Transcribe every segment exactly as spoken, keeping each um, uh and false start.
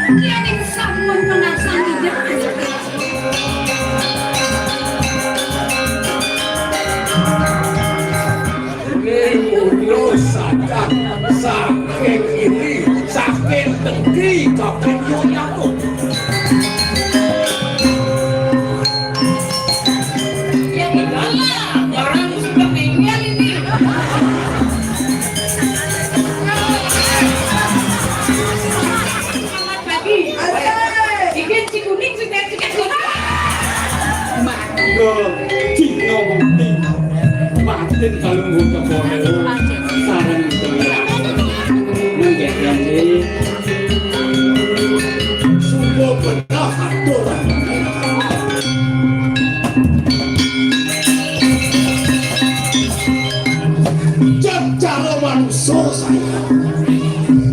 Yen sampun pengarsan Ida. Putra sadat saking kiri, saking tenggi, kabeh yoyaku. Ya iyalah, barang sudah meninggal ini. Selamat pagi. Ikan cikuning sudah cikuning. Mangga dina wengi. Patin kalungguh kepone. Sareng tengah. Nggih, nggih. Sungguh benar aturan. Jan cara manusia saya.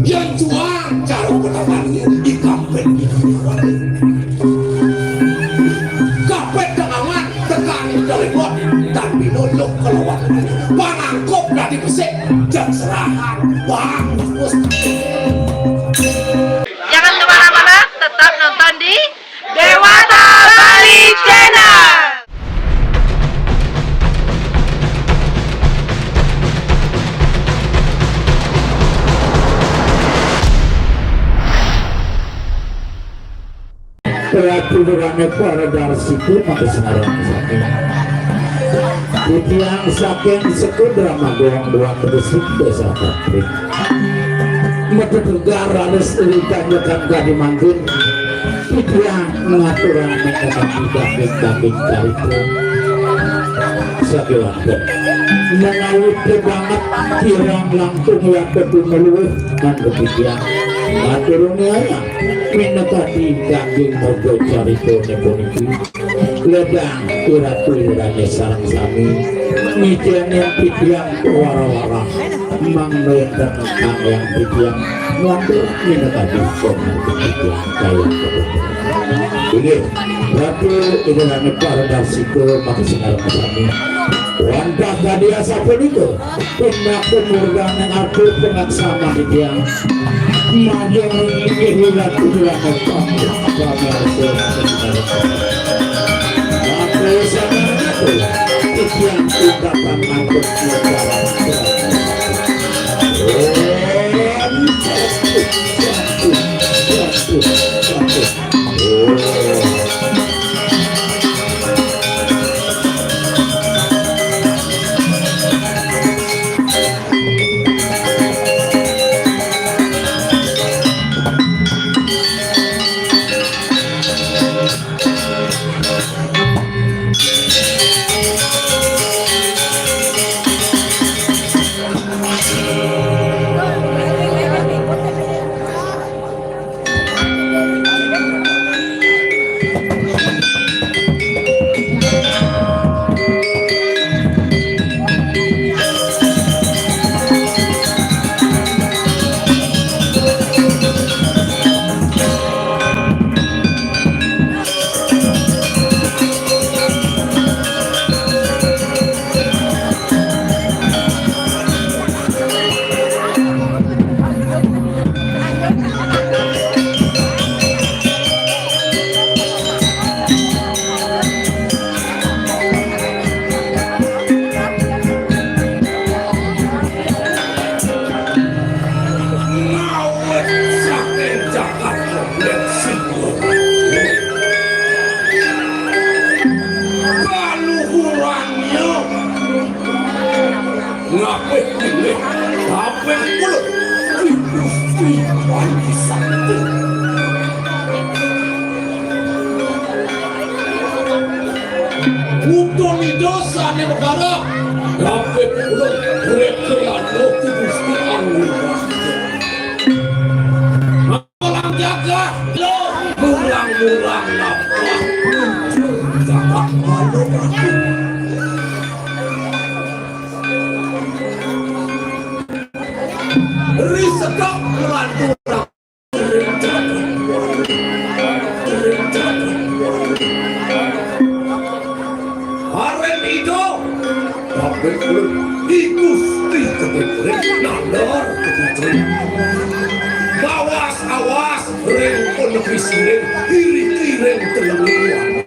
Yang juang cara penemannya di kampung ini. Kabeh tengawan tekani dari bot dan binuluk kelawan panangkup dadi pesik dan serahan bang. Jangan kemana-mana, tetap nonton di Dewata Bali Channel. Prabu Rane para darsiku maka sengarang saking. Titiang saking Sekudra Magong dua terus desa Patrik. Metu tegar raris ditanyakan kadi mangkin. Titiang mengaturang mengenai daging-daging carita. Sakewanten. Menawi banget kirang langkung ya ketumeluh kan titiang. Aturun ya. Minakadi daging moga caritane puniki. Ledang iratu irane sareng sami. Mijanin titiang wara-wara. Mangda enten kang yang titiang ngantur minakadi komandan titiang kayang kebetulan. Inggih, Ratu Idanane para darsika maka sinareng sami. Wantah kadi asapunika, pinaka murdaning atur pangaksaman titiang. Majeng inggih Ratu Idanane para pamirsa sinareng sami. Ratu Idanane titiang ungkapan atur. Ngawit saking jagat Lendek Singgo. Kaluhurannya ngapih pilih kaping puluh. Gusti Panji Sakti. Utami dosane negara. Kaping puluh. Rekreano Gusti Anggur. Orang jaga lo murang-murang napa? Jaga malu aku. Risedok melanturang. Haren Ido. Pabrik ulun. I Gusti Ketitrik. Nalar Ketitrik. Mawas, awas. Ring pun lebih siring, iriki ring telenging.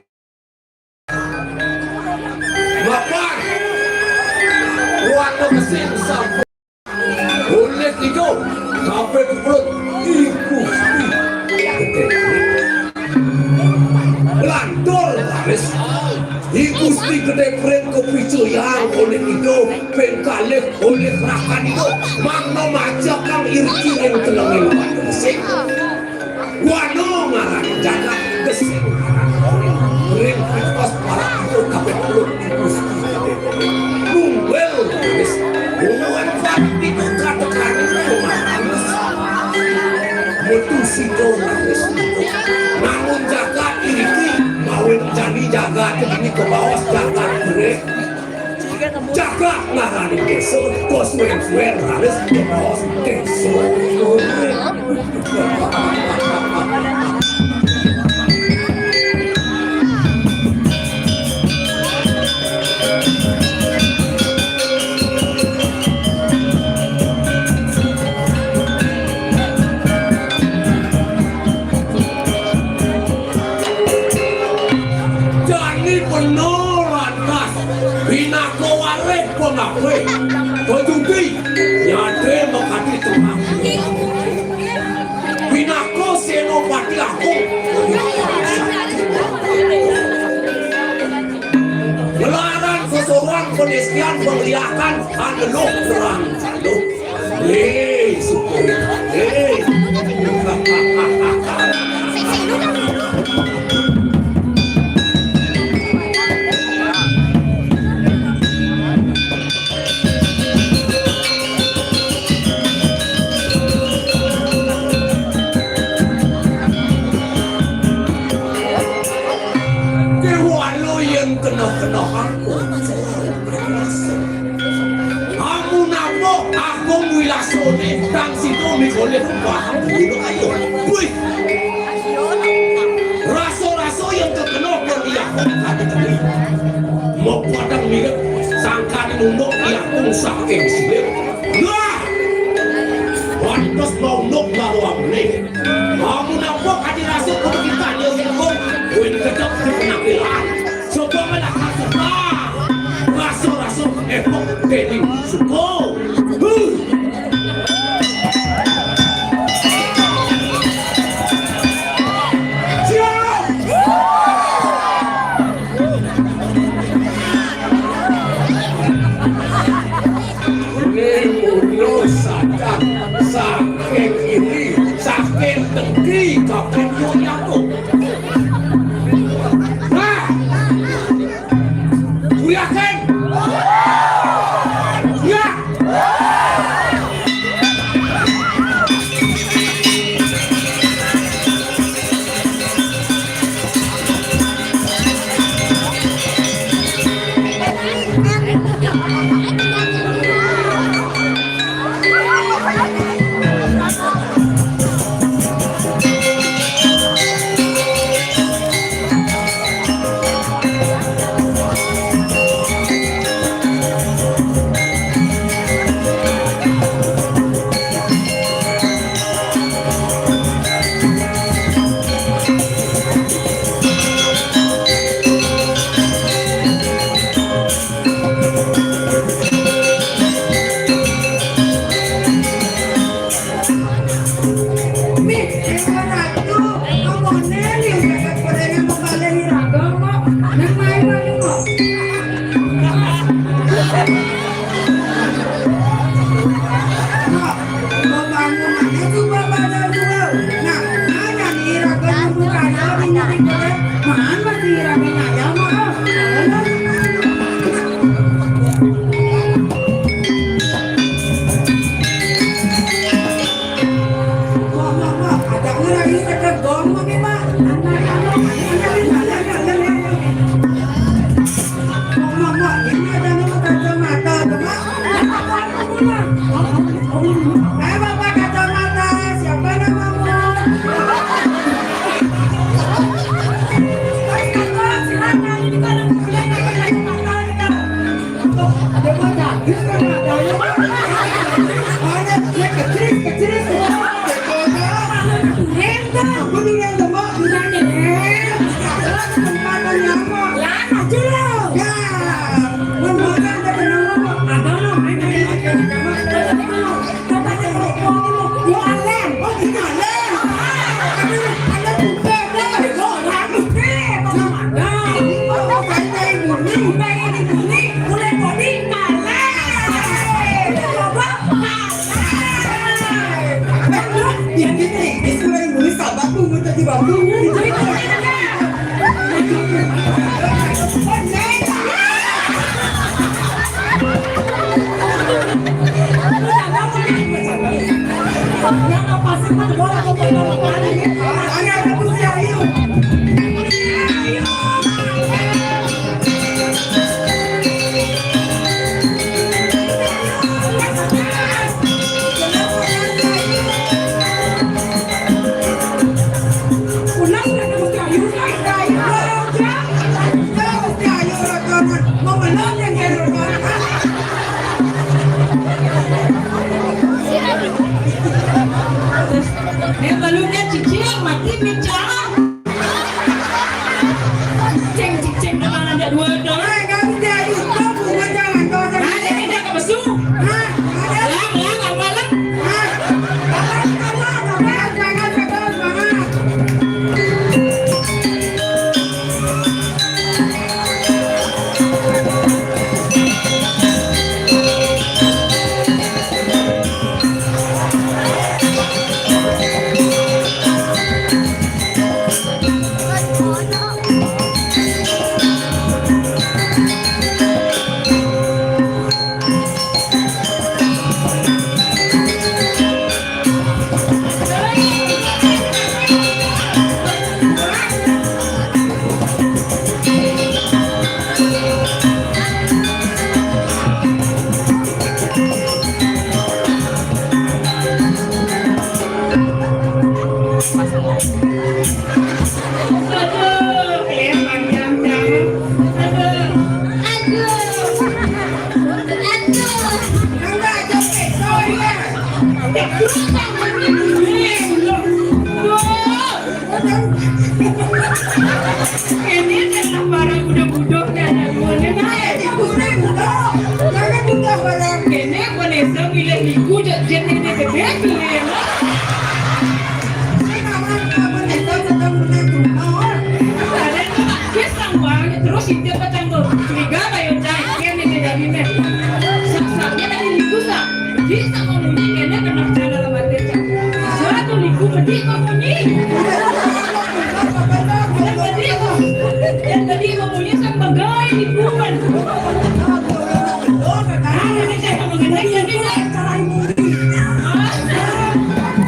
Mapan. Wana mesin sampun. Oleh itu, kabeh perut iku. Lantur laris. Iku Gusti Gedhe Pring kepicuyang oleh itu, ping kalih oleh rakan itu. Mangno majak kang iriki ring telenging. Wano ngarani jagat gesik. Ring pitos para itu kabeh ulun Gusti. Mungguil wis buat para itu katekan rumah halus. Metu sida wis. Namun jagat ini mawin jani jagat ini kebawas jagat gede. Jagat ngarani desa, kok suwen-suwen raris ngebaos desa. Jani peno lantas, pinaka warih pengapih, ketuti nyadé makadi tengah. Pinaka Senopati Agung. Gelaran sesorang penisian pengliakan aneluh perang. Hei, syukur. Hei. Déwa lo yén kena-kena aku. Amun apa Agung Wilasané kang sida mikolih rupa. Ayo. Wih. Rasa-rasa yang terkena berliak kata-kata. Mau padang mirip sangkan nunduk ya pun saking silir. Wah. Pantes mau nuk baru amlih. Amun apa kadi rasa kudu kita nyuruh. Win kejap di penampilan. Coba malah rasa. Rasa-rasa epok dening suko. Huh. Siap. Ini mulo sadang saking ini, saking negeri, saking Yogyakarta. Nah, Yakin? Ya. Mih, Déwa Ratu, amoné liu jagat padanya mabalih iraga kok. Nang main maning kok. Kok, bebangunannya coba pada dua. Nah, nanya nih iraga nunggu kada, nunggu kada. Maan masih iraga ngayal, maaf. Wah, wah, wah, ada orang yang kata gong, Mak, Mak. Wah, wah, wah, ini ada nama kacamata, tuh, Mak. Eh, Bapak kacamata, siapa namamu? Mas, Kakak, silakan, ini kalau mau kacamata, nih, Kak. Ada mau habis kan adanya. Ada, dia kecil, kecil semua. Enggak, Alam. Oh, ini Alam. Tapi Alam bukan, Alam. Bukan, Alam. Bukan, Alam. Bukan, Alam. Bukan, Alam. Bukan, Alam. Bukan, Alam. Bukan, Alam. Yang ini, ini sudah yang nulis sahabatku, minta dibantu. Yang balunya cicing, mati bicara. Cicing, cicing, tangan ada dua dong. Ada yang tidak kebesu. Lang, lang, apa lang? Ini kan barang udah bodoh kan. Ini Vanessa milih iku, jadi ini bebek pilih. Dia sang bang, terus itu petang tuh. Curiga kayak cai, kan ini jadi nih. Saksanya dari iku sa. Bisa ngomongnya kena kena cara lebat desa. Suatu liku pedih ngomongnya. Dan pedih, dan pedih ngomongnya sama gaya di bulan. Ada nih saya mengenai yang ini.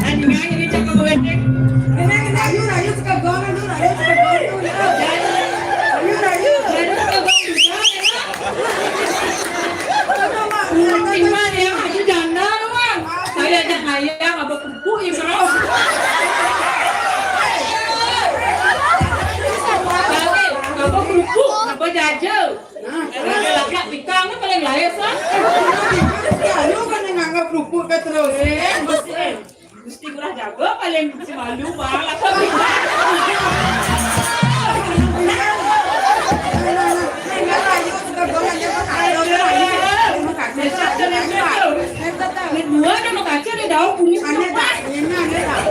Anjing aja nih cakap gue. Ayo, ayo, suka gue, ayo, ayo, suka gue. Ayo, ayo. Ayo, suka gue juga, ya. Iman ya, itu janda doang. Saya ajak ayam, apa kerupuk ya, bro? Apa kerupuk, apa jaja? Ada lagak pisang, paling lain, sah. Ya, lu kan yang nganggap kerupuk kan terus. Eh, betul. Gusti Ngurah Jago paling semalu, Bang. Dua ada makaca, ada daun kumis. Aneh tak? Ini aneh tak?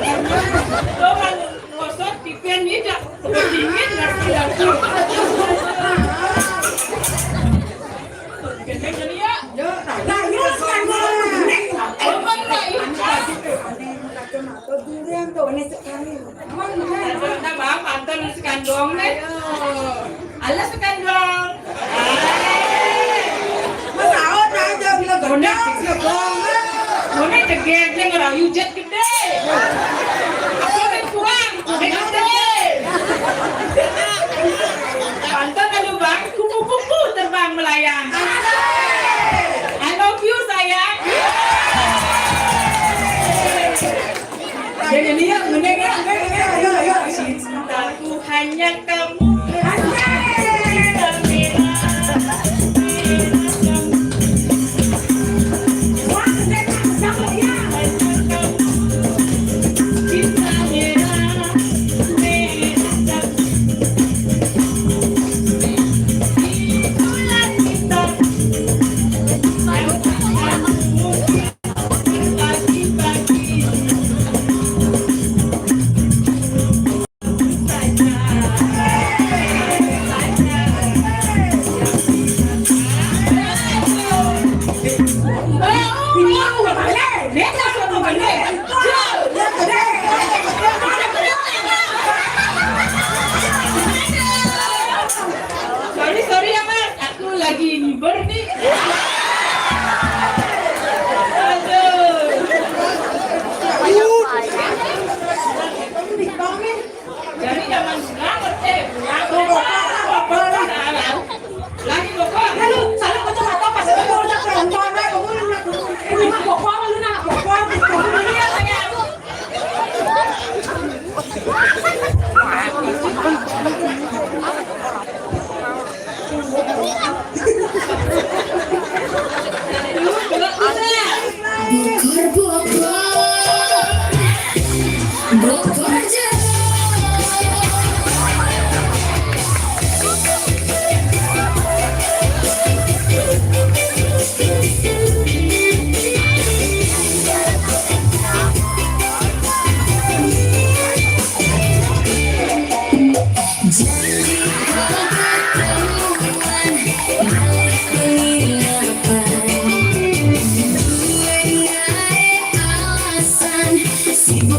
Orang ngosot, tipen ni tak. Dingin, nasi dapur. Gendeng jadi ya. Nah, ini sekarang. Orang lain. Durian tuh, ini sekali. Tambah pantan sekandong deh. Alas sekandong. Mas Aot aja bilang bonek. Bonek degek, dia ngerayu jet gede. Aku main kurang, main gede. Pantan lalu bang, kupu-kupu terbang melayang. I love you, sayang. Jadi dia, mending ya, mending ya, ayo, ayo. Cintaku hanya kamu.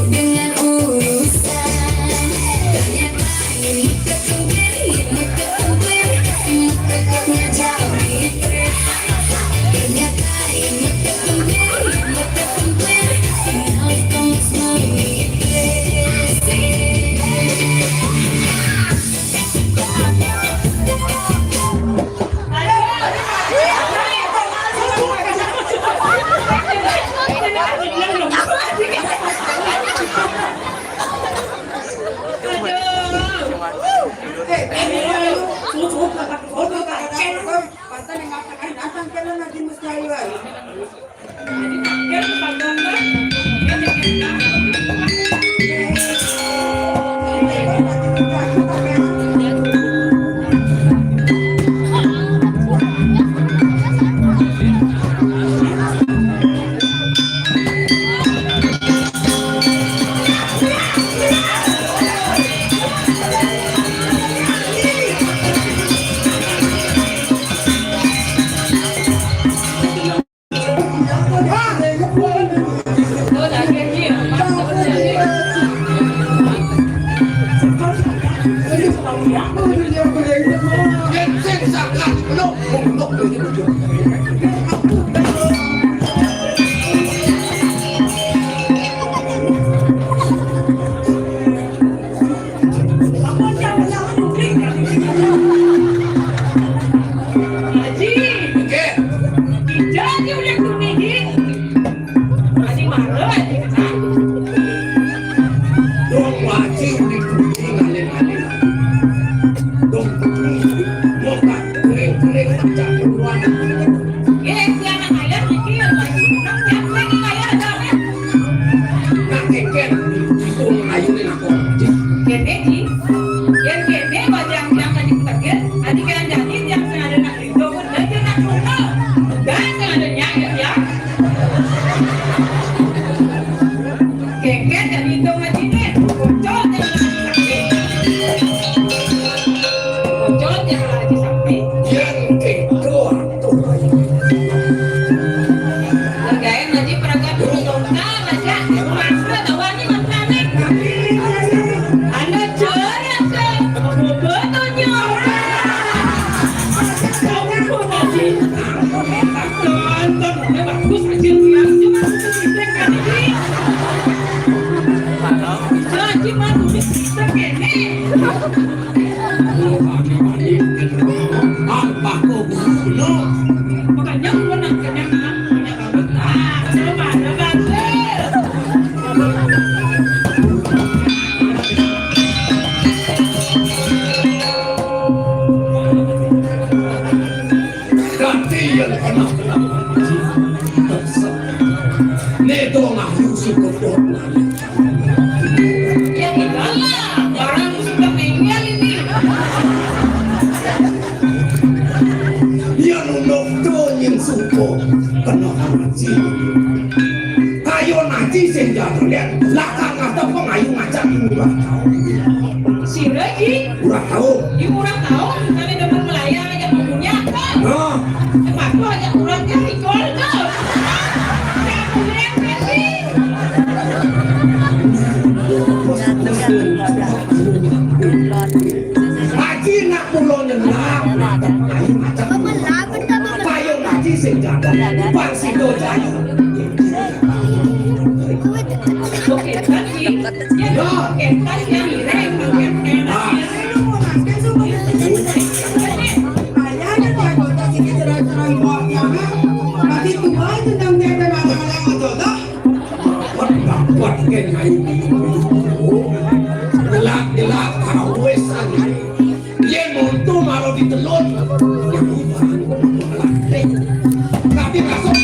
Dengan urusan yang lain, muka kempir, muka kempir, muka kempir jauh. Haji, jadi udah tuh nih, Ji. Haji marah, Haji. Dong, Haji udah tuh nih, ngalir-ngalir. Dong, tuh nih, mau tak kering-kering macam keluar. Ye, si anak ayah mikir, Haji. Yang pengen ayah ada, kan? Nah, keken, itu ayunin aku, Haji. Kene, Ji. Yen kene bajang tiang tadi tegel, adi kan jadi tiang sing ada nak rindu, pun dadi nak rindu. Dan sing ada nyak ya, ya. Kengken dan rindu ngadine, pocol dan lagi sakit. Pocol dan lagi sakit. Yen kedo atuh. Gawe ngaji peragakan dongkal aja, masuk tawani makanan. Anda curiga, Bobotnya. Tonton, bagus aja, bilang cuma aku cerita kali ini. Jadi, Mas, udah cerita kene. Apa kok guru? Makanya gua nanya, nanya, nanya, nanya, nanya, nanya, nanya. Dadi yen ana nedo ngahyu sing kebon. Ya, iyalah, barang sudah meninggal ini. Yen unduk to nying suko kena ngaji. Kayo ngaji sing jago liat, lah kang ada pengayu ngajak murah tau. Sira iki? Murah tau. Di murah tau, kami demen melayang aja punya. Nah. Sepatu aja murah kan ikol tuh. Yang murah kan sih. Haji nak pulo nyelam. Ayo macam. Payung haji sing jago. Bang Sido jago. Oke, tapi ya, oke, tapi yang ini, oke, oke. Ah. Masih tua tentang dia dan anak-anak jodoh. Dapat, dapat, kan, ayo. Gelak, gelak, kawis, ayo. Yen untung karo ditelon, tapi masuk.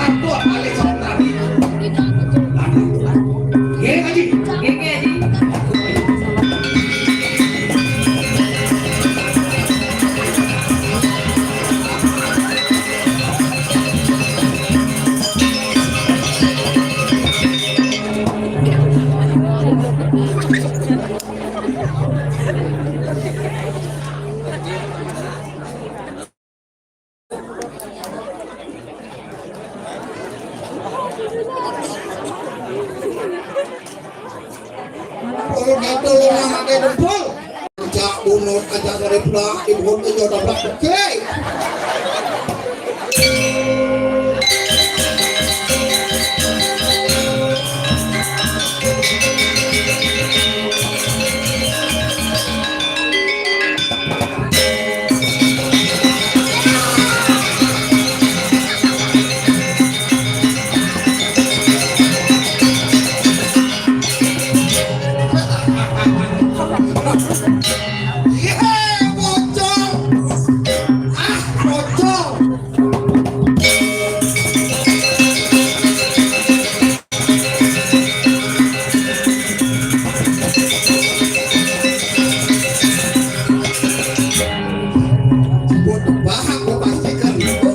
Tuh, balik sama tadi. Nggih, Haji. Nggih, nggih, Haji. Kalau gatel yang ada dempul. Cak bunut aja dari pula ibu aja udah pula. Oke. Ye, bocor. Ah, bocor. Buat bahak, gua pastikan, gua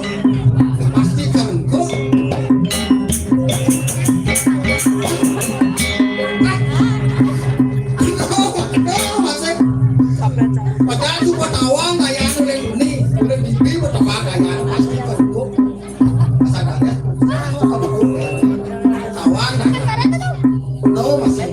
pastikan, gua. Padahal tuh gua tawang kayak anu, Leng, nih, udah di, gua tawang kayak anu, pastikan, gua. Sadar ya? Tawang, dah. Tahu masih.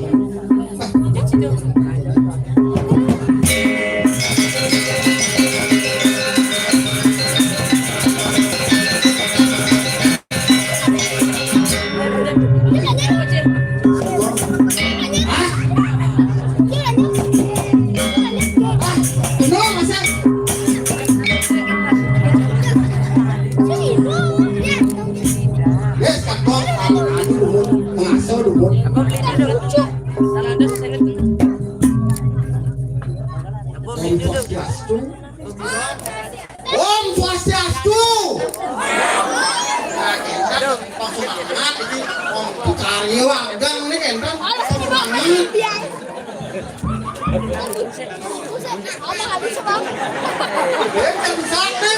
Wis, kakok, anu, dumun, ngaso, dumun. Om Swastiastu. Om Swastiastu. Nah, kita langsung amat ini, Om Putari Wagang ini, kan? Langsung amat. Apa habis, Bang? Eh, kan bisa, nih.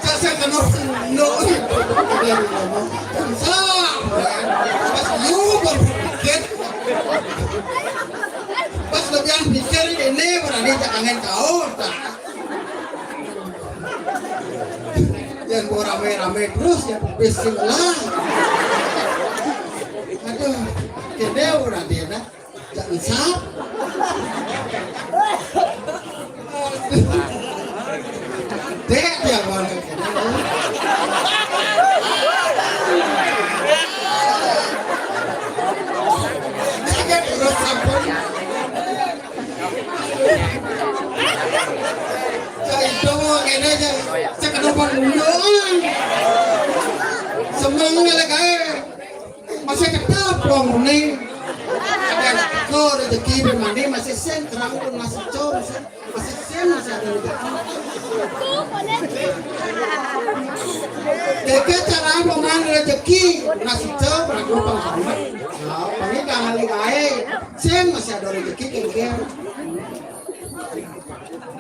Saya, saya kenal, no. Bisa. Pas lu berpikir, pas lebih pikir ini berani jangan kau, tak. Yang gua rame-rame terus ya, bismillah. Aduh, kene ora dia dah. Jangan sap. Dek dia mana? Kaget terus sampun. Cari dong, kene aja. Saya kenapa dulu? Semangat lagi. Masih keteplong nih. Ada kok rezeki bermane masih sen, terang pun masih cor, masih, masih sen, masih ada rezeki. Keke cara peman rezeki masih cor, aku pengalaman. Nah, paling kali kae sen masih ada rezeki keke.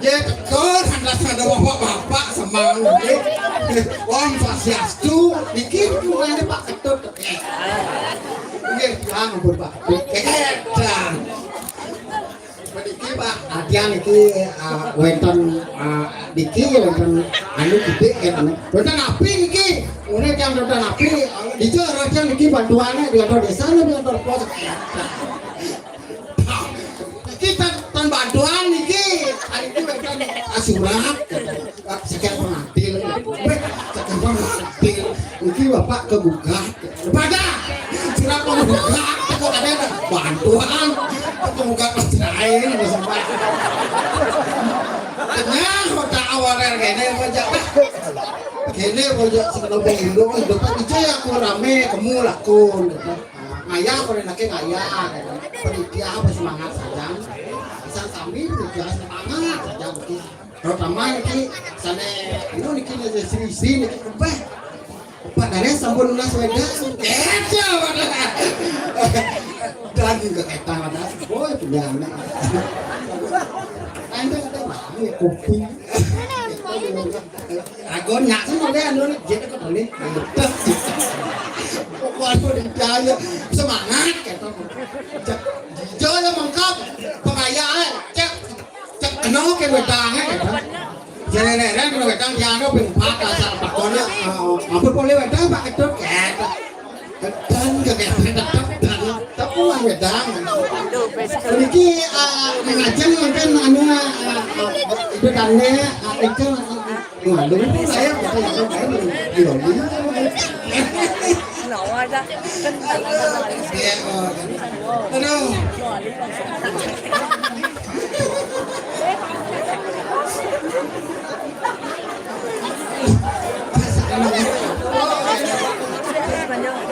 Ya, betul, ada, ada bapak-bapak semangat, nggih. Om Swastiastu, niki rumahnya Pak Ketut. Nggih, ya, ampun, Pak Ketut. Edan. Niki, Pak, adian niki, eh, wonten, eh, niki wonten anu gedhe, ya, anu. Wonten api niki. Ngene, yang wonten api, dijak raja niki bantuannya di kantor desa, di kantor pos. Iki tan, tan bantuan iki. Hari ini mereka surat. Sekian pengadil. Weh, sekian pengadil. Iki bapak kegugat. Pada surat penggugat. Kok ada bantuan? Penggugat perceraian, sempat. Tengah kota awal kene aja. Kene aja sekolah pemilu, hidup aja aku rame, kamu lakon. Ngayah, kalau enaknya ngayah, gitu. Panitia apa semangat saja. Asal sama. Ini jelas semangat, jam iki. Terutama niki sane anu niki nek sing isi niki kebah. Kebah dari sampun lunas wedang. Kece, waduh. Dan juga kata, waduh. Oh, punya anak. Anda ada mami kopi. Aku nyak sih mau anu nih, jadi kok boleh. Pokoknya udah jaya semangat kata. Jaya mengkap pengayaan cek cek kena ke wedange kata. Jerere kena wedang dianu ping empat asal pakone. Apa boleh wedang Pak Ketut? Kata. Kedan ke kedan tetep dan tepuan wedang. Niki ah, ngajeng mungkin anu ah, ah, itu tane ah, itu ah, ah, Waduh, saya bukan yang main, belum. Iya, oh. Aduh.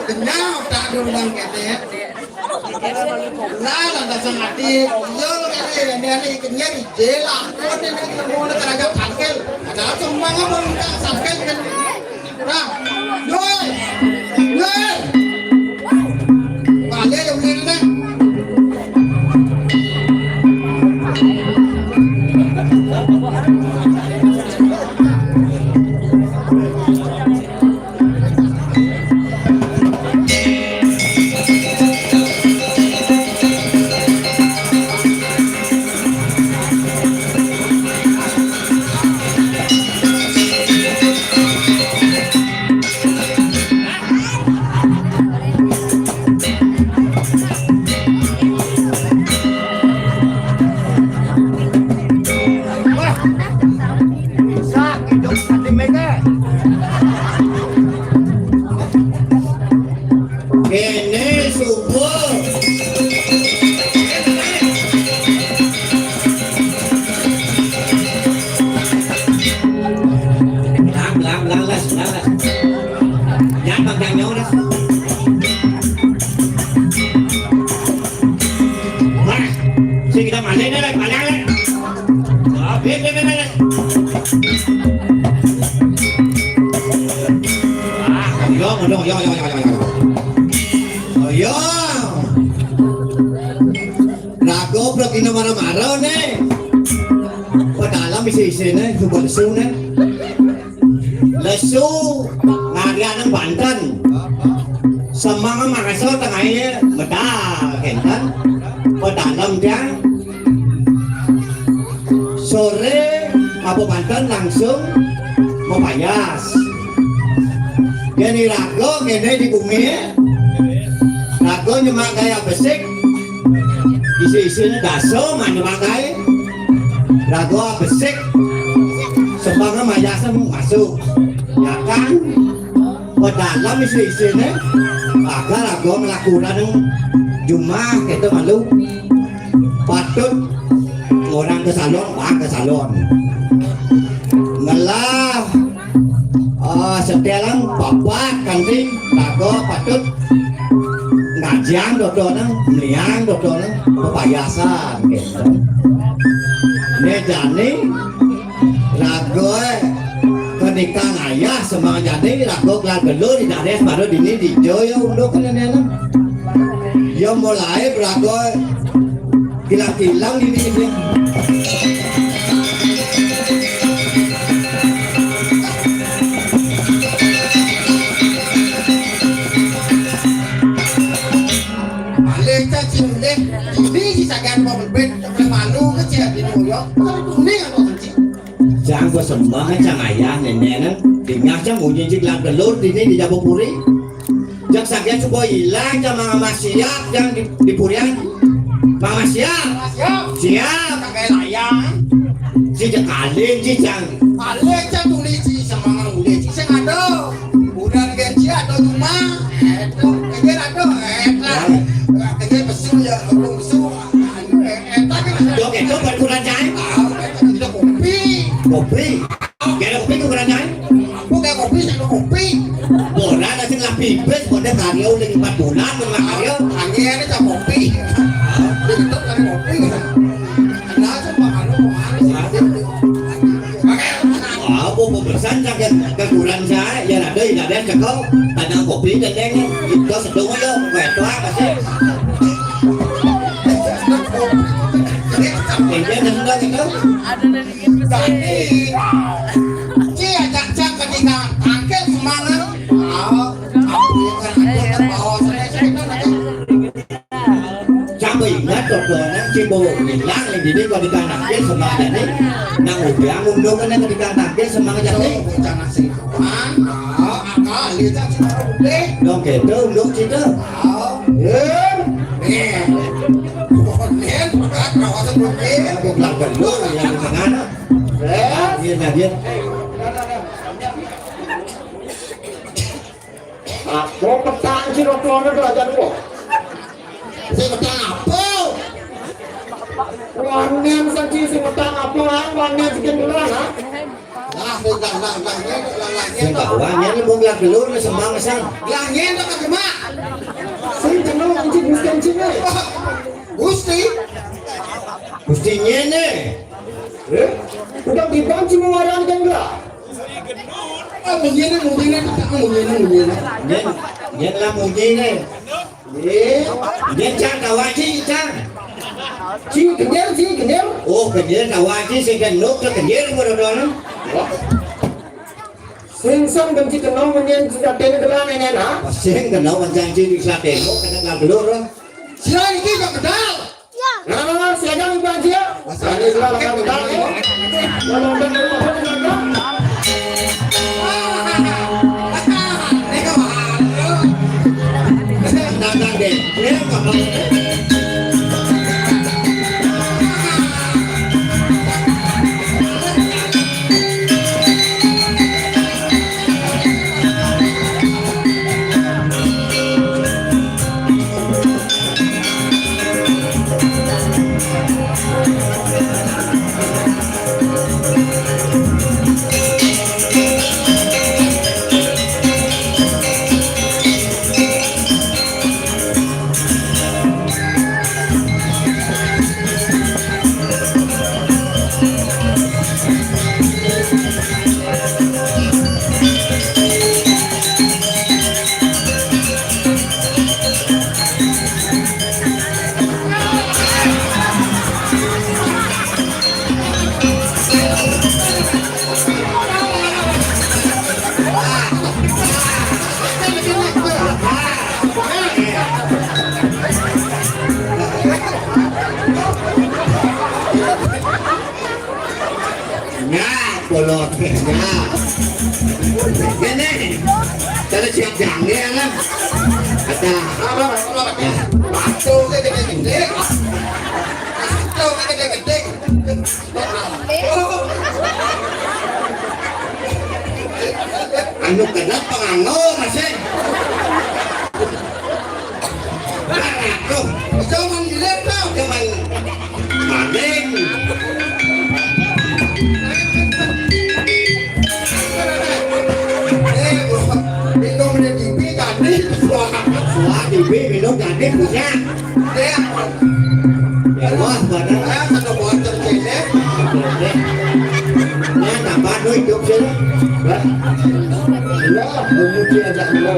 Kenyal, tak ada orang kata. Lah, lantas mati. Iya, lo kata ya, ini ada ikannya di jela. Kau ini mau nak kerja tangkel. Ada semua ngomong tak tangkel kan. Nah, doi, doi. Balik yang beli ni. Bisa hidup mati mega. Kene subuh. Lang, lang, lang, las, lang, las. Yan, bang, bang, nyawa, las. Wah, sing kita malik, malik, malik, malik. Ah, bim, bim, bim, bim. Ah, yo, yo, yo. Oh, yo. Raga pragina mara-mara ne. Pedalem isi-isine, suba lesu ne. Lesu ngarianeng banten. Semeng makasa tengahe medal kenten. Pedalem tiang. Sore apa banten langsung mapayas. Yen iraga kene di bumi, raga nyemak kaya besik, isi-isine dasa nyemak kae. Raga besik, sembange mayase masuk. Ya kan? Pedalem isi-isine, raga, raga nglakuran jumah kete malu. Patut orang ke salon, wah ke salon. Ngelah ah, setelan papat kanthi raga patut ngajiang dodone, mliang dodone, pepayasan gitu. Ne jane raga kenika ngayah semang jane raga kelar gelur di dares baru dini di joyo unduk kene nene. Ya mulai raga Kilang-kilang ini, ini. Balik ke Cilulih, ini si sagan mau berbet, malu ke Cilulih dulu ya. Kuning apa sih? Jang gua sembang cang ayah nenek nang, dingah cang bunyi cik lang telur dini di Jabopuri. Jang sakian suka ilang cang mama siap cang di, di Purian. Mama siap. Siap. Siap. Pakai layang. Si jekalin si cang. Paling cang tuli si sama uli si sing ada. Udah genci ada cuma. Itu kejar ada. Itu. Kejar besu ya, besu. Anu, eh, eh, tapi masih ada. Dok, itu buat kurang cang. Ah, itu kopi. Kopi. Kene kopi ku keranjang. Aku kayak kopi, saya kopi. Bola nanti lah pipis, pada karya udah empat bulan, nggak karya. Angin aja kopi. Itu kan kopi. Nah, Apa pemeriksaan sakit keguran saya, ya ada, ya ada cekal, ada kopi, dan yang itu sedang aja, wetok apa sih? Ini ada sedang itu. Ada dari Inggris. Tadi, Ci ajak cak ketika tangkil semangat. Oh, oh, iya, kan, ada yang bawa saya, saya kan ada. Siapa ingat, dokternya Cimbo hilang yang didi kalau di kanan dia semangatnya nih. Nang udah ngundung kan yang di kanan dia semangatnya nih. Bocah nasi kawan, oh, akal, lihat sih, udah. Dong gitu, undung situ. Oh, iya. Iya. Bukan, bukan, kawasan bukan. Aku bilang dulu yang di mana? Iya, iya, iya. Apa petang sih, dokternya belajar kok? Sing petang apa? Wangian saja sing petang apa, ah? Wangian sing keluar, ah? Lah, sing dah, lah, lah, lah, lah, lah, sing gak wangian, lu mau bilang dulu, lu semang, sang. Lah, nyen tak kemak. Sing jenuh, Gusti, Gusti, Gusti. Gusti nyene. Eh? Udah dibanci mengarang dan lah. Ah, munyi ni, munyi ni, tak munyi ni, munyi ni. Nyen, nyen lah munyi ni. Eh, nyen cang kawan ci, cang. Ci kenyal, ci kenyal. Oh, kenyal kawan ci, sing kenuk, sing kenyal, gua dah. Sing sang benci kenal, munyi ci tak tengok gelar ni, ni, nah. Sing kenal, benci ci, tak tengok, kena tak belur, lah. Sira iki kok medal. Nah, siaga ibu aja. Masih ada suara kan medal, ya. Kalau udah dari mana, Nah, kolot, nah. Ini, cara siap jangan, kan? Ada. Batu gede-gede. Batu gede-gede. Anu kena penganggur, masih. Aduh, jangan dilihat, kau. Jangan maling. Eh, minum dia T V tadi. Wah, T V minum tadi punya. Ya, wah, badan. Ah, kata bocor cedek. Nah, tambah duit hidup sih. Hah? Ya, memuji aja dulu.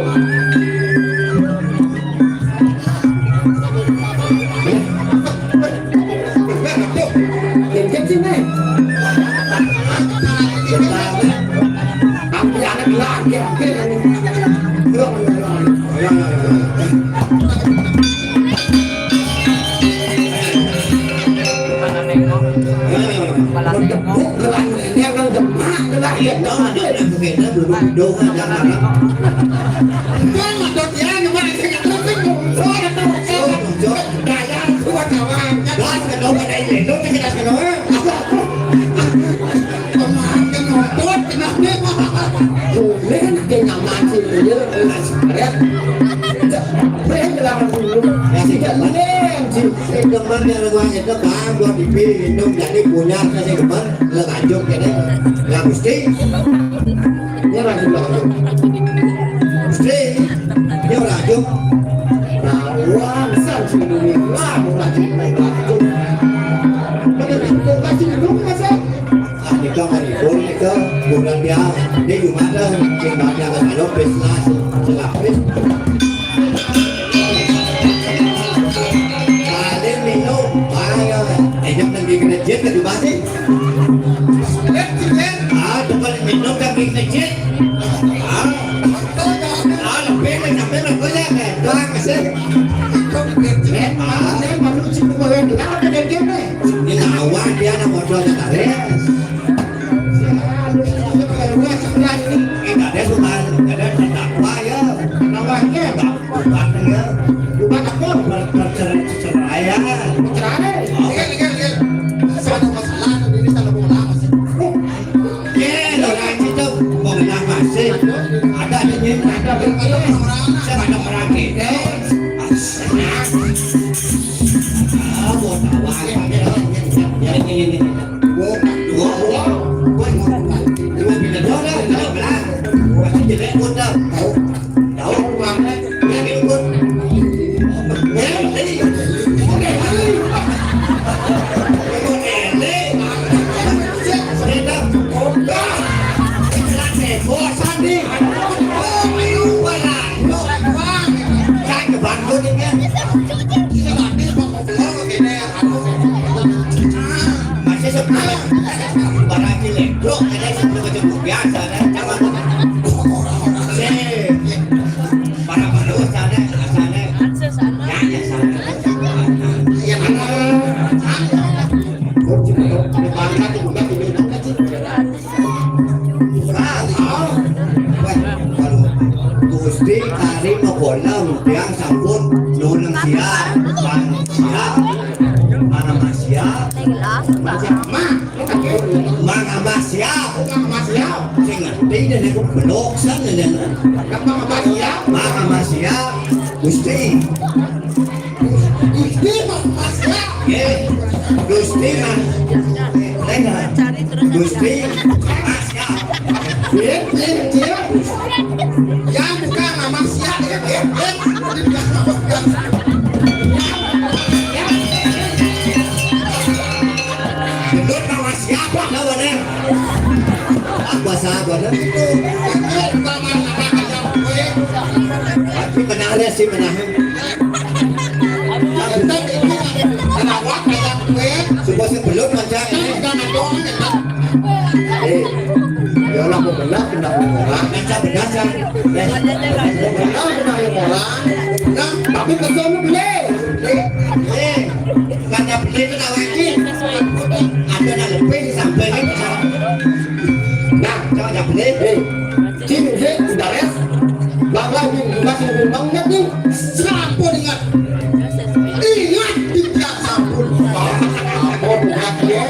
Yang kecil nih. Tapi anak laki, laki. Boleh nak dia nyaman sih, dia. Ya. Boleh bilang dulu. Tidak boleh, Ji. Sing demen yang rumah itu, Bang, buat dipilih, minum, jadi punya, saya demen, le lanjut, ya, deh. Ya, mesti. Ini lanjut, lanjut. Mesti. Ini lanjut. Nah, wah, misal, sini, wah, mau lanjut, lanjut. Bener, itu kan, sini, lu, masa? Udah dia, dia cuma ada, dia nggak ada kalau pes lah, selapis. Paling minum, paling, eh, jangan di kena jet ke rumah sih. Ah, tukang minum kan di kena jet. Ah, ah, lebih, sampai lah, gue ya, kayak doang sih. Eh, ah, ini awak dia anak bodoh tarik. Ada bukan, ada terdakwa ya. Namanya terdakwa ya. Bukan apa? Perceraian. Cerai. Ini kan, ini kan, ini kan. Satu masalah, ini satu bola masih. Ya, orang itu mau kenapa sih? Ada ini, ada ini. Saya ada orang ini. Ah, mau tahu apa? Ya, ini, ini. Masih sepi. Barang cilek, bro, ada sing biasa, ada. Jangan. Sih. Para penuh sana, sana. Ya, ya, sana. Ya, mana? Gusti kari makola, tiang sampun nulung siap, bang siap, mana mas siap, Mang Abah siap. Mang Abah siap. Sing ngerti dan aku belok sana dan Mang Abah siap. Mang Abah siap. Gusti. Gusti Mas Mas ya. Nggih. Gusti Mas. Dengar. Gusti Mas ya. Nggih, nggih, nggih. Ya, bukan Mas ya. Nggih, nggih, nggih. Gendut Mas siapa lawannya? Ah, bahasa apa dah? Tapi benar ya sih, benar. Coba sebelum macam ini. Eh, ya lah, mau benar, benar, benar. Macam benar, kan? Eh, mau benar, benar, ya, orang. Nah, tapi kesana boleh. Eh, bukannya boleh, kita lagi. Ada yang lebih disampaikan. Nah, coba boleh. Eh, Cing, Cing, udah res. Bang, Bang, Bang, Bang, Bang, ingat nih. Sampun ingat. Ingat, tidak sampun. Sampun ingat, ya.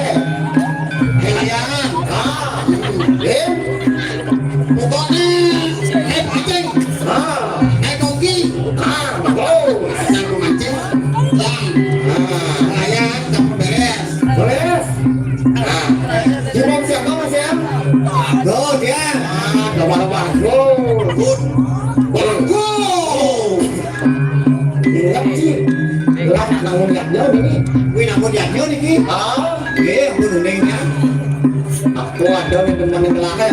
Kelayangan. Ah, eh. Pokoknya, eh, pacing. Ah. Eh, dongki. Ah, bagus. Yang memancing. Yang. Ah, kelayangan, sampun beres. Beres. Nah, gimana siapa, Mas, ya? Bagus, ya. Ah, coba, coba. Bagus. Bagus. Ingat sih. Lah, nak namun lihat jauh ini. Wih, namun lihat jauh nih, Ki. Ah. Eh, aku nuningnya. Aku ada nih teman yang terakhir.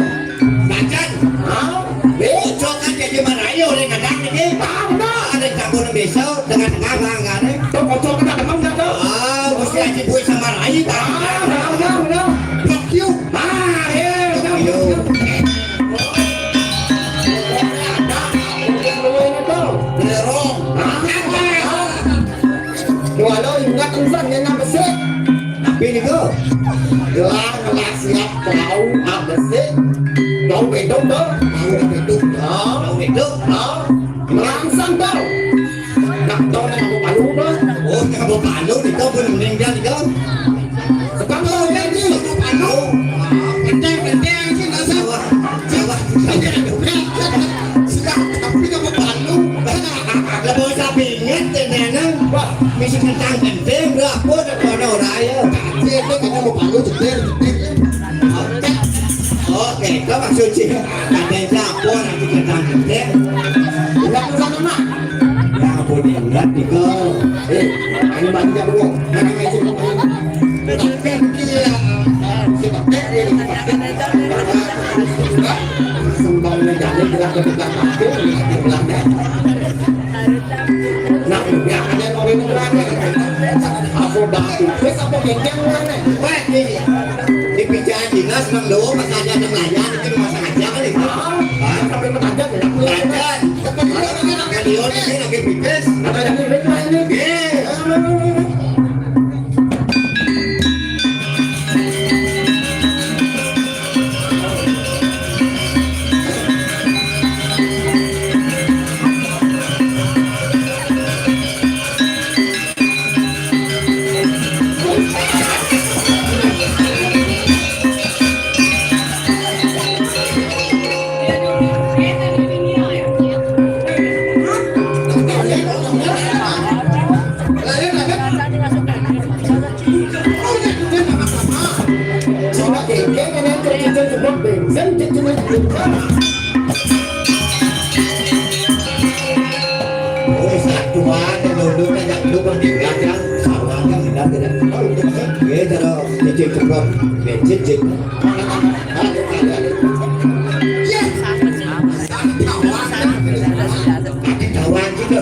Macan. Ah. Eh, cocok kan jadi marayu oleh kadang ini. Ah, benar. Ada jago besok dengan tengah-tengah, kan? Tuh, kocok kena teman nggak tuh? Ah, mesti aja buat sama lain, kan? Ah, benar, benar, benar. Fuck you. Ah, iya, benar, benar. Fuck you. Belerong. Walau ingat insan yang besar. Tapi niku gelang, gelang siap, tahu apa sih? Tahu beduk tuh? Tahu beduk. Tahu beduk. Tahu. Merangsang tahu. Nak tahu nak mau palu tuh? Oh, nak mau palu niku pun meninggal niku. Sekarang mau jadi mau palu. Kenceng, kenceng sih, nggak usah. Wah, wah. Sudah, tapi nak mau palu. Lah, bos, tapi ingat, tenan. Wah, misi kentang penting, berapa dah pada orang ya? Itu kan mau palu, jejer, jejer. Oke, oke, kau maksud sih, ada siapa nanti kentang penting? Udah, udah, udah. Ya ampun, ingat nih kau. Eh, ini banyak, Bu. Mana yang sih, Bu? Tapi dia, si Bapak, dia, si Bapak. Sembangnya jadi gerak ke tukang parkir, gerak ke gerak deh. Nah, ya, ada yang mau ini gerak deh. Apa batu? Wes apa kengkeng gerak deh? Weh, ini. Di pijakan dinas, Mang Dowo, pas ada nelayan, itu rumah sengaja kali. Ah, sampai mengajar ya? Mengajar. Tapi ini, ini, ini, ini lagi pipis. Ada yang ini, ini. Iya. Wis, aduh, ada dulu, ada dulu, bertiga, ya. Sawangnya tidak, tidak. Oh, itu kan. Ya, cara cicil ceplok. Ya, cicil. Ada, ada, ada. Ya. Ada tawa, ada tawa gitu.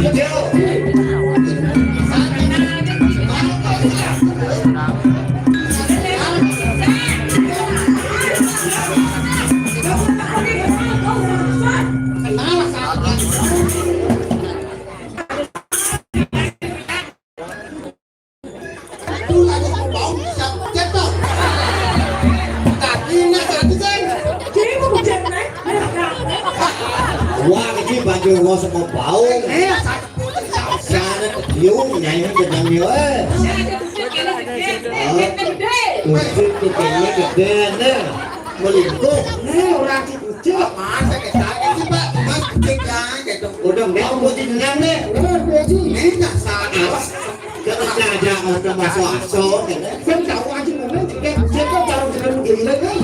Hijau. Wah, iki banjur wong saka baung. Sana kediung nyanyi jeneng yo, eh. Oh, wujud kudune gedhe, nah. Melingkuh. Nah, ora dipuji. Mas, sakit, sakit sih, Pak. Mas, puji, ya, gitu. Udah, nggak mau puji jenengan, nih. Ora puji. Ini nggak salah. Terus aja, udah masuk aso, gitu. Kan tahu aja, ngomong, kayak puji, kok tahu dengan begini, kan?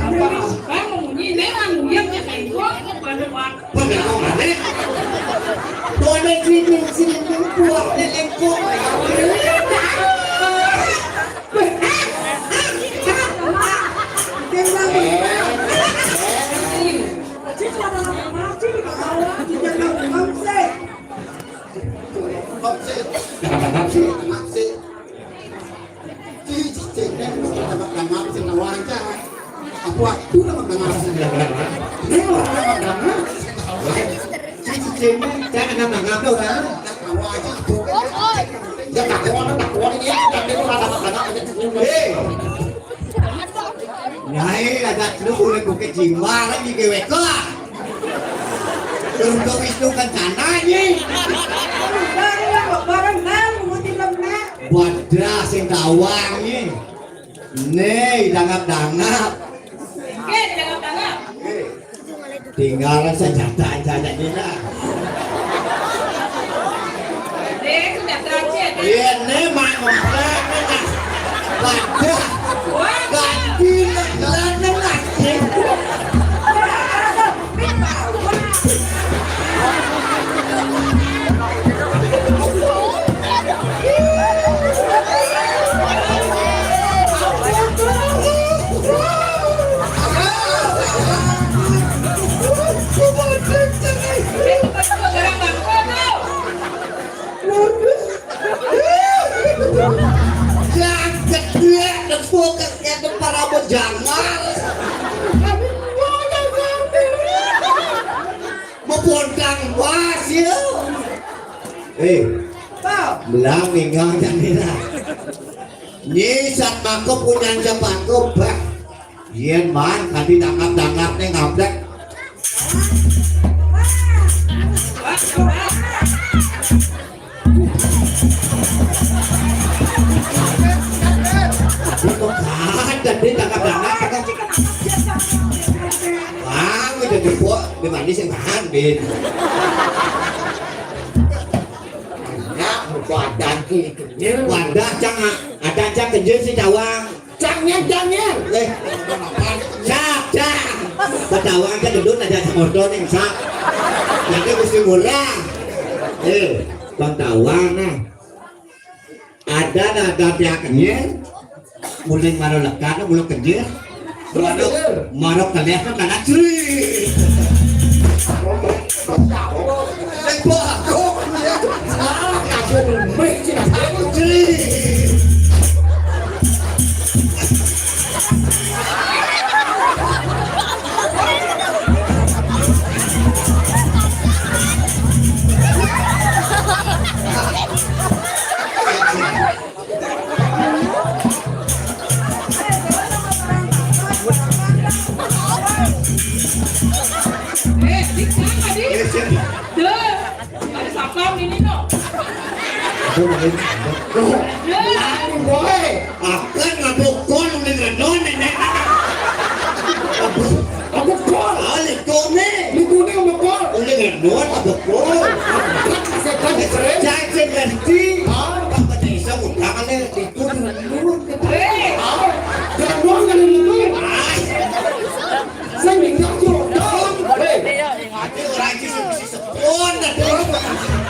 Apa? Bang, ini memang yang kayak gua, bukan, Pak. Pegawai. Boleh sini, sini, buat lelengkung. Cici cengeng, nama-nama sing wajar. Apa aku nama-nama sing wajar? Ini nama-nama. Cici cengeng, jangan nama-nama orang. Nama wajar. Ya, tak ada orang, tak ada orang ini, tak ada orang nama-nama. Hei. Nyai, ada lu boleh bukit jiwa lagi ke weka. Durga Wisnu Kencana, Nyi. Bareng, bareng, bareng, mau di mana? Wadah sing tawang, Nyi. Nih, dangap-dangap. Oke, dangap-dangap. Tinggalan senjata aja, Nyi, nah. Dek, sudah terakhir. Iya, nih, Mak, ngeplek, nih, nah. Wadah. Wah. Ganti, nih, gelandang, nah. Yang gede, tepuk, kayak para bejana. Mepondang pas, ya. Eh, belang minggang jendela. Nyi sat mangko punyan jepangko, bah. Yen man, tadi tangkap-tangkap nih ngablek. Itu kan, tadi tangkap-tangkap, kan. Wah, udah jebok, di mana sih, Bang? Bin. Ya, badan ki kenyel. Wadah, cang, ada cang kenyel si cawang. Cangnya, cangnya. Eh, sap, cang. Betawa aja dulu, ada semoto nih, sap. Jadi mesti murah. Eh, bang tawang, nah. Ada, nah, ada pihak kenyel. Mulai malu lekat, mulai kenyel. Marok kelihatan kan, Jri. Tembak aku. Ah, kasih dulu, Jri. Aku, Jri. Eh, Dik, kenapa, Dik? Iya, siap. Duh, ada satpam ini, no. Aduh, main. Duh. Duh. Akan ngabukon uling renon, nenek. Ngabukon. Ah, likone. Likone ngabukon. Uling renon, ngabukon. Setan, setan. Jangan ngerti. Ah. Apa bisa utang, aneh. Itu dengan dulu. Eh, jangan doang kali itu. Saya minta jodoh. Hei, ada orang itu si sepon, ada orang.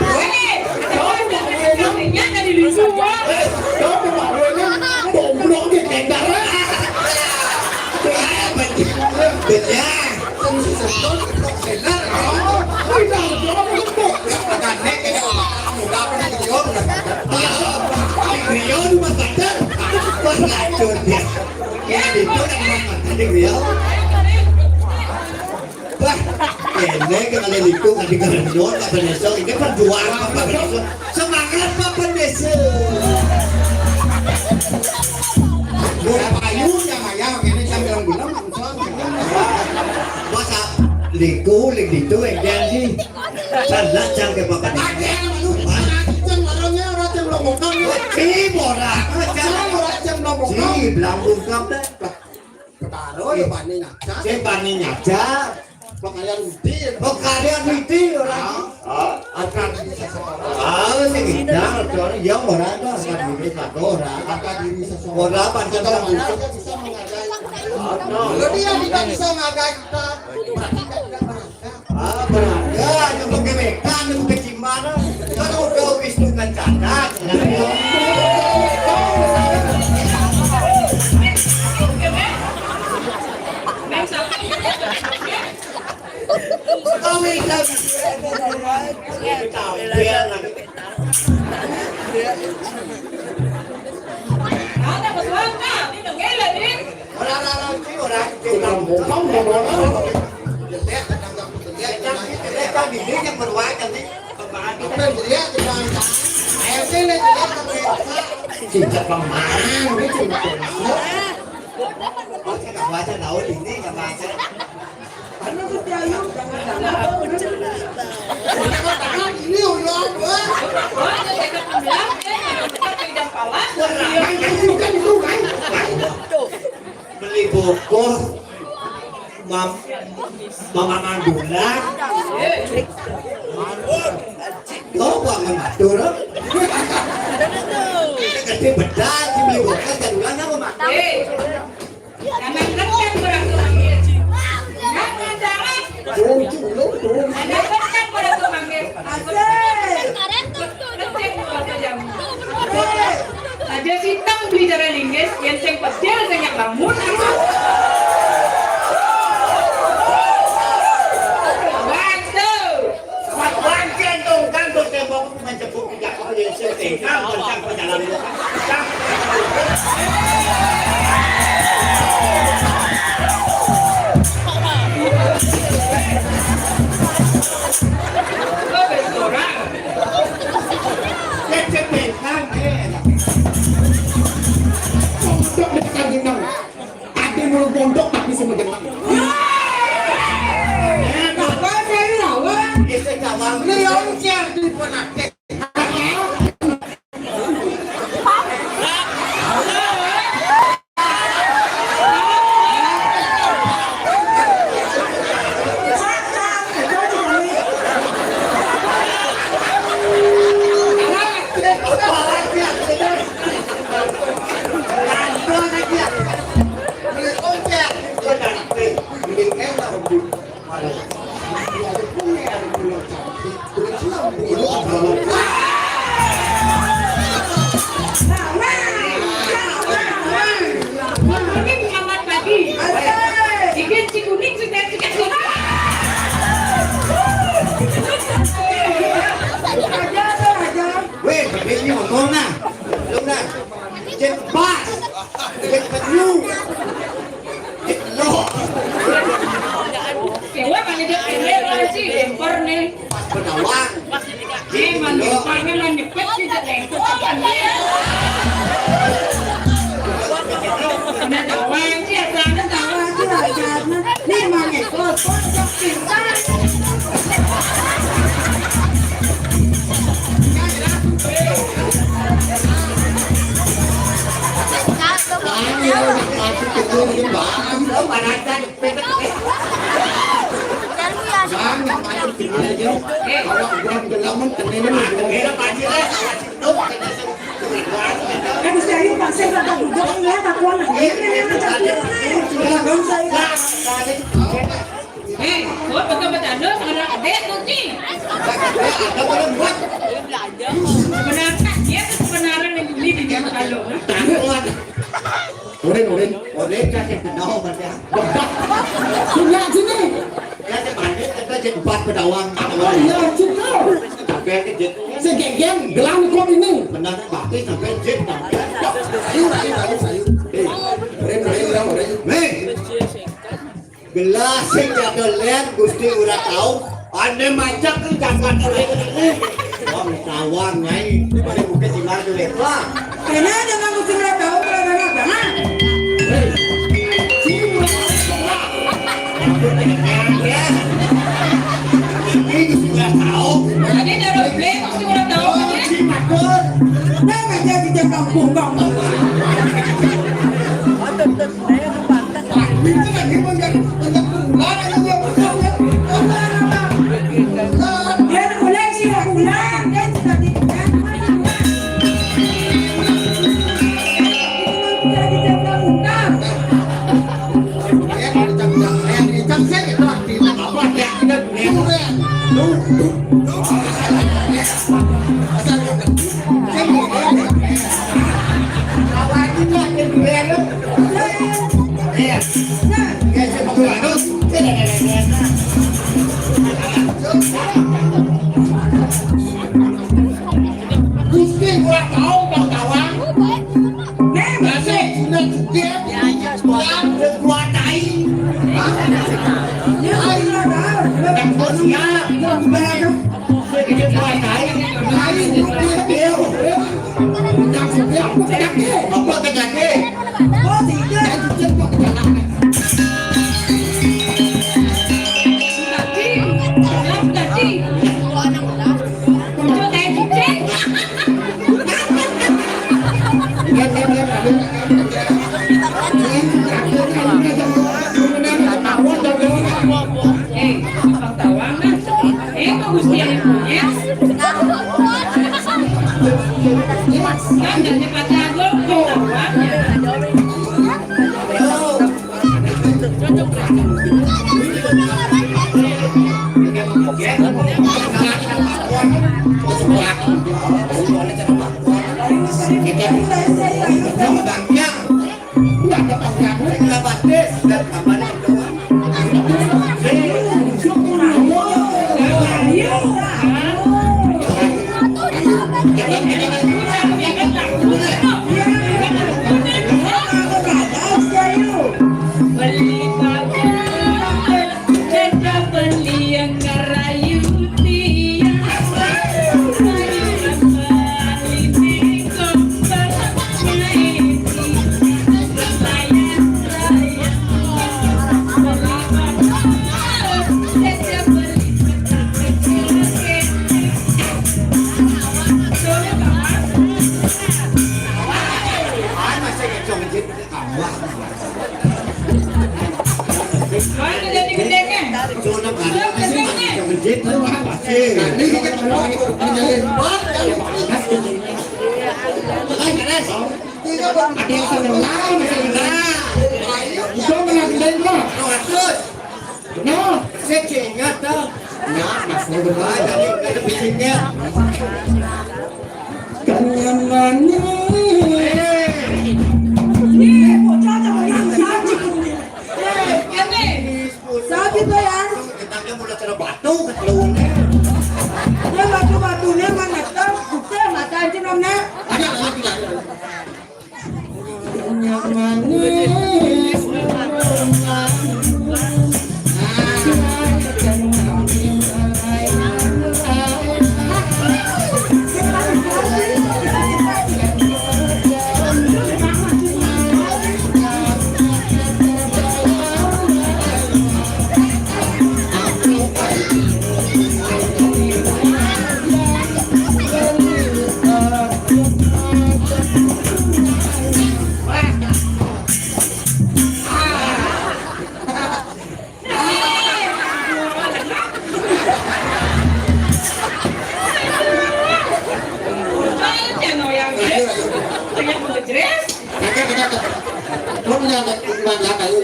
Eh, kau mau gue nang? Artinya dari luar. Eh, kau mau gue nang? Goblok di tenda. Betul. Betul. Benar. Oh, benar. Kau mau gue nang? Rio di Mas Bandar. Wah, ngacur dia. Ya, di itu kan Mas Bandar di Rio. Wah, ini kalau itu kan di Gubernur, Pak Peneso. Ini perjuangan Pak Peneso. Semangat Pak Peneso. Mau payung yang ayam, ini sambil bilang, masa liku, lik itu, yang sih. Salah jam ke bapak ni. Ada yang lu, ada jam warungnya, orang jam lo buka. Cim, ora. Jam orang jam lo buka. Cim, bilang buka deh. Betaro ya bani ngajar. Cim, bani ngajar. Pekaryan Widi. Pekaryan Widi, orang. Ah, akan bisa sekolah. Ah, sing hidang, orang. Ya, ora ada. Akan diri satu orang. Akan diri seseorang. Ora, pancen orang. Orang bisa menghargai. Kalau dia tidak bisa menghargai kita, berarti dia tidak berharga. Ah, berada, yang penggebekan, yang pengimana. Kalau udah Wisnu Kencana, kami lagi. Ada pesuaka, ini dong, gila, Din. Ora, ora, ora, iki ora. Tukang bongkong, bongkong. Jelek, tetangga jelek. Yang jelek kan ini yang berwajar nih. Apa yang jelek, kita angkat. Ayo sini, jelek, tapi cinta pemain, ini cinta pemain. Oh, saya nggak baca tahu ini, nggak baca. Anu Gusti Ayu, jangan-jangan. Ini ulah, wah. Wah, saya nggak bilang, eh, kita pinjam pala. Wah, kan, kan, kan, itu, kan. Beli bokor, mam, mama mandula. Kau bangun matur. Gede bedak, beli bokor, dan ulang apa, Mak? Eh, jangan kencang berarti manggil. Jangan, jangan. Jangan kencang berarti manggil. Asik. Aja sitang beli cara linggis, yang sing pecil sing yang bangun. Bantu. Mat wancen dong kan terus tembok menjebuk tidak kau yang sing tinggal tentang perjalanan. Kau bersuara. Pondok dekat jenang. Ade mulu pondok tapi semua jenang. Apa saya lawan? Ini loncat di pun ade. Dia penyu. Dia telur. Dewa mana dia pengen sih, lempar nih. Pas penawang. Dia mana, mana pasti dia lempar. Nah, tawa sih, asal tawa sih, asal. Nih, mana tuh, tuh, tuh, pintar. Habis dari pasir kata duduk, iya, tak kuat lagi. Sudah dong, saya. Eh, gua betul bercanda, sekarang gede tuh, Ci. Sebenarnya, dia tuh sebenarnya yang beli di Jakarta lo. Urin, urin. Urin, kasih kenal, Mas, ya. Sudah sini. Ya, saya balik, kita jadi empat pedawang. Oh, iya, cukup. Sampai aja, Jit. Segegen, gelang kok ini. Benar, Pak, sampai Jit. Ayo, ayo, ayo, ayo. Eh, urin, urin, urin, urin. Nih. Gelah sing jaga len Gusti ora tau. Ane macak ke jagat ora ini. Wong tawang nyai. Ini pada bukit di mana tuh, Wak? Karena ada nang Gusti ora tau, ora ada apa, ha? Hei. Ini Gusti ora tau. Ada ada Gusti ora tau, ya? Nah, aja di kampung, Bang. Gusti ora tau, Bang Tawang. Nek masih guna juga, kan dikuatai. Hah? Ayo, Bang. Bang Bos, ya. Bang Bos, ya. Bang Bos, ya. Ayo, Bang Bos, ya. Apa terjadi? Eh, Bang Tawang, eh, Bang Gusti yang punya. Kan dari Pak Jago, Bang Tawang, ya. Mana jadi gedenya? Gedenya. Nah, saya ingat dah. Nah, Mas, mau berapa? Ada bikinnya. Kenyamanan. Ini bocah sama yang sakit. Sakit, ya? Kita mulai cara batu, keteluannya. Dia batu-batunya mana tahu, bukan mata anjing, Om, nak. Ada, ada, ada.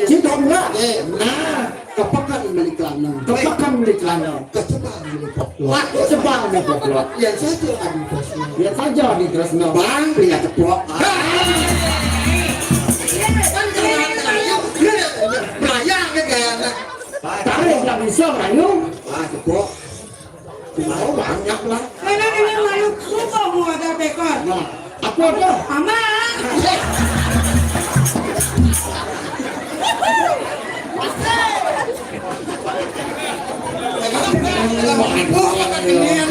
Cing dong lah. Eh, nah, kepekan beli celana. Kepekan beli celana. Kecebang beli potlot. Wah, kecebang beli potlot. Yang saja adi tresno. Yang saja adi tresno. Bang, beli cepok. Kan celana ayo. Melayang kan gaya anak. Tarik nggak bisa, ayo. Wah, cepok. Mau banyak lah. Mana yang lalu? Sumpah mau ada tekor. Nah, apa ada? Aman. Bagus, mana kali ini?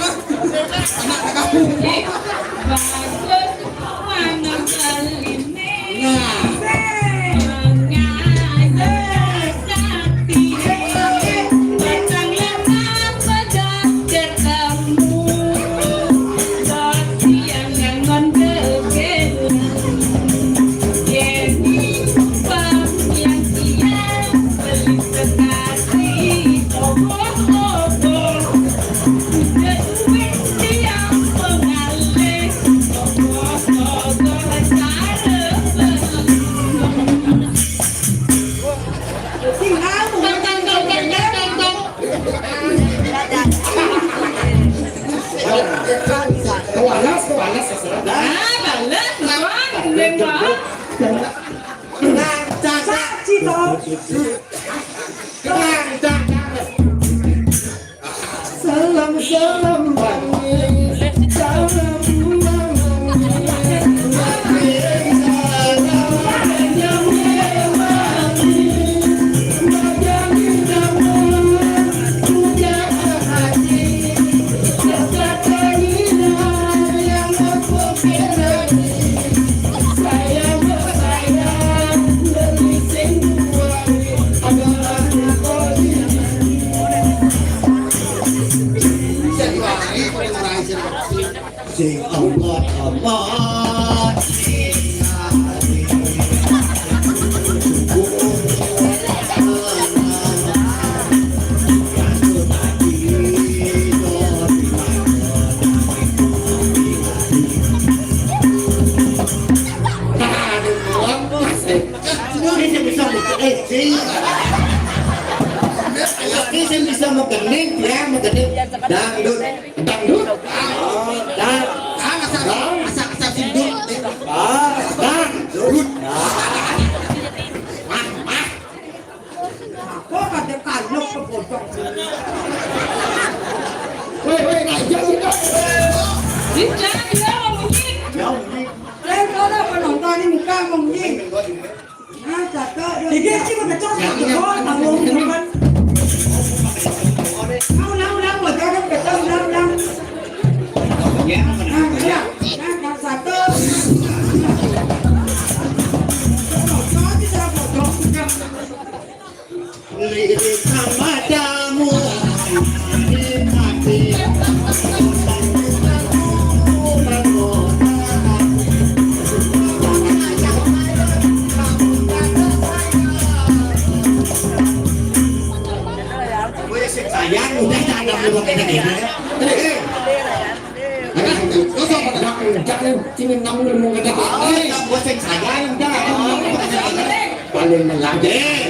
Nah. Kewalas, kewalas, seserah. Ah, bales, Bang. Bang, Bang. Saksi, toh. Salam, salam, Bang. Salam, salam, Bang. Sing empat-empat. Ini sing bisa mukul, eh, sing. Ini sing bisa mukul, ning, ya, mukul, ning. Dangdut. Dangdut. Dang. Asal, asal, asal sindut. Ah, dangdut. Apa kata kaluk ke pojok? Weh, weh, ngajak kita. Ini jangan dia ngomongin. Ya, ngomongin. Eh, kalau penonton ini muka ngomongin. Nah, cakep. Iki sih bekecot, satu gol, tanggung depan. Mau, mau, mau, mau, jangan bekecot, mau, mau. Ya, nah, ya. Nah, satu. Penonton tidak bodoh. Lirik sama jamu, nikmati. Weh, sing sayang, udah jangan ngomong kayak gini. Eh, eh. Ayo, kosong, jangan, jangan, jangan ngomong kayak gini. Oh, tak buat sing sayang, udah. Paling melanggar.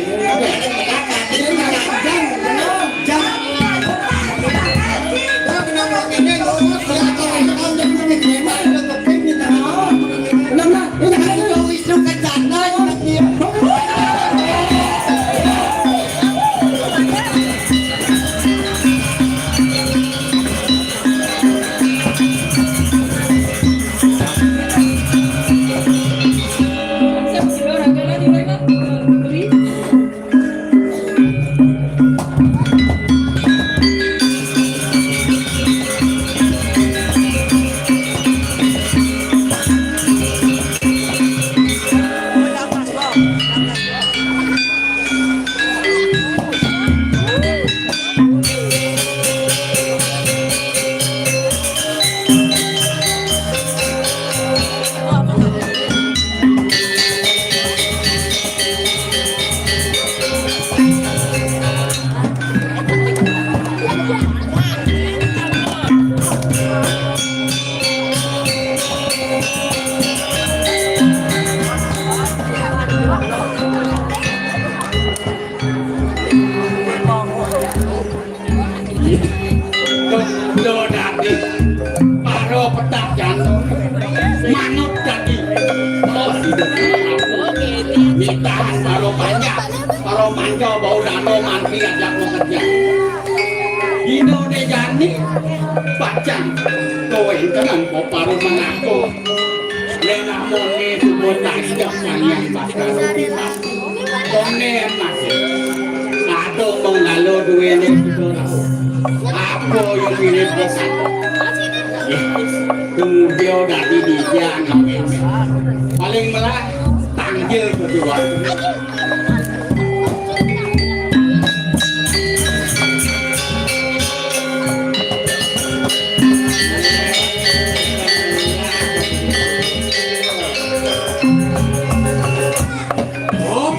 Mitahan para panjak, para manca bau dano mantri ajak makerja. Dina ne jani pacang kawentenan para manako. Yen namune suba tanjak Sang Hyang Batara Pitaka. Kone masih. Aduh, menggalo duwene suba rauh. Apa yo mirip besar? Tunggu dadi dijang. Paling melah tanggil kedua. Oh,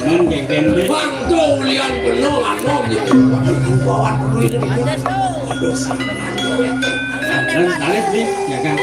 men geng-geng. Bang, tuh, lian bener, anu, gitu. Bawa dulu ini. Aduh, sama. Dan tarik nih, ya kan?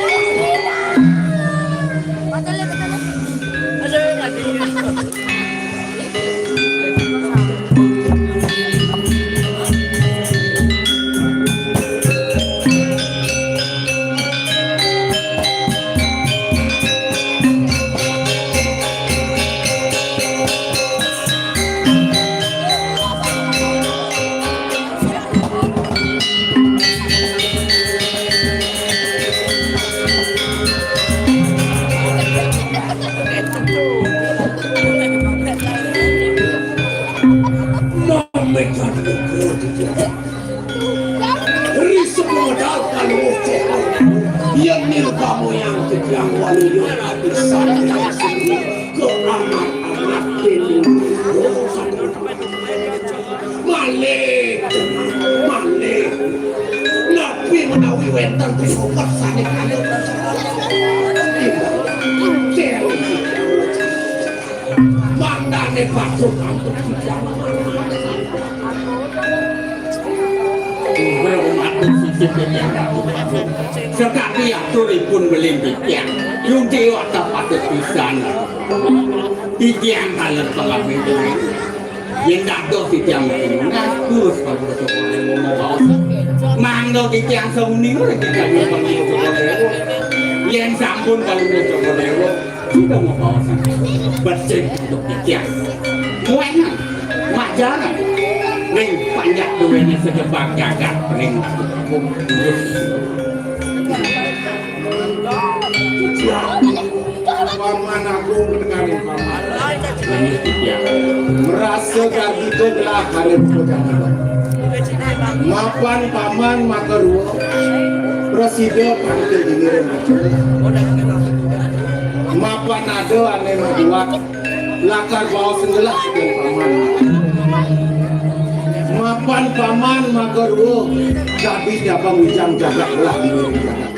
Mamegan ukur. Risep modal kalau ukur. Yang nil kamu yang kejang walu yang bisa yang sini ke anak-anak ini. Malih, malih. Napi menawi wenten ring umat sane kaya mangdane patut antuk titiang. Matur sisip titiang. Sekadi aturipun beli titiang. Yungti wata patut pisan. Titiang kalen pengabdi. Yen dados titiang ngatur Palungguh Cokor Dewa mabaos, mangda titiang sami ora titiang panggih Cokor Dewa. Yen sampun Palungguh Cokor Dewa sida mabaos becik untuk titiang. Kuenan majaran ring panjak duwene sejebar jagat ring hukum. Paman Agung Negari Paman. Merasa gargi gelah hari pemujaan. Mapan Paman maka rua, prasida panggih dini ring aja. Mapan ada ane mabuat, lakar baos gelah ring Paman. Mapan Paman maka rua, dadi jabang wijang jagat gelah dini ring jagat.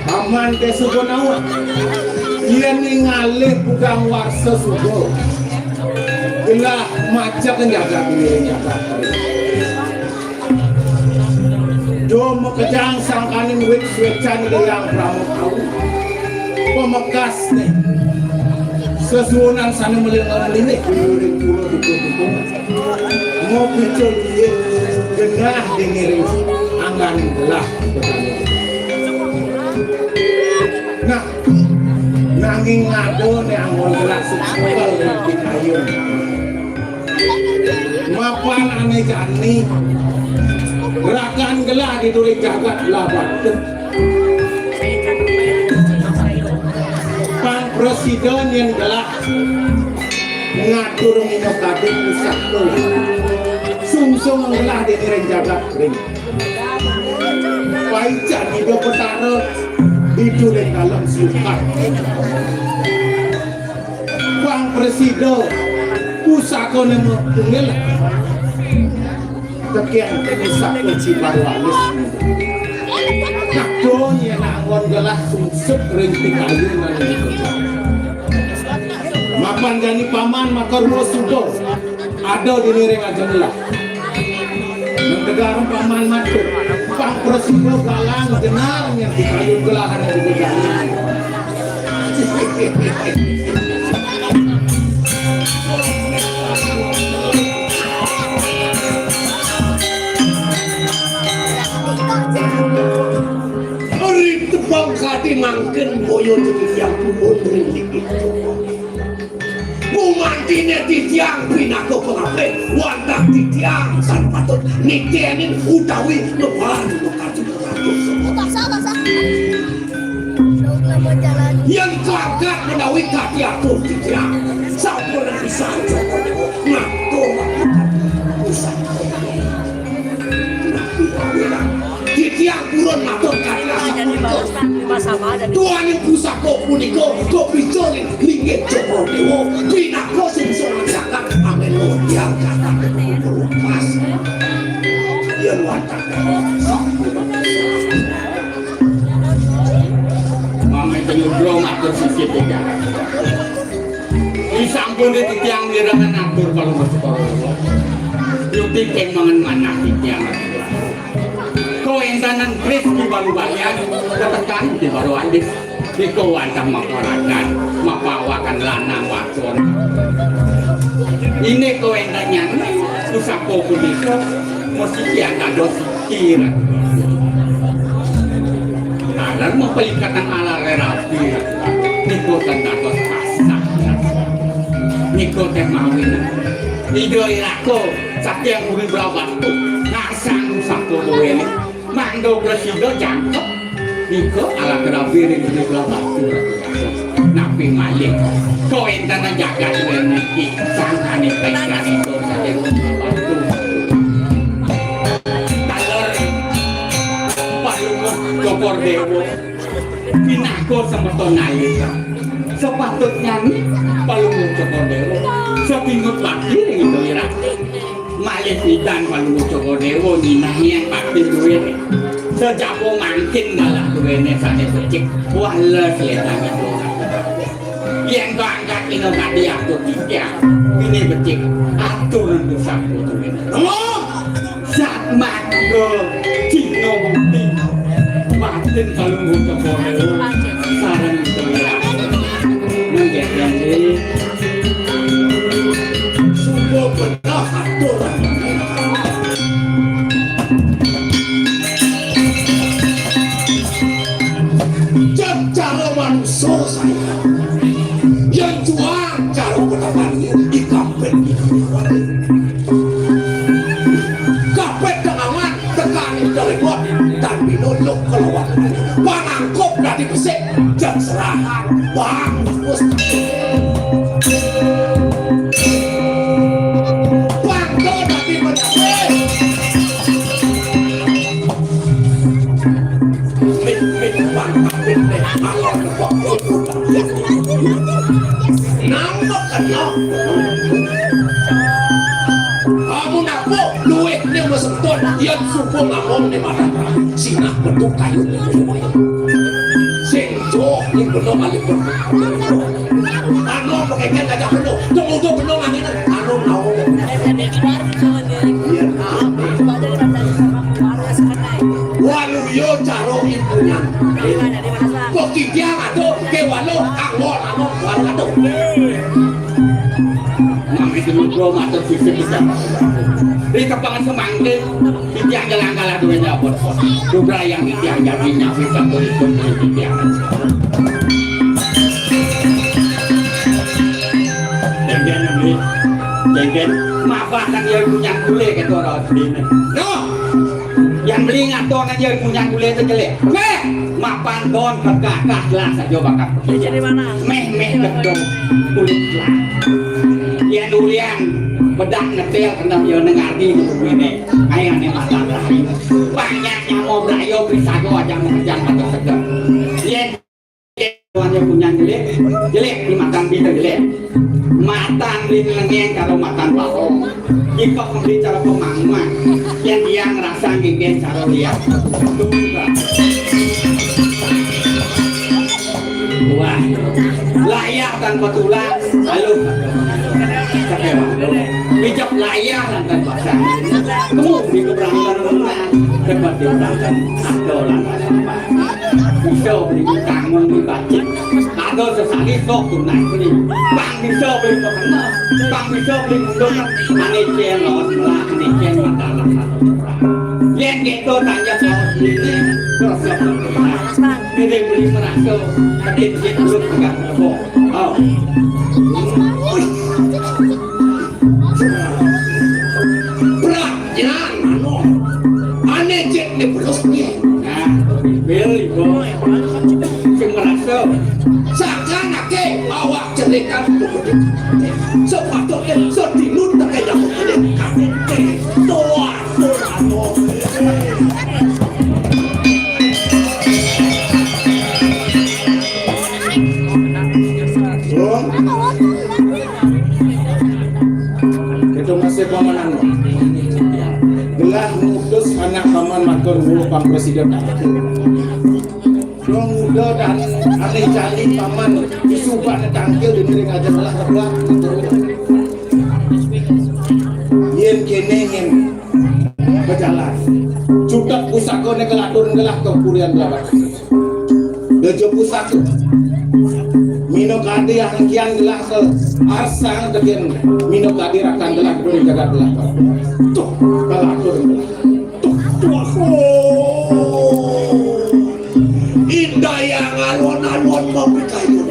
Paman te suba nawang. Yen ningalih kudang warsa suba. Gelah macet njaga diri njaga. Do makejang sangkaning wit swecan Hyang Pramod Awu. Pamekasne sesuunan sane melih-melih ring pura duka-duka. Mapica liik genah dene ring angganing gelah. Nah, nanging ngadone anggon gelah suksuka ring pikayun. Mapan ane jani rakan gelah di duri jagat gelah batuk. Pang presiden yen gelah ngatur minakadi pusaka. Sungsung gelah dene ring jagat ring. Paican Ida Betara ditu ring dalem siukan. Pang presida pusakane mungil. Teken pusaka cibar walis. Kadon yen anggon gelah sungsut ring pikayun. Mapan jani Paman maka rua suda ada dini ring ajeng gelah. Nang tegarem Paman matur, pang presida galang jenar nyen pikayun gelahan ring pikayun. Ari tebang kadin Mangkin boya titiang purun ring niki. Gumantiné titiang pinaka pangapit, wantah titiang tan patut nitenin utawi ngeban makadi peratus. Yén kaget menawi kadi atur titiang, sampun pisan ngatur pisan. Titiang purun matur kadi asapunika. Duaning pusaka punika kapica ring linggih Cokor Déwa, pinaka sing sangkan anggen tiang katah lepas. Yén wantah sampun. Mami penyudro matur sisip tiga. Disampun di titiang mirengan atur palungguh Cokor Déwa. Yukti keng mangan manah titiang. Kawéntenan kris di baru bayan, ketekan di baru alis. Nika wantah maparagan, mapawakan lanang wadon. Indik kawéntenan pusaka punika, mesti kian dados siti. Taler mapaikatan alaré rabi, nika tan dados pasah. Nika téh mawinan Ida Iraka saking Puri Blahbatuh ngasang pusaka duéné. Mangda prasida jangkep. Nika alaré rabi ring Puri Blahbatuh. Napi malih kawéntenan jagat duéné niki sangkaning paikan Ida saking Puri Blahbatuh. Taler Palungguh Cokor Déwa. Pinaka semeton alit. Sepatutnyané Palungguh Cokor Déwa satinut bakti ring Ida Iratu. Malih pidan Palungguh Cokor Déwa nyinahang bakti duéné. Sajaba mangkin galah duéné sané becik. Wah, les lédang. Yén bangkat ina kadi atur titiang, dini becik atur nentu sampun. Sat mangga cina bukti. Batin kalungguh kepala sareng tulang. Nggih, nggih. Sungguh benar atur. Jam cara manusia saya. Yang juang cara kedatannya di kampung. Kampung tengah tekan dari bot dan binuluk keluar. Panangkup dari besik jam serahan. Bang, bos. Bang, dari mana? Mit, mit, bang, mit, mit, bang. Nambah kena. Kamu naku luwih ning mesentun, yén suku ngomong ning madan. Sinah betuk kayu. Sing joh ning beno malih. Anu pakai kan gajah beno. Temu tuh beno ngangin. Anu naon. Iya, nah. Waluya cara impunan. Kok titiang aduh ke waluh anggon anu waluh aduh. Mangke semoga matur sisip pisan. Ri tepangan semangke titiang jalan kalah duwe nyabut. Dubrayang titiang jadi nyawi sampun ipun titiang. Jenggen nami. Jenggen mapakan ya punya kule ketua rawat dine. Noh. Yang beli ngaton aja punya kulit itu jelek. Weh, mapan don kekakah jelas aja bakal. Jadi mana? Meh meh gedong kulit jelas. Yang durian bedak ngetel kena dia nengadi ini. Ayo nih mata terakhir. Banyaknya mau berayo bisa gua aja mau kerjaan atau seger. Yang Tuannya punya jelek, jelek di matan kita jelek. Matan di lengen karo matan bawong. Kita kembali cara pemangman. Yang dia ngerasa genggen cara lihat. Wah, layah tanpa tulang, lalu pijak layah lantan basah. Kamu di keberangkatan rumah, tempat di keberangkatan ada orang sampah. Bisa beli tangan di bacin. Ada sesali sok tunai beli. Bang bisa beli pekena. Bang bisa beli mundur. Ane cen lawan melah, ane cen mata lawan. Yén kéto tanya kawan ini, terus yang penting. Ini beli merasa, tapi dia belum pegang lebok. Oh. Berat, ya, anu. Ané cék né belus né. Nah, bil ibu. Sing merasa. Sakanaké awak cerikan. Sepatutnya sedinut teké yang. Tuh, tuh, tuh. Itu masih pamanan. Gelah ngutus anak paman matur nuwun pang presiden. Dong udah dan aneh jani paman disubak tangkil di miring aja malah rebah. Yén kéné yén bejalan. Cutet pusakané kelatur gelah ka purian lawan. Dejo pusaka. Minakadi angkian gelah ka arsang tegén minakadi rakan gelah puri jagat gelah. Tuh, kelatur gelah. Tuh, tuh. Indayang alon-alon mapikayun.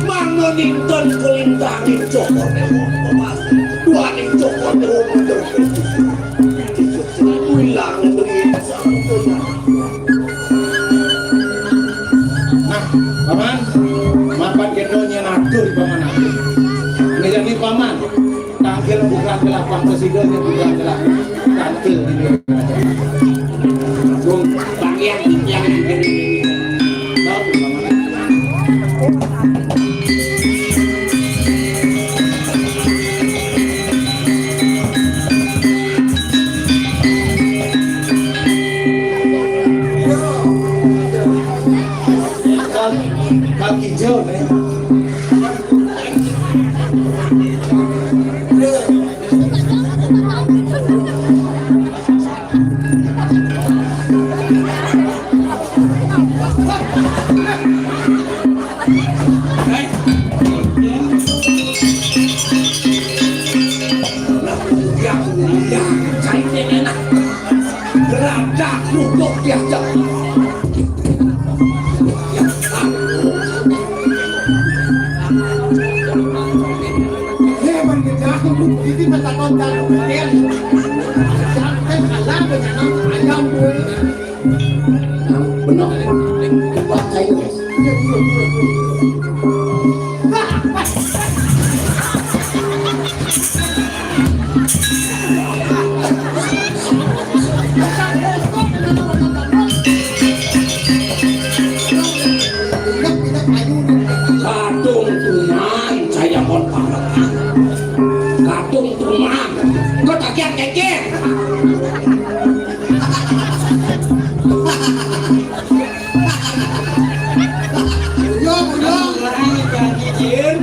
Mangda ninten kalintangin cokor dewa. Duaning cokor dewa. Wilang. Nah, paman, mapan kéto nyén atur paman atur. Ini jadi paman. Tangkil bukan kelapa, presiden yang bukan kelapa. Tangkil ini. Agung, bagian yang kaki hijau, nih. Gerabak duduk diajak. Hé, bang, kita aku ini mata tonton kalian. Sampai kalah dengan ayam gue. Benar. Baca ini. Kadung tuman, saya kon pamekan. Kadung tuman, kok tagihan kékér. Buyung, buyung. Orang janji jin,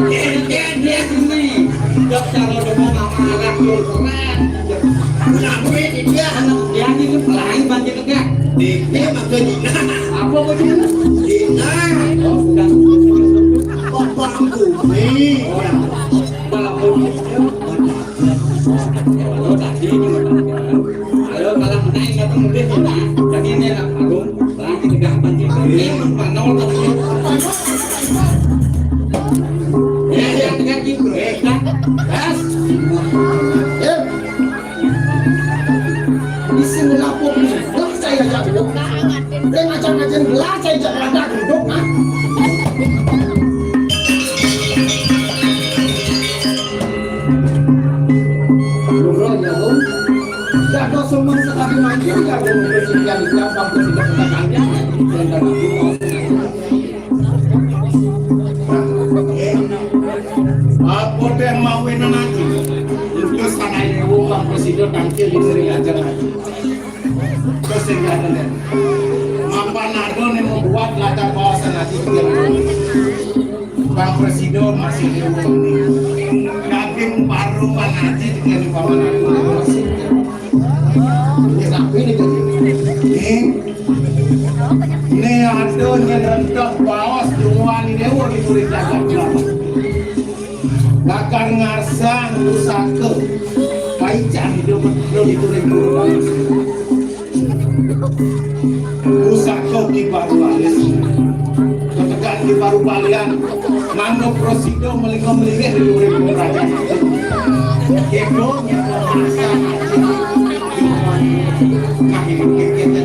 jin, jin, dia sini. Dok, kalau demo mama anak lu, keren. Kenapa ini dia? Anak dia ini tuh pelangi banjir enggak? Dia maksudnya Dina. Apa kok Dina? Dina. Oh, sudah. Bapak aku. Nih. Oh, ya. Kalau aku. Kalau tadi ini, kalau kalau naik datang lebih, nah, jadi ini anak baru. Lagi tegak panci, ini manol tapi. Eh, yang tegak gitu, eh, kan? Gas. Eh. Isi melapuk nih. Wah, saya jago. Dia ngajak-ngajak gelas, saya jago ada duduk, ah. Ngobrol, jago. Jago semua sekali maju, jago. Presiden, jago, presiden, jago. Apa deh mau enak nanti? Itu sana ibu bang presiden tangkil di sini aja nanti. Terus yang ada deh. Mapan ada nih mau buat latar bawah sana di dia. Bang presiden masih di rumah nih. Daging paru bang haji dengan paman aku masih. Ini rapi nih, Gung. Nih, nih ada nyén rendah baos dunguan dewa di kulit jagat. Bakal ngarsang pusaka. Ai cari dia betul itu ribu. Pusaka Ki Baru Alis. Ketekan Ki Baru Balian. Mangga prasida melingkar-melingkir di luar kerajaan. Kedo nyata masa. Nah, ini kita.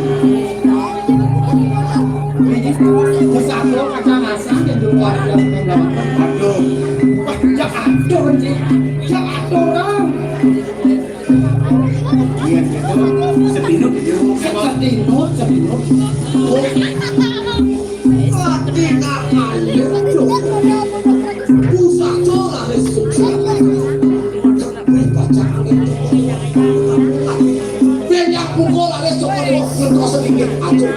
Pusaka kacang asam yang di luar. Aduh. Wah, jak atur, Cik. Jak atur, Kang. Iya, gitu. Sedinut, gitu. Sedinut, sedinut. Oh. Ati kakak, pusaka laris sukses. Wih, baca angin. Banyak pukul laris sukses. Ngentos sedikit aja.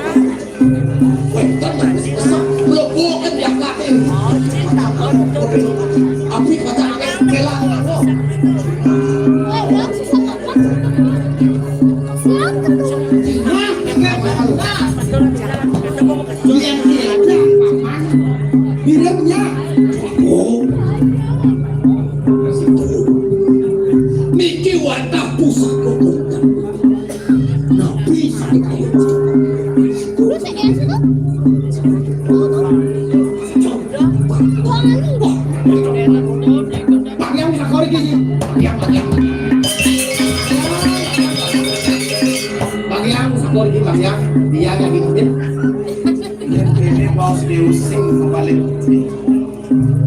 Wénten wis pesek mlebu ing yaklating. Abdi kata akeh kelak. Nah, nah, nah. Yang diajak paman. Miripnya. Oh. Niki wantah pusaka. Nabi sakit ayo. Bang Yang sakor iki sih. Bang Yang, Bang Yang. Bang Yang sakor iki, Bang Yang. Dia lagi ngambil. Yang ini mau diusing kembali.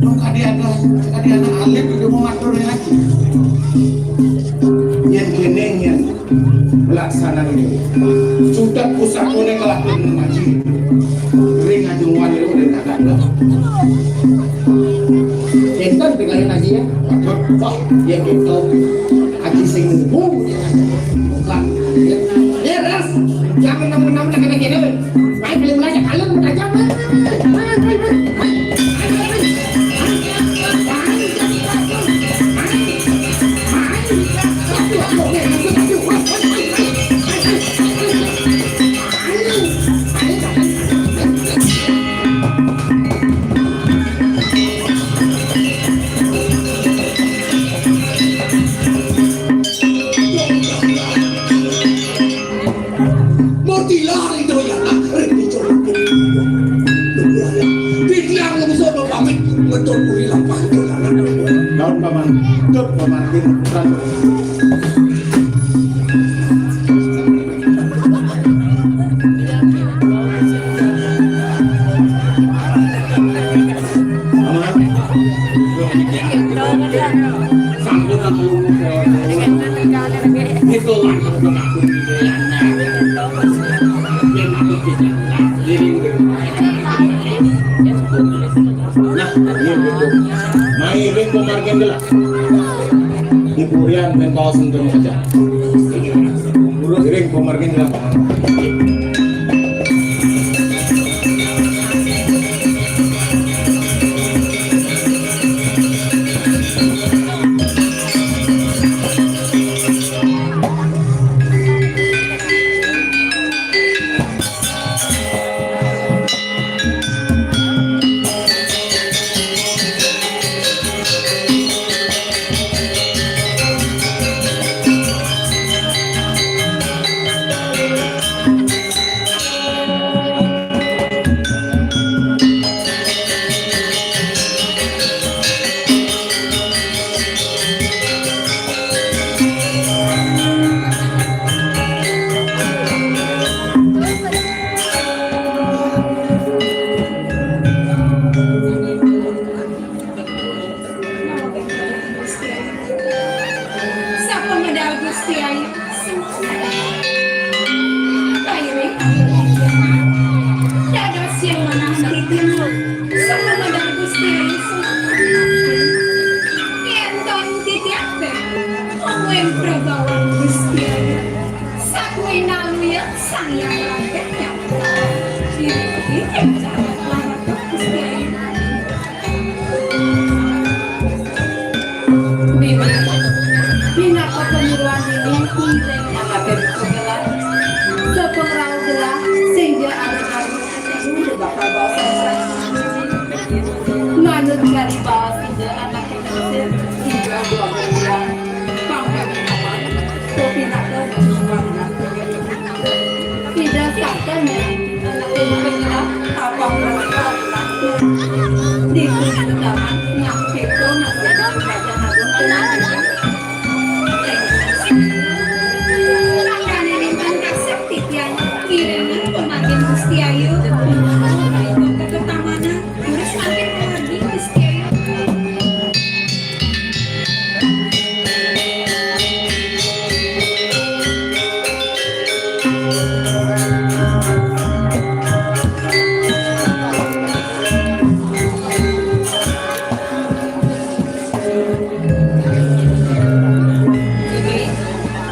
Wong kadhe ana, kadhe ana alit iki mau ngatur lagi. Yen kene yen pelaksanaan ini. Sudah pusakane kelakuan ngaji. Ring ajung wali ring kakak. Enten dengan ngaji ya. Wah, ya gitu. Aji sing nunggu. Bukan. Ya, ras. Jangan nemu-nemu nak kena kena. Mai beli belanja kalung tajam. Mutilah itu ya, ring dicoba. Titiang lungsur pamit metu puri lampah. Daun paman, dut paman, Nah, iya, betul. Mai ring pamargin gelap. Di purian ben kaos untuk aja. Urus ring pamargin gelap. Sapa medal Gusti Ayu? Baire. Dados yang manah titiang. Sapa medal Gusti Ayu? Yen ton titiang teh. Wong ing prabawan Gusti Ayu. Sakuwi naluya Sang Hyang Raden nyamplak. Diri ing jagat Gusti Ayu. Minangka panyuruhan dini, kuwi anggape buka gelah. Sepeng rauh gelah, sing ja ada kami, bakal bawa selesai. Manut kari bawa sida anak Indonesia, tiga dua bulan. Pangkat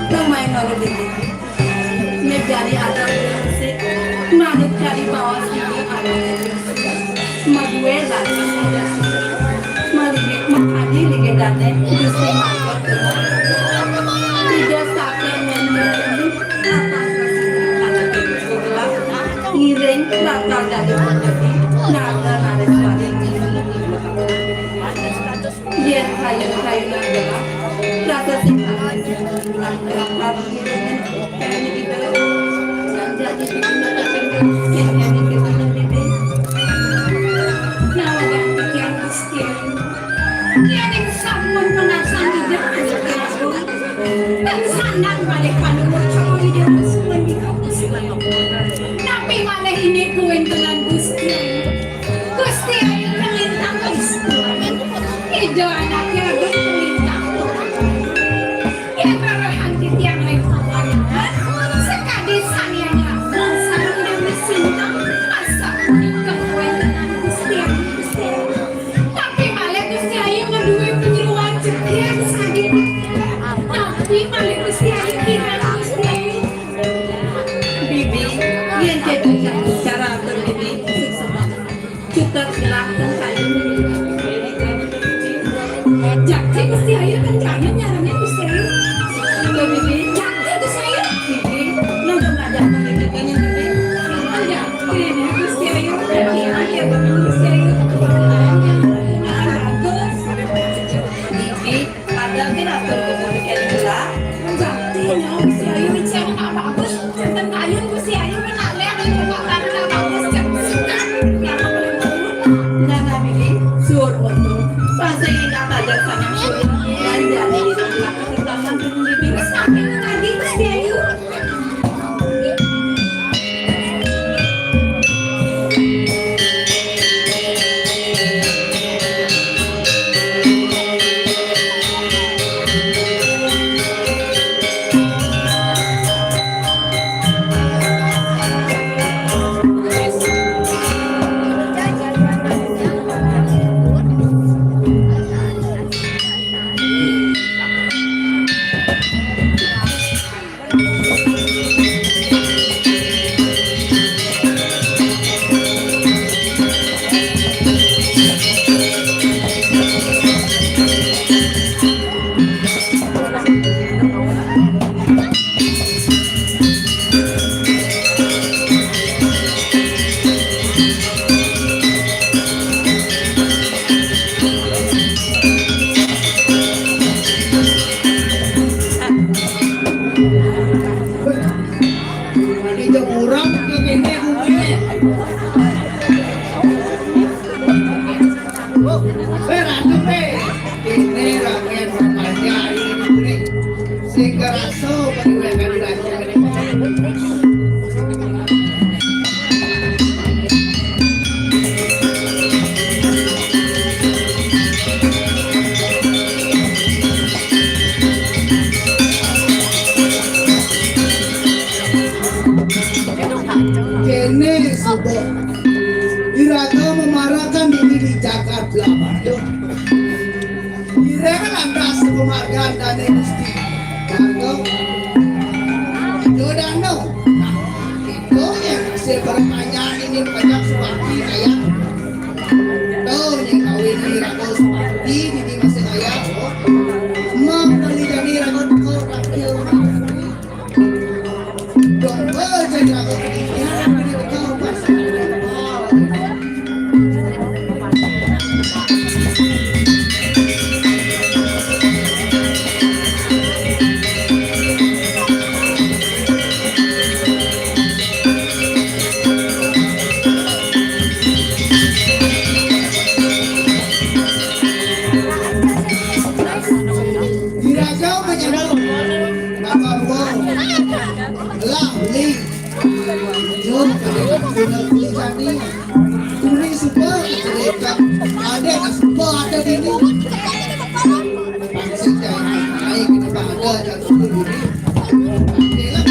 Lumayan malu dikit. Negari ada musik, manuk dari bawah sini ada musik. Maduela, maligit, makadi, ligedane, gusti mangkot, tidak sampai menurun, ngiring, bakal dari rezeki, naga, naga, suari, Yen kayu-kayu nang gelap, rasa sing Napi malih ini kuwi tenan Gusti? Gusti Ayu kalintang Kristen. Ida anake agung kalintang. Yen rarahan titiang ring pawayangan, sakadi salian raga sareng nami sintang, asa punika kawentenan Gusti Ayu, Gusti Ayu. Tapi malih Gusti Ayu ngeduwe panyeruan jegeg sakadi titiang. Tapi malih Gusti Ayu kirang Gusti Ayu. Bibi, yen keto cara atur Bibi, sing semangat. Cukup gelap dan kayu. Jakti Gusti Ayu kan kayu nyarane Gusti Ayu. Jakti Gusti Ayu. Nonton ada apa gitu kayaknya gitu. Ada. Gusti Ayu. Gusti Ayu. Bagus. Bibi. Padahal ki atur kudu dikene gelah. Jakti nyo Gusti Ayu, ijang Pak Bagus, janten kayun Gusti Ayu menawi ada kekuatan Pak Bagus, cek sikat. Nah, nah, Bibi, suwun untung. Pas ingkang tajak sangang suwun, dan jadi di rumah perkembangan Bibi. Wis sampe lagi Gusti Ayu. Adi jok urang ke kene bumine. Oh, eh, Ratu, eh. Kene rakyat Papaya ini, sing karaso paniwekan di rakyat. Kene suba. Iraga memarakan diri di jagat Blahbatuh. Ira lantas pamargan dane Gusti. Warga Jodano. Nah, itu yang saya bertanya ini banyak suami kayak. Tuh, yang kawin di Rago Suwandi, di Dimas Jaya, tuh. Mau kali jadi Rago Teko, Rakyat. Dong, eh, jadi Rago Teko, Rakyat. Kulit jani, kulit suka, cerita. Ada yang suka, ada di ini. Pasti jangan naik, kenapa ada, jangan dulu ini. Ada lah.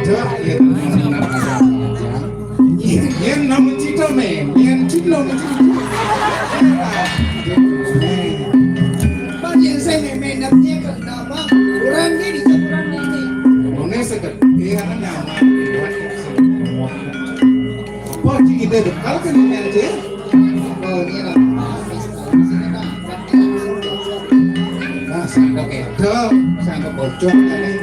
Dah, ya, teman-teman, ada. Yen nama cita men, yen cita nama cita. Bang, yen saya men, men, nak dia ke nama, orang ni, dia orang ni, ni. Mana sekat, dia akan nama. Apa cik kita bekal kan ni, men, cik? Oh, ni lah. Nah, sangka ketok, sangka bocor, kan ni.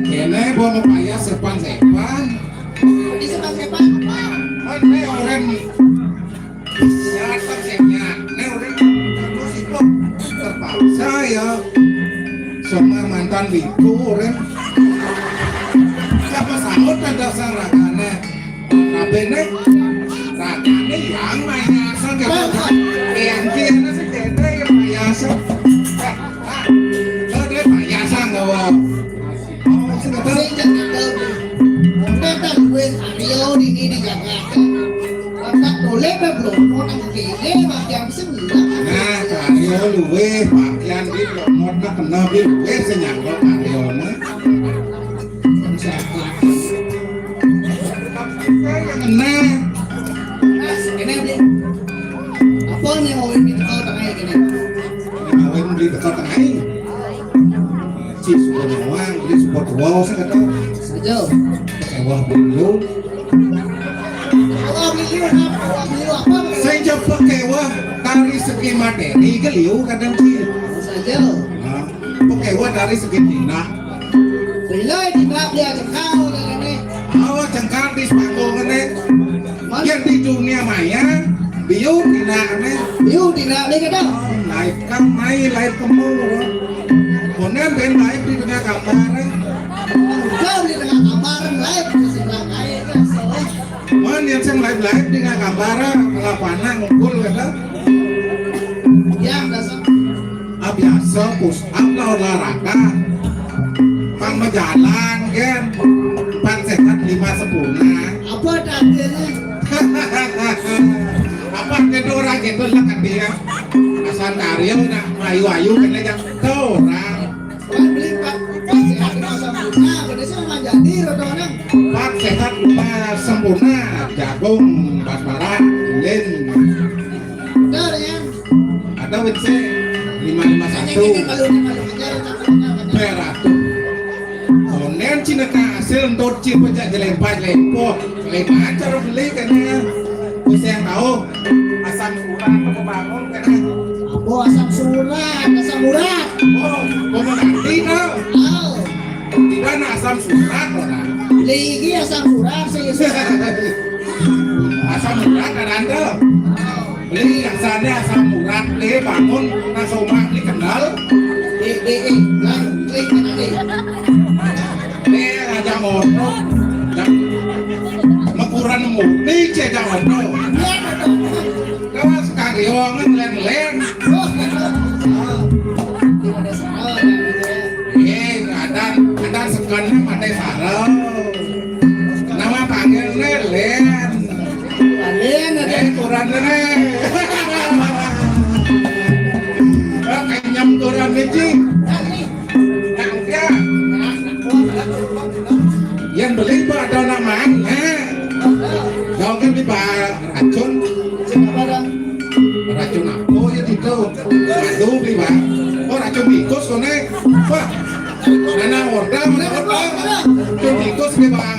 Kene gua mau payah sepan-sepan. Ini sepan-sepan. Kan ne orang nyata senya. Ne orang terus itu terpaksa ya. Sama mantan biku orang. Siapa sahut ada sang ragane? Kabene, ragane yang mayasa, gitu. Yang kira sih, kira yang mayasa. Eh, ah, lo dia mayasa nggak, Wak? Oh, sing kata. Sing kata. Kata gue, Aryo di ini di Jakarta. Kata boleh, belum mau nang kene, bagian sebelah. Nah, Aryo luwe, bagian di belum mau kena, luwe senyangkut Aryo, nah. Yang kena. Apa nih mau ini teko tengah ini? Mau ini beli teko tengah ini. Ci sudah nyawang, beli support wow, saya kata. Saja. Kewah beli lu. Kewah beli lu, apa? Kewah beli lu apa? Saya jawab kewah dari segi materi, geliu kadang ci. Saja. Nah. Pokewah dari segi tindak. Bila tindak dia jengkal, dia ini. Oh, jengkal di sepatu ngene. Yang di dunia maya, biu tindak ngene. Biu tindak ni kata. Oh, live kan mai, live kemu. Konen ben live di tengah kamar, eh. Jauh di tengah kamar, live di sebelah kain, ya, salah. Man yang sing live-live di tengah kamar, eh, lapangan ngumpul kata. Ya, biasa. Ah, biasa push up lah olahraga. Pang berjalan kan. Empat sehat lima sempurna. Apa tandanya? Apa gitu orang gitu lah kan dia. Asal karya nak ayu-ayu kena jam tu orang. Kan beli empat, empat sehat lima sempurna. Jadi saya manjadi rodonan. Empat sehat lima sempurna. Jagung, basmara, lilin. Betul ya. Ada W C lima lima satu. Peratus. Konen Cina ka hasil entot ci pecah jelempa jelempo. Jelempa aja orang beli kena. Bisa yang tahu. Asam urat apa bangun kena. Oh, asam surat, asam urat. Oh, mau ganti tau. Oh. Tidak nak asam surat orang. Lagi asam surat sih. Asam urat ada anda. Beli asalnya asam urat, beli bangun, nasi omak, beli kendal. Eh, eh, eh, lang, klik mana ni? Eh, aja ngono. Jang, mekuran murni, cek jang ngono. Kawas kariongan len-len. Eh, ada, ada sekannya mate sarang. Nama panggilnya Len. Len, ada. Eh, kurang nih. Eh, kenyam kurang nih, Cing. Yang beli Pak ada namanya. Kau kan di Pak Racun. Racun apa ya itu? Aduh, beli, Pak. Oh, racun tikus, konek. Wah, Nana order, mana order? Racun tikus, beli, Pak.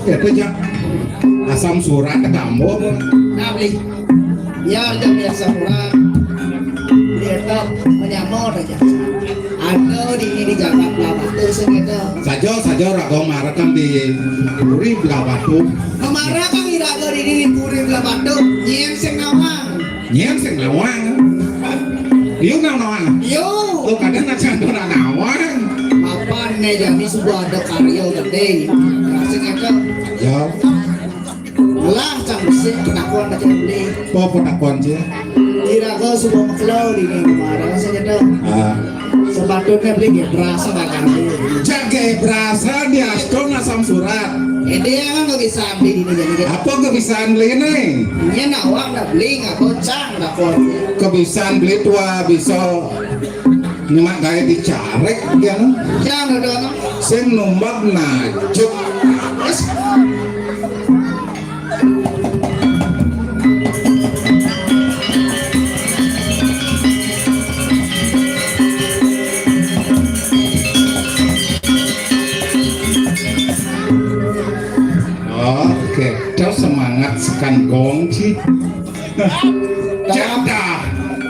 Apa, Jak? Asam surat ka ambo. Nah, beli. Ya, ada biasa murah. Dia tak menyamar aja. Ada di ini di Jalan Belah Batu segitu. Sajo, sajo rago marakan di Puri Belah Batu. Kemarin kan iraga di ini di Puri Belah Batu. Nyén sing nawang. Nyén sing nawang. Yu nang nawang. Yo. Tuh kadang nak sing nawang. Apa nih jadi sudah ada karya gedé. Sing itu. Ya. Lah, cang besi, penakon aja beli. Apa penakon sih? Iraga sudah makelo di ini kemarin saja dah. Ah. Sepatutnya beli gé berasa makan beli. Jaga berasa di Aston asam surat. Eh, dia kan nggak bisa beli di ini jadi. Apa nggak bisa beli nih? Ini nawang nak beli nggak bocang nak kon. Kebisan beli tua bisa nyemak gaya dicarék dia, no. Jangan ada, no. Sing numbak najuk. Yes. Oke, terus semangat sekan gong, Ci. Cak dah,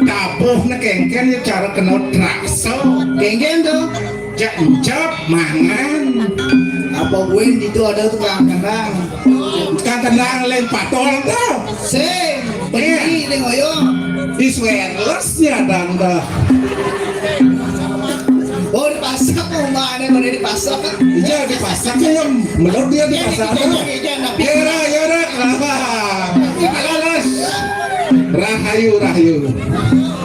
tabuh na kéngkén ya cara kena traksa. Kéngkén tuh. Cak encap mangan. Apa gue itu ada tukang kendang? Tukang kendang lain patol tuh. Sing, iya. Beli ning oyong. Is wireless ya, Tante. Oh, dipasak, oh, mana boleh dipasak, kan? Iya, dipasak ya, melot dia dipasak. Iya, iya, iya, iya, nah. Ya, ra, ya, ra, kenapa? Lalas. Rahayu, rahayu.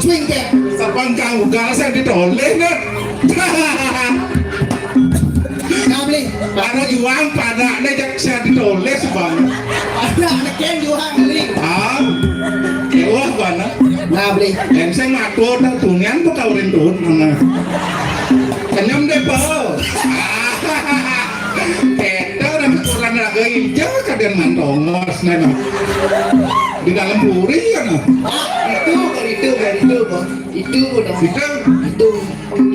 Swing, kan? Sapang kau, gak saya ditoleh, nah. Nah, beli. Pada juang, pada ada jak saya ditoleh, bang. Ada, ada ken juang, beli. Ah, ya, wah, bana. Nah, beli. Yang saya ngatur, dah, tunian tuh kau rindu, mana? Kenyam deh, Pak. Kita orang kurang raga hijau, kadang mantongos, nah, nah. Di dalam puri, ya, nah. Ah, itu, itu, itu, Bang. Itu, Bang. Itu. Itu.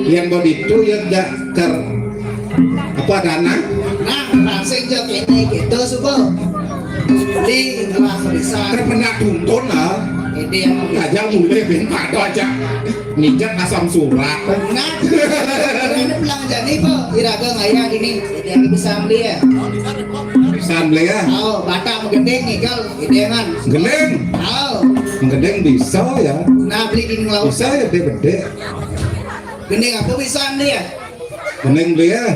Yang buat itu, ya, jak ker. Apa, dana? Nah, langsung jawab ini, gitu, subuh. Di ngelah bisa. Terpena tuntun, lah. Ini yang aja mulai ben pada aja. Nginjak asam surat. Nah, ini pulang jadi, Pak. Iraga ngaya gini. Jadi, aku bisa beli, ya. Bisa beli, ya? Oh, Batak menggending nih, Gal. Gedengan. Gending? Oh. Gending bisa, ya. Nah, beli gini laut. Bisa, ya, gede-gede. Gending apa bisa, nih, ya? Gending beli, ya.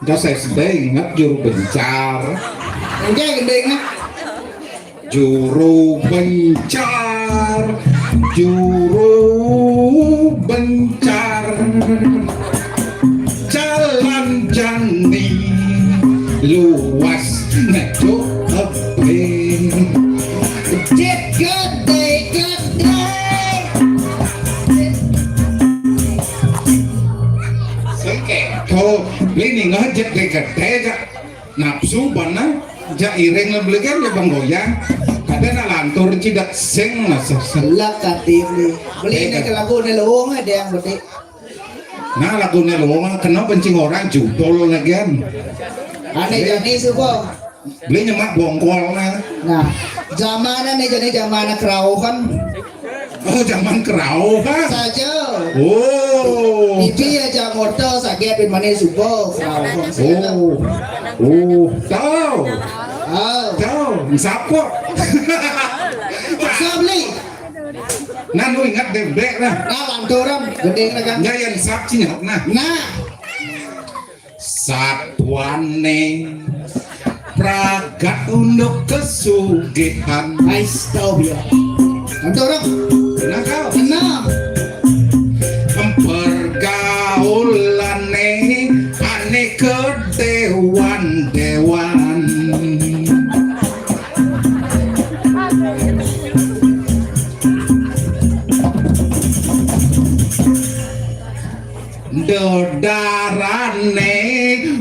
Enggak, saya sedang ingat juru bencar. Enggak, gending, ah. Juru bencar, juru bencar, jalan jani luas ngejuk tebing. Jet gedé-gedé. Sengke, tuh, ini ngejek gedé-gedé, Jak. Nafsu bana, ja iring lah beli kan, ya bang goyang. Kadang nak lantur cidak sing lah, sing, sing. Lah, kati beli. Beli ini ke lagu ni lowong ada yang beli. Nah, lagu ni lowong, kena bencing orang judul lagi kan. Aneh jadi subuh. Beli nyemak bongkol, nah. Nah, zaman ni jadi zaman kerauhan. Oh, zaman kerauh, kan? Saja. Oh. Iki ya jam motor saget di mana subuh, kerauhan. Oh. Oh, tahu. Oh. Tahu, siapa? Sabli. Nah, lu ingat deh, Bek, nah. Nah, lanturan, gedé, kan? Nggak, yang saksi, nah. Nah. Satuané pragat unduk kesugihan. Astaga. Dorong. Kenapa? Kenapa? Pergaulané ané kedewan-dewan. Dedarané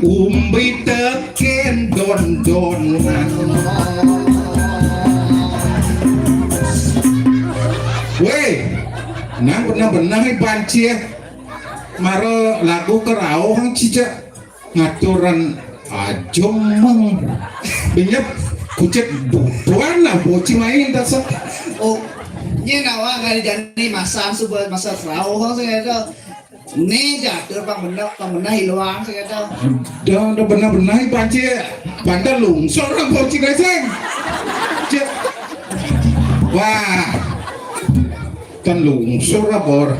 umbi tekén don-donan. Wéh, nang beneh-beneh ni banci, eh. Mara lagu kerauh, Cica. Ngaturan aja, Mang. Pinyep kucit duduan lah boci main dasar. Oh, nyén awak ngalih jani masan suba masa serau sing ada. Né jatur pang bener, pang bener iluang sing ada. Dah, dah bener-bener panci. Bandar lungsur lah boci gasing. Cik. Wah. Kan lungsur lah bor.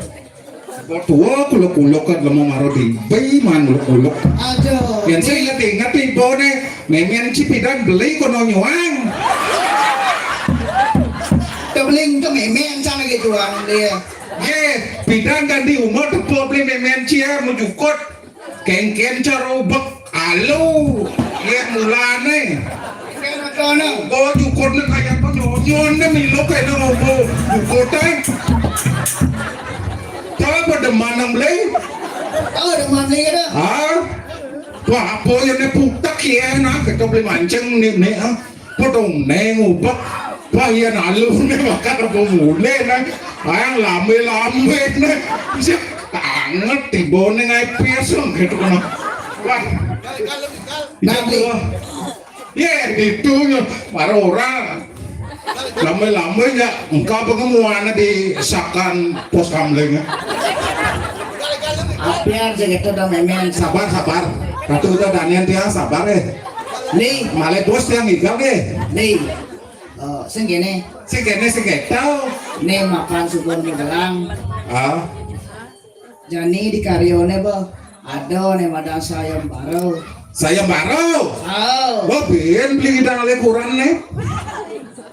Tua kuluk-kuluk kan lama maro di bai man kuluk-kuluk. Aduh. Yang saya ingat-ingat ibu nih, memang ci pidan beli kono nyuang. Teu beli itu memang sana gitu ang dia. Ye, pidan kan di umur tepuk beli memang ci ya mau jukut. Kengken cara ubek alu. Ye mulane. Kena kono. Oh, jukutne kaya apa nyonyon ne milo kena ngobo jukut eh. Coba deman nang beli. Oh, deman beli ada. Ah. Wah, apa ya ne putek ya nah kita beli mancing nih nih ah. Potong neng ubek. Wah, iya nalu ne makan apa mule nah. Ayang lambe-lambe ne. Sik anget tibone ngai pias gitu kono. Wah. Nanti. Iya, gitu nya. Para orang. Lambe-lambe nya engka pengemuan di sakan pos kamling. Apian segitu dah memang. Sabar, sabar. Ratu udah danian dia sabar eh. Nih, male bos yang igal eh. Nih. Oh, sing kene. Sing kene sing keto. Nih makan sugun gelang. Ah. Jani di karyone bah. Ada nih madan sayembara. Sayembara. Oh. Wah, bin beli kita alih kurang nih.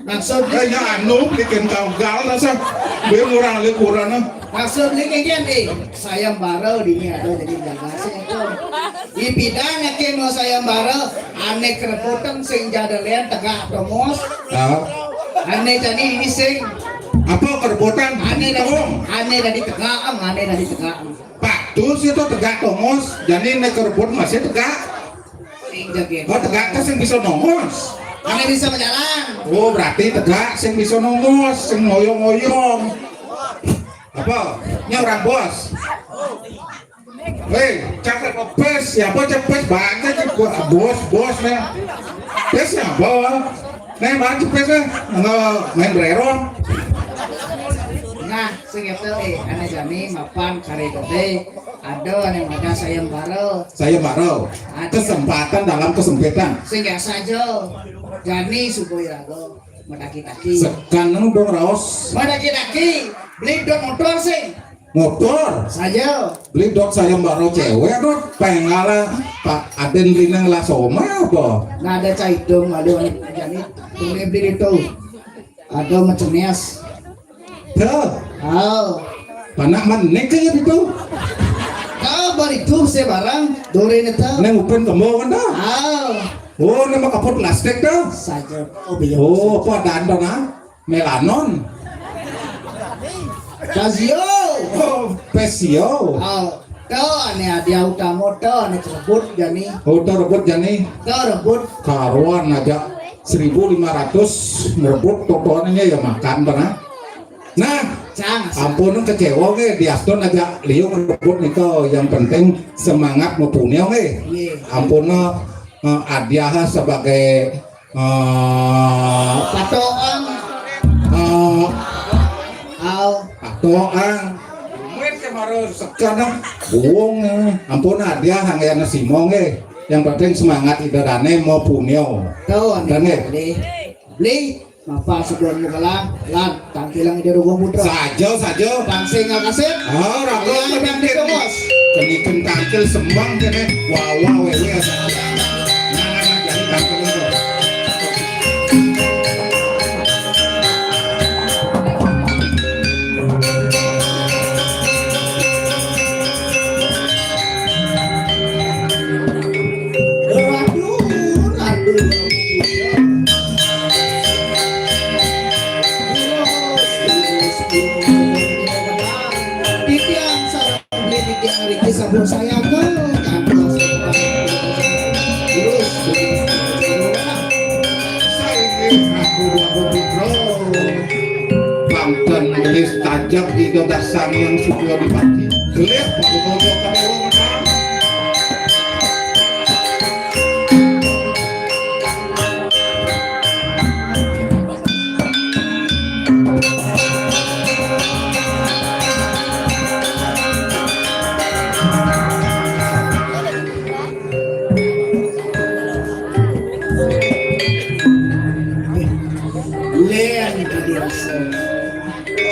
Maksud eh, ya anu bikin kau gal rasa. Bin orang alih kurang. Maksud ni kan eh sayembara di ni ada jadi jaga sih itu. Di bidang ke mau sayembara ane kerebutan sing jadalian tegak tongos. Ah. Ane jani ini sing apa kerebutan? Ane dari ane dari tegak, ane dari tegak. Patus itu tegak tongos, jadi nek kerebut masih tegak. Sing joget. Oh, tegak tuh sing bisa nongos. Ane bisa berjalan. Oh, berarti tegak sing bisa nongos, sing ngoyong-ngoyong. Apa? Ini orang bos. Hei, cakep bos, siapa cepet banget sih bos, bos, bos nih. Bos siapa? Nih, mana cepet nih? Nggak main bererong. Nah, sing itu eh ane jani mapan kari gede. Ada anu madan sayembara. Sayembara. Kesempatan dalam kesempitan. Sehingga saja jani suboi raga madaki-daki. Sekan anu dong raos. Madaki-daki. Beli dot motor sih. Motor. Saja. Beli dot sayembara cewek dot pengala Pak Aden Rinang lah soma apa? Nah ada caidong ada jani. Beli beli itu. Ada macam nias. Tuh. Oh. Panak man nek kaya itu. Kau bari tuh saya barang dore neta. Neng upen kembo kan dah. Oh. Oh, nama kapur plastik dah. Saja. Oh, biar. Oh, apa ada anda nah? Melanon. Casio. Oh, pesio. Oh. Tuh, ane adia utama tuh, ane terebut jani. Oh, terebut jani. Terebut. Karuan aja seribu lima ratus ngerebut totoannya ya makan pernah. Nah, ampun kecewa ke diaston aja liung ngerebut nih kau yang penting semangat mempunyai oke. Ampun eh, adiaha sebagai eh, patoang eh, au patoang. Mungkin kemarin sekarang buang eh. Ampun adiah hanggayana simong eh. Yang penting semangat ibaratnya mau punyo. Tuh, nih, beli. Beli. Mapa sebuah mukalang, lan tangkilang ide rugung putra. Saja, saja. Tangsing ngakasit. Oh, raga. Yang penting bos. Keniken tangkil sembang kene. Wawa wewe. Nah, nah, nah, jadi tangkil itu. Titiang sareng beli titiang riki sampun sayang ke kantos. Terus, terus, terus, terus. Saiki aku dua putra. Pangken gelis tajak ida dasang yang sudah dipati. Gelis, aku mau kami wong.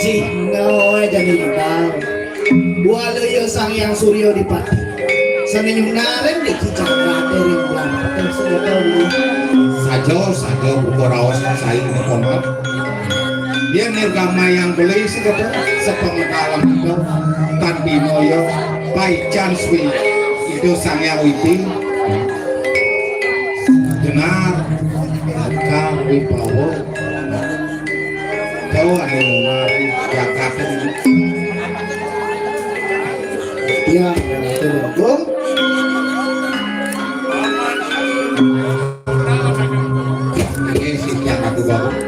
Jingno aja nih, Bang. Buah leuyeung Sang Hyang Surya Dipati. Sané nyunarén di cicak raté ring bulan. Saja, saja, buka raos saing kono. Yén nirgamayang beli seketer, sepengetahuan kita, tan dinoyo, paican swi, itu Sang Hyang Widi. Jenar, Kang Wibawa. Jauh anu mari Jakarta ini. Ya, Ratu Bagong. Ini si Ratu Bagong.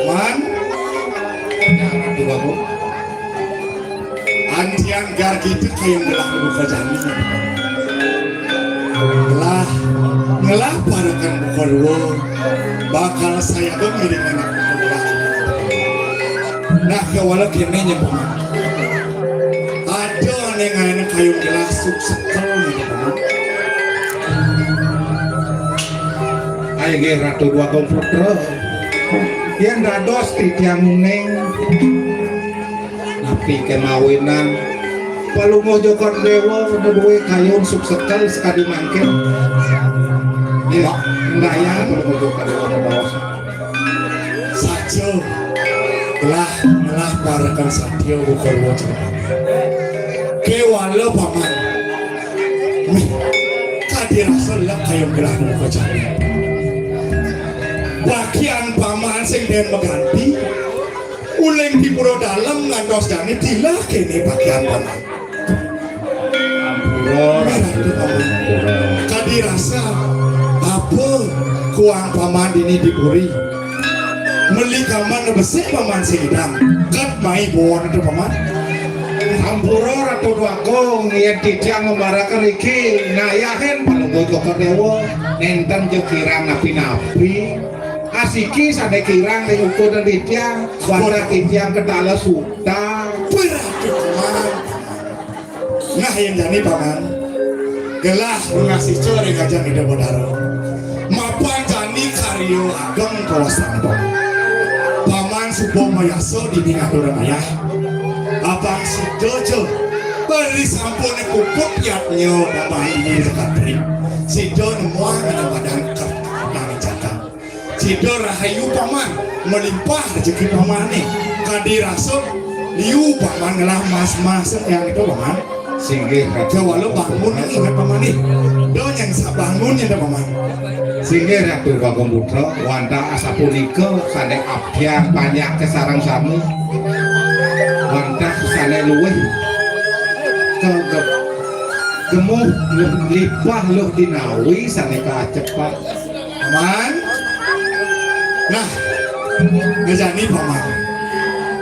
Man, antian gar kita kayang gelah buka jani. Ngelah, ngelah parakan buka dua. Bakal saya tuh ngiring anak buka dua. Nah, kawala kéné nya, Paman. Ada ané ngaéna kayun gelah suksekel nya, Paman. Ai nggih, Ratu Dwagung Putra. Yén dados titiang uning, napi kémawinan Palungguh Jokor Déwa duwé kayun suksekel sakadi mangkin. Nggih, ndayan Palungguh Jokor Déwa kabaos. Saja gelah ngelah parekan satya buka dua cerita. Kéwala Paman. Mih, kadi rasa lek kayun gelah buka jani. Bagian Paman sing den maganti, uling di pura dalem ngantos jani tilah kéné bagian Paman. Ampura, Ratu Paman. Kadi rasa apa kuang Paman dini di puri? Meli kaman besik Paman sing idang. Kat mai buan itu Paman. Ampura, Ratu Dwagung, yén titiang ngambaraka riki, ngayahin Palungguh Jokor Déwa, nénten ja kirang napi-napi. Asiki sané kirang ring ukuran titiang, wantah titiang ketala suta. Nah, yén jani Paman, gelah pangasica ring ajeng Ida Batara. Mapan jani karya ageng kawasan Paman. Paman suba mayasa dini ngaturang ayah. Apang sida ja, bari sampun puput yadnya Paman ini sakatri. Sida nemuang ring badan ker-, nang jagat. Sida rahayu Paman, melimpah rejeki Pamané. Kadi rasa liu Paman ngelah mas-mas yang itu Paman. Singgih, Ratu. Kawala bangun inget Pamané. Da nyang sabangun ya da Paman. Singgih, Ratu Bagong Putra, wantah asapunika sané abdiang panjak kasareng sami. Wantah sané luwih kage-, gemuh, lipah luh dinawi sané kacepat. Paman. Nah, ngajani Paman.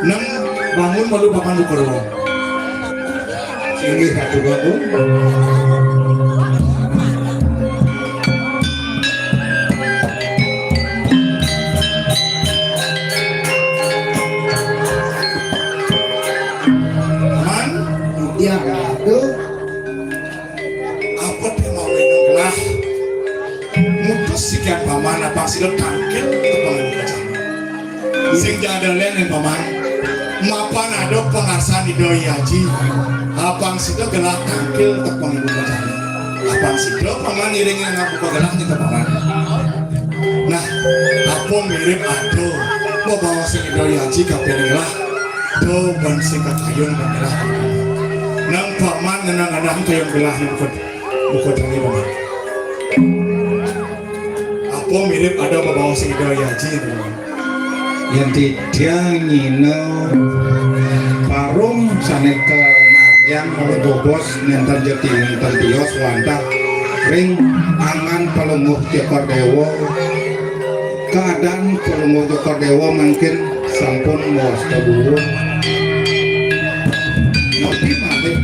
Nang bangun malu Paman Lukuro. Inggih, Ratu Bagong. Paman. Iya, Ratu. Apa té mau ngelah? Mutus sikian Paman, apang sida tangkil tepang buka jani. Sing ja ada lén, Paman. Mapan ada pangarsan Ida Hyang Aji. Apang sida gelah tangkil tepang buka jani. Apang sida Paman iring nang buka gelah kita Paman. Nah, apa mirip ada bebaos sing Ida Hyang Aji kapining gelah. Tuh, ban sing kakayun, ban gelah. Nang Paman ngenang-ngenang kayun gelah nih, bukan, bukan ini, Paman. Apa mirip ada bebaos sing Ida Hyang Aji, Paman? Yén titiang nyina parum sané kanarjan malih bobos nénten jati nénten tios wantah ring angan Palungguh Cokor Déwa. Keadaan Palungguh Cokor Déwa mangkin sampun mawasta burung. Napi malih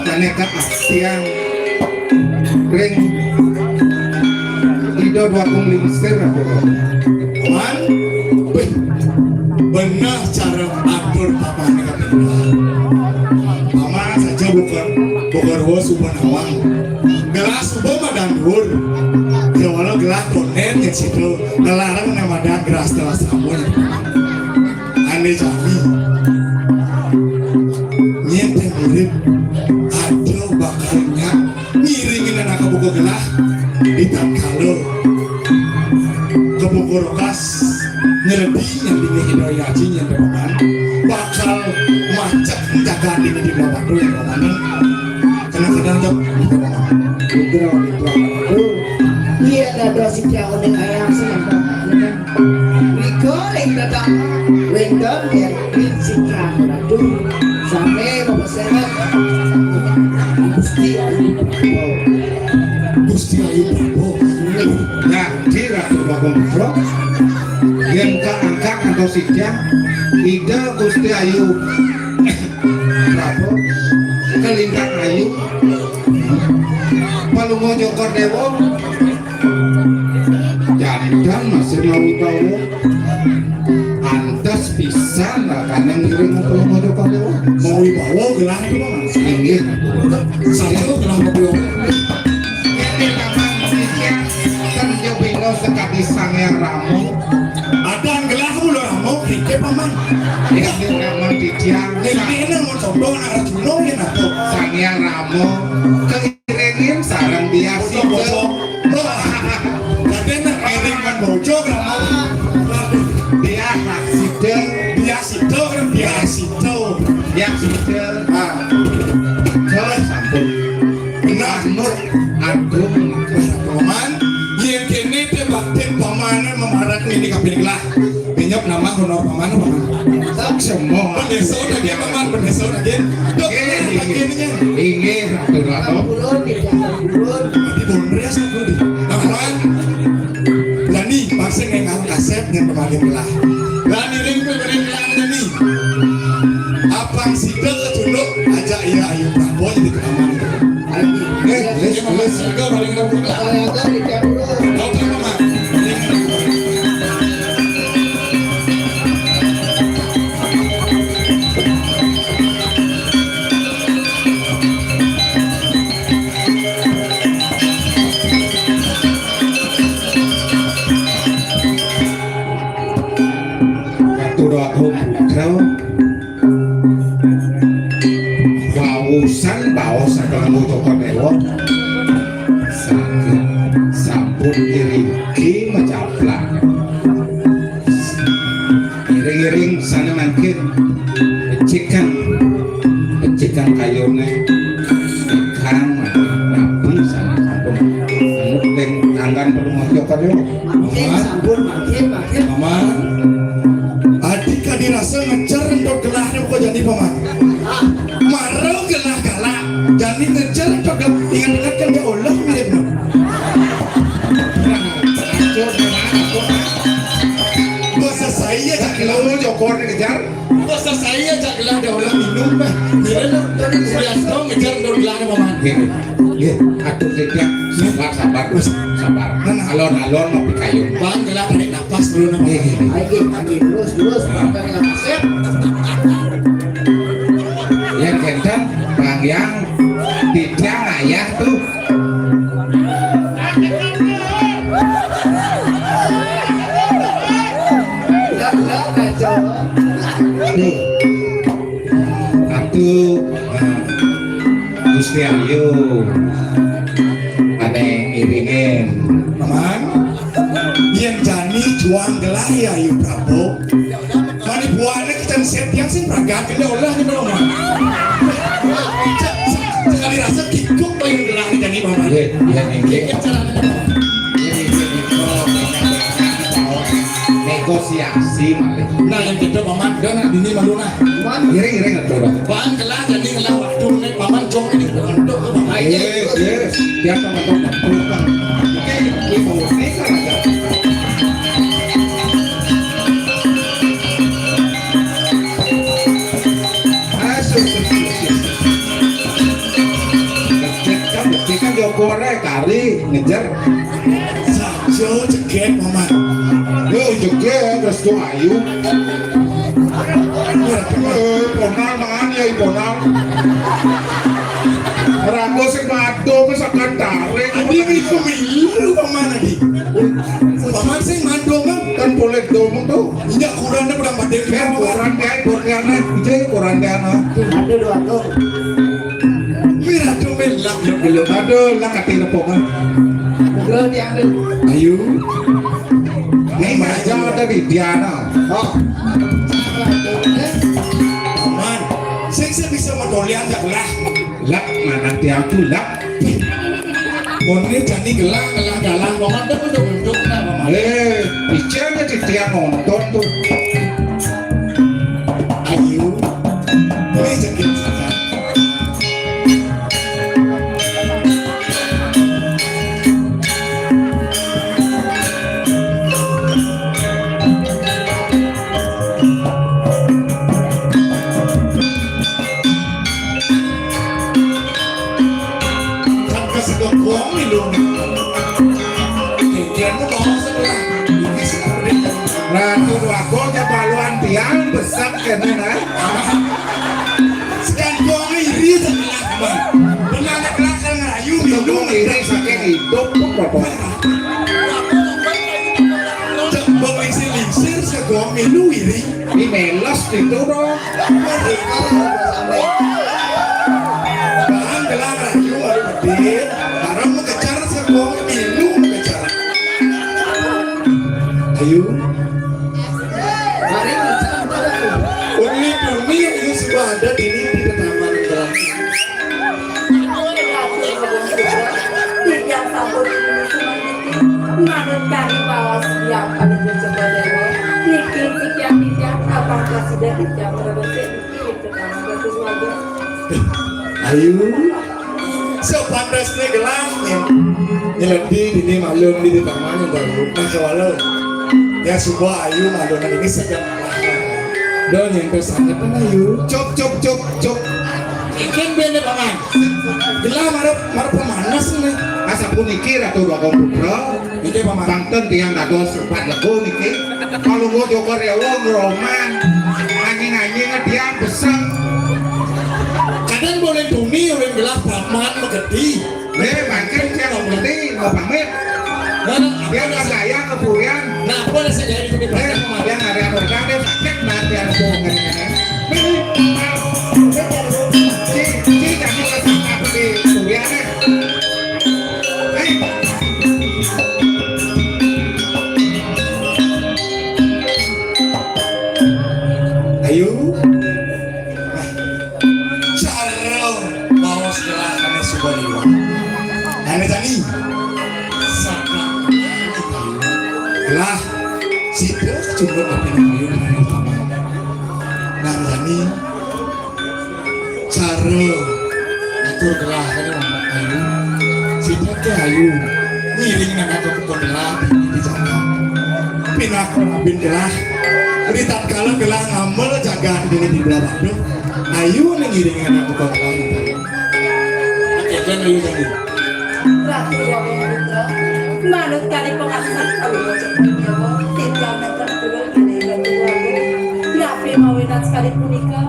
sané kaaktiang ring Ida Dwagung Lingsir, apa? Man, wih, Paman, paman saja buka, buka ruas suba nawang. Gelah suba madan dhuwur. Ya, walau gelah konden ya situ. Ngelarang na madan gelah setelah samun. Ane jani. Nyén téh murid ada bakal nyak ngiringin anak buka gelah di tatkala kebuka rokas nyeledi nyandinge Ida Hyang Aji nyén paman bakal macet jagat ini di bawah batu nyén paman. Kadang-kadang jok. Putra, putra. Iya, ada si Tiang Oning Ayang sih, paman. Riko ring dadang wénten Erwin Sitran Ratu. Sami Bapak Sena. Gusti Ayu Prabu. Gusti Ayu Prabu. Nah, di Ratu Bagong Putra. Yén kaangkat antos sitiang, Ida Gusti Ayu Prabu. Kalintang ayu. Palungguh Cokor Déwa. Janten masih mawibawa. Antes pisan lah kanén ngiring Palungguh Cokor Déwa. Mawibawa gelah itu, Mas. Inggih. Satu gelah mawibawa. Ini memang demikian. Kan yo bino sekadi Sang Hyang Rama. Adan gelah ulah Rama, kike paman. Ini memang titiang. Ini, ini mau coba nak Arjuna ini apa? Sang Hyang Rama. Iringin sareng Diah Sida. Bocok. Wah. Dadi nek éling kan bocok, Rama. Diah Sida. Diah Sida, kan Diah Sida. Diah Sida. Ah. Terus sampun. Benar. Nur Agung. Paman, yén kéné té baktin pamané mamarat ini kaping gelah. Minyok nama honor paman, paman. Tak semua. Pendesa lagi, paman, pendesa lagi. Dok, inggih, inggih. Inggih, Ratu, Ratu. Ampun, ya, ampun. Di Bondres aku di. Paman. Dani, pasti ngengang kasép yang kemarin lah. Dani, ring, ring, ring, ring, Dani. Apang sida dulu, ajak ya, ayo, Prabu, jadi paman. Katur agung putra. Wausan baos saking Toko Dewa. Saking sampun iriki macaplak. Iring-iring sané mangkin becikang, becikang kayuné. Kang nabi sané sampun anu ring tanggan Palungguh Toko Dewa. Mangkin sampun, mangkin, mangkin. Paman. Adi kadi rasa ngecer entuk gelahné kok jani, Paman. Mara gelah galak, jani ngecer entuk gelah. Ingat-ingat kan dia Allah mirip, no. Basa saya jak gelah. Lo jokor ngejar. Basa saya jak gelah dia Allah minum, bah. Mirip, no. Tadi saya ngejar entuk gelahné, Paman. Gini. Nggih, atur sithik. Sabar, sabar, Gus. Sabar. Alon-alon mau pikayun. Bang, gelah tarik napas dulu, napa? Nggih, nggih, nggih. Ayo, nggih, nggih, terus, terus. Nah. Sampai nggak kasep. Yang genteng, Bang Yang, tidak ayah tuh. Lah, lah, kacau. Nih. Atuh, nah, Gusti Ayu. Ané iringin. Paman, yén jani juang gelah ya, Ayu Prabu. Mani buahné kecen setiang sing pragat kena olah kena olah. Sekali rasa kikuk payung gelah jani, Paman. Iya, iya, iya. Kikuk caranya, Paman. Iya, iya, iya. Negosiasi malih. Nah, yang kedua, Paman, dia nak dini malu, nah. Paman. Iring, iring, atur. Paman, gelah, jadi gelah waktu ini, Paman, jong ini, untuk, Paman. Iya, iya. Biar sama-sama. Oke, ibu, ini kan ada. Asus, asus, asus. Buktikan, buktikan, jokore, kari, ngejar. Saja jeget, Paman. Yo, jeget, restu ayu. Eh, ponang, mangan ya, ponang. Raga sing madu, wis akan tarik. Adi milu-milu paman adi. Paman sing madu kan? Kan boleh dong tuh. Iya, kurang dah, kurang badhe. Ya, kurang dia, kurang dia, kurang dia. Aduh, dua tuh. Miratu melak. Aduh, lah kati nepokan. Aduh, tiang tuh. Ayo. Ini aja ada di Diana. Oh. Paman, sing sing bisa medolian tak lah. Lak, mana tiang tuh, lak? Mone jani gelang, gelang, gelang, paman tuh untuk untuk nah, paman. Eh, bicara di tiang nonton tuh. Ayo. Boleh jadi. Kan kesedot wong lho. Gegermu mau sebelah. Iki sebelah. Ratu Dwagung nyebaluan tiang besar kene nah. Sedang wong iri sebelah, Bang. Benar kelakar ngerayu minum iri saking hidup kok, Bapak. Cek wong lingsir-lingsir sego milu iri. Ini meles gitu dong. Bang, gelang rayu, ayo, gede. Barang mengejar, sebuah milu mengejar. Ayo. Mari, uni bumi, ayo, semua ada di ini, di taman gelang. Titiang sampun manut kari baos titiang paling Joko Dewa. Niki titiang titiang abang kasida titiang merebut niki tetangga Bagus Wagung. Ayo. Sepantasnya gelang ya. Nyeledi dini maklum di taman yang baru. Nah, kewala. Ya, sebuah ayu maklum ini sedang. Don yang tersangat kan ayu. Cuk, cuk, cuk, cuk. Ikan bene paman. Gelah marep, marep pemanas nih. Asapuniki Ratu Bagong Putra. Niki paman. Bangten tiang dados empat lego niki. Kalau mau Joko Rewo ngeroman. Anjing-anjing tiang beseng. Kadang boleh bumi, orang gelah paman megedi. Nih, mangkin tiang mau ngerti, mau pamit. Nah, dia udah sayang ke Puyan. Nah, apa ada saya jadi seperti Nih, dia ngari anu kan, dia sakit banget, dia ada bohong kan, kan. Nih, nih, ci, ci, kaki lesak apa di Puyan, nih. Nih. Ayo. Cara maos gelah ane suba liwat. Ane tani. Saka gelah sida cuma tapi ayu ane utama. Nang tani cara atur gelah ane ayu. Sida ke ayu ngiring nang atur gelah di, di jagat. Pinaka abin gelah. Di tatkala gelah ngamel jagat dene di belah Badung, ayu ning iringan aku kok lali. Ayo kan ayu tadi. Ratu Wagung Putra, manut kari pengasihan Palungguh Cokor Dewa, titiang nenten purun kene Ratu Wagung. Napi mawinan sekali punika,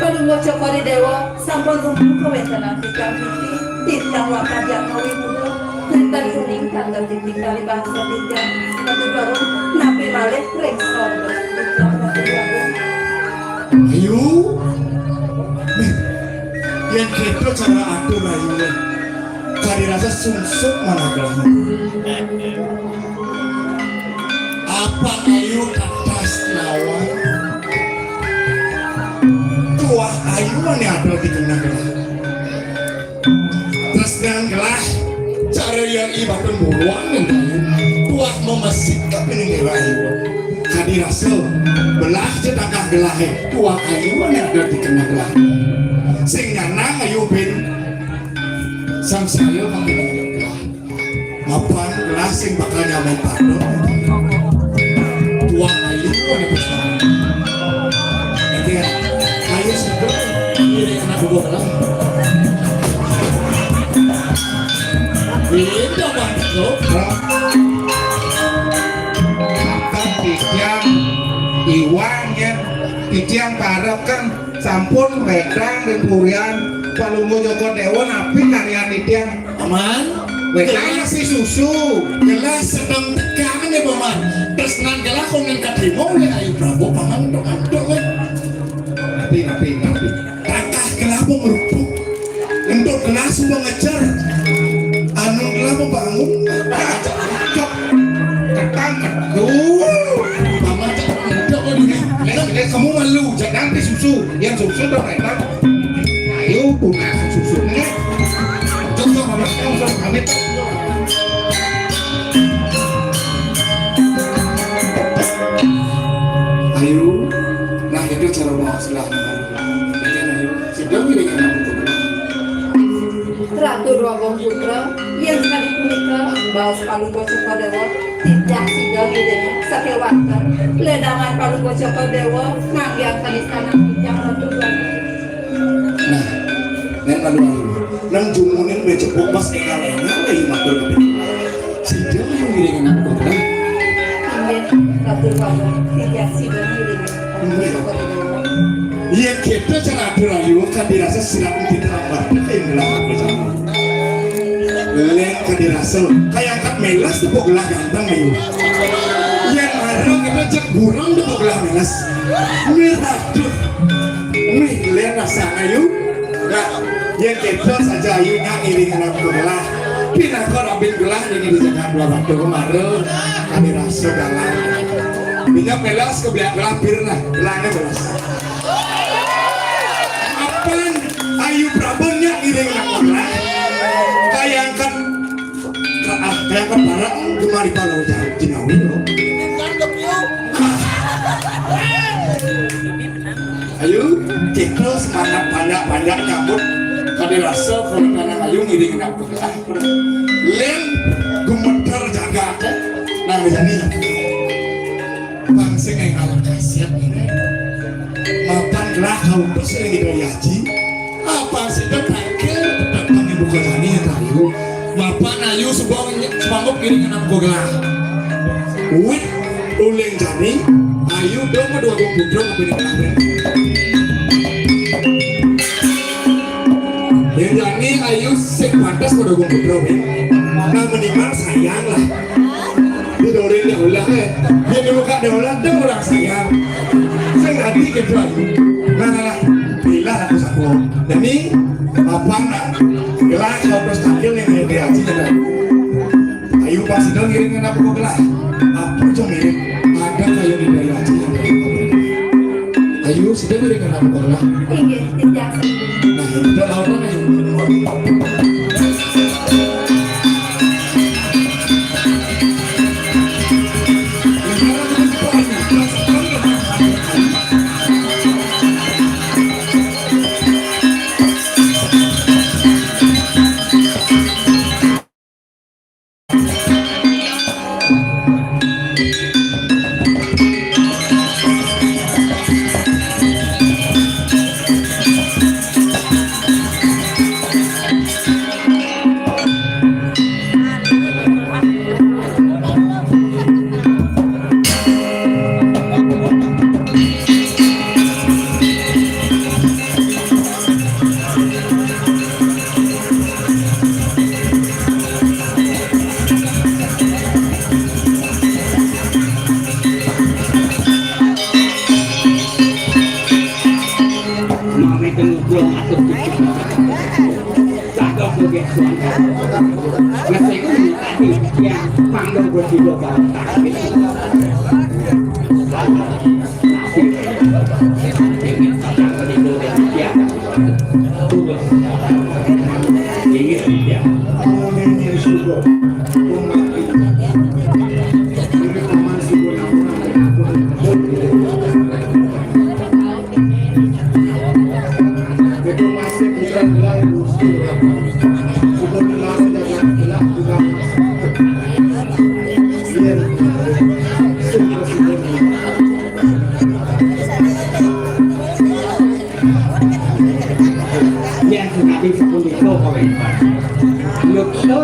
Palungguh Cokor Dewa sampun rumpun kawentenan titiang niki, titiang wakajang mawi muda. Nenten uning tanda titik kali bangsa tiga. Batu baru napi malih ring sorga. Tiga batu baru. Ayu. Nih, yang kita cara atur ayu. Kari rasa sungsut manah gelah. Apa ayu tatas lawan? Tuah ayu mana ada di tengah gelah. Tresnan gelah, cara yang ibaratkan buruan yang tadi, tuah memesik ke pining dewa ibu. Kadi rasa, belah cetangkah gelah, tuah ayu yang ada di tengah gelah. Sing nyanang ayu bin, sang saya menggelar gelah. Mapan gelah sing bakal nyamai padon. Tuang ayu ada pesan. Nanti ya, ayu sebut ini anak buah gelah. Ini teman lo. Kan titiang iwang ya, titiang Yang parep kan sampun wedang ring purian Palungguh Joko Dewa napi karyan titiang? Aman. Wedang nasi susu. Jelas sedang tegang ya, Paman. Tresnan gelah kok nang kadimo ya, Ayu Prabu, Paman, dok, dok, weh. Napi, napi, napi. Langkah gelah pun merupuk. Entuk gelah suba ngejar. Anu gelah pun bangun. Cok. Ketang, keduh. Paman, cok, dok, dok, dok. Kamu, kamu malu, cek nanti susu. Yang susu dong, enak. Ayo, bunga susunya. Cok, cok, Paman, cok, cok, pamit. Ayo, nah, itu cara bawa silah. Ayo, ayo. Sida ngiring anak putra. Ratu Déwagung Putra, yén sakadi punika, baos Palungguh Cokor Déwa, titah sida ngiring sakéwanten ledangan Palungguh Cokor Déwa nganggé kanistan titiang Ratu Déwagung. Nah, nén malu-malu. Nang jumuning bé cepuk pas énggal-énggal, ayo matur. Sida ngiring anak putra. Inggih, Ratu Déwagung, titiang sida ngiring. Inggih. Yén kéto cara atur ayu, kan dirasa sirat mesti terlambat. Tapi gelah aku sama. Lén kan dirasa, kayak angkat melas tepuk gelah ganteng ayu. Yén marang kita cek burang tepuk gelah melas. Mirah tuh. Mih, lén rasa ayu. Nah, yén kéto saja ayu nak ngiring anak gelah. Pinaka rabin gelah niki di jagat dua batu kemarin. Kami rasa dalam. Minyak melas ke belakang gelah pir nah, gelahnya melas. Apan ayu Prabu nyak ngiring nak gelah. Kayangkan, ah, kayangkan barang kemari kalau jauh jinawi lo. Ayu, kita semangat banyak-banyak nyambut. Kadi rasa kalau tanah ayu ngiring nak gelah. Lén gumeter jagat, eh. Nah, jani. Bang sing ing alam khasiat ini. Mapan gelah kau terus ing Ida Haji. Apa sih dah tangkil tetap kami buka jani ya tahu. Mapan ayu sebuah semangup ngiring anak buka gelah. Wit uling jani, ayu dong kedua gong putra kepilih kelamin. Yang jani ayu sing pantas pada gong putra, wit. Nah, minimal sayang lah. Didorin daulah, eh. Yén dibuka daulah, tuh orang sayang. Sing tadi kedua. Nah, nah, nah. Bila aku satu. Demi apa nak? Gelah kau terus tampil nih, nih, nih, aji, nih. Ayu pas itu ngiring anak buka gelah. Apa cuma ngiring? Ada kayu di daya aji. Ayu, sudah beri kenal orang. Inggih, titiang sami. Nah, itu lawan ayu. Mami tengok belum atur tujuh. Cakep lagi suami. Ngasih aku minta dia panggil gue juga kalau tak. Yén sakadi sapunika kawéntenan. Yukta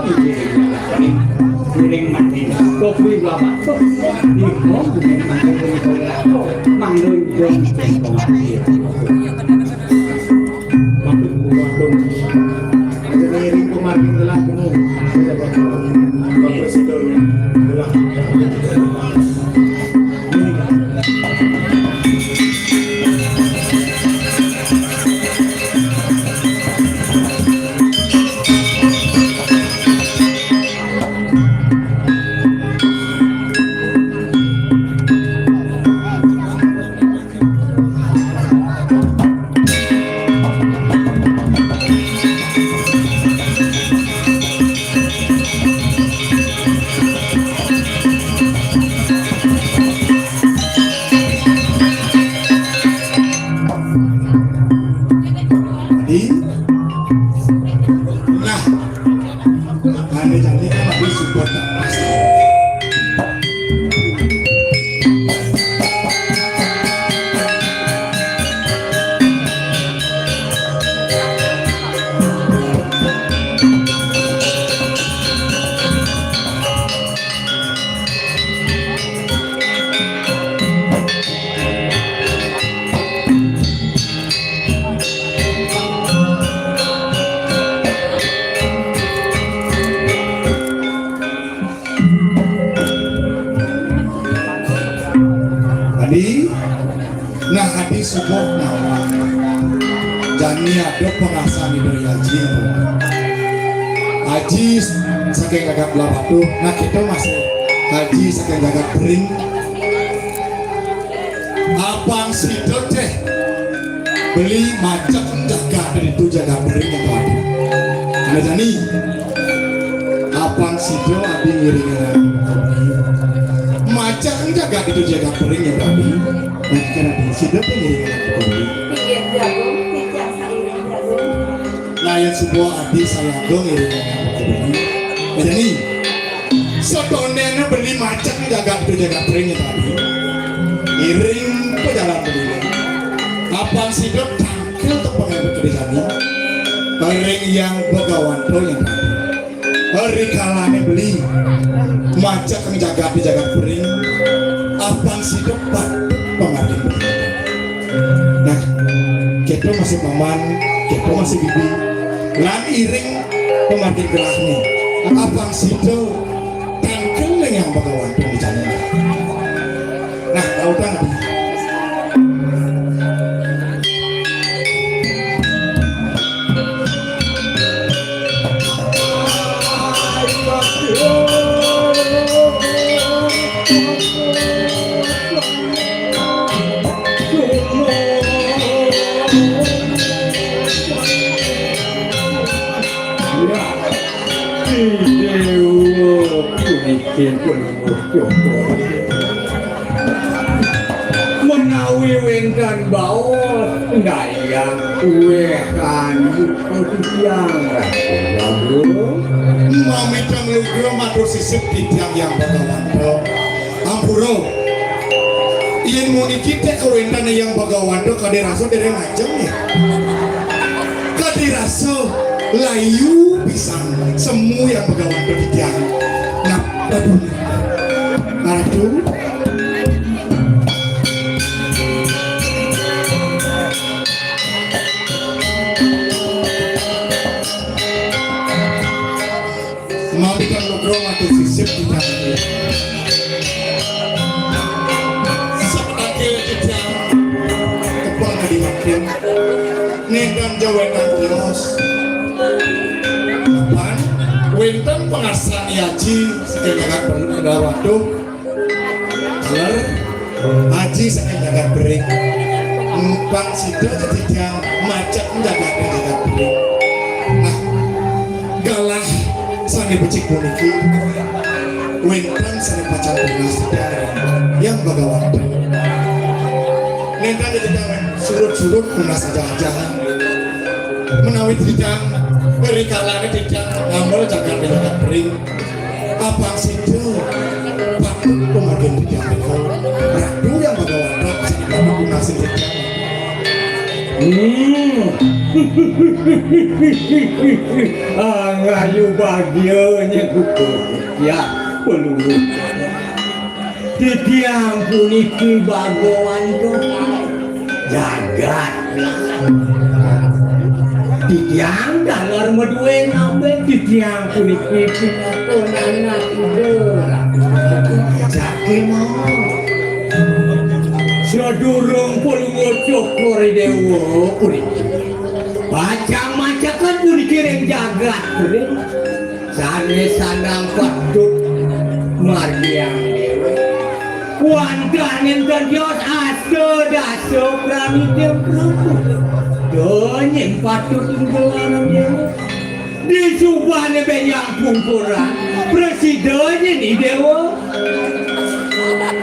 ngiring mati. Kopi wabatuk. Niko ngiring mati punika. Jadi, nah, makanya cantik kan habis support. Tadi, nah, adi subuh, nah, jani ada pengasan di dari Aji. Aji saking jagat Blahbatuh, nah, kita masih Aji saking jagat Bering. Apang sida teh beli macet jagat itu jagat Bering ya tadi. Ada jani. Apang sida adi ngiring macet jagat itu jagat Bering ya tadi. Nah, kira di sida teh ngiring kopi. Pinggir jagung, titiang sairing jagung. Layan sebuah adi saya dong ngiring kopi. Ada jani. Sedonene beli macet jagat itu jagat Bering ya tadi. Iring pejalan beli. Apang sida tangkil tepengin kedisane. Ring yang begawan to ya tadi. Hari kalane beli macet jagat di jagat Bering. Apang sida patut pamargin beli. Nah, kita masih paman, kita masih bibi. Lan iring pamargin gelahne. Apang sida tangkil ning yang begawan to di jalan. Nah, tau kan? Dewa puniki pun menawi wenten baos ndayang wehan titiang Ratu Prabu. Mamitang lugra matur sisip titiang yang Bagawanto. Ampura. Yen muniki tek kawéntenan Hyang Bagawanto kadhi rasa dereng ajeng ya. Kadhi rasa layu pisan semu Hyang Bagawanto titiang. Nah, aduh. Aduh. Mawitan nugroho matur sisip titiang. Sakakil titiang tepang kadimakin. Nénten jawétan tios. Pan wénten pangarsan yaji saking jagat Balawaduh. Ler, aji saking jagat Bering. Empang sida titiang macet jagat jagat Bering. Nah, galah sané becik puniki wénten sané pacang tunas titiang Hyang Bagawanto. Nénten titiang surut-surut tunas aja-aja. Menawi titiang rikalané titiang ngamel jagat jagat Bering. Apang sida patut pamargin titiang menika. Ratu Hyang Bagawanto sing patut lunasin titiang. Hmm. Angayu bagia nyeguk ya peluru. Titiang puniki bagawan jagat. Titiang taler madué nambé, titiang puniki pinaka anak Ida. Sakémaon. Sadurung Palungguh Cokor I Déwa puniki pacang macekan puniki ring jagat, ring sané sandang patut margiang déwa. Wantah nénten tios asta dasa pranita Prabu. Donyén patut nggelarang déwa. Disubané bénjang pungkuran, prasida nyén I Déwa.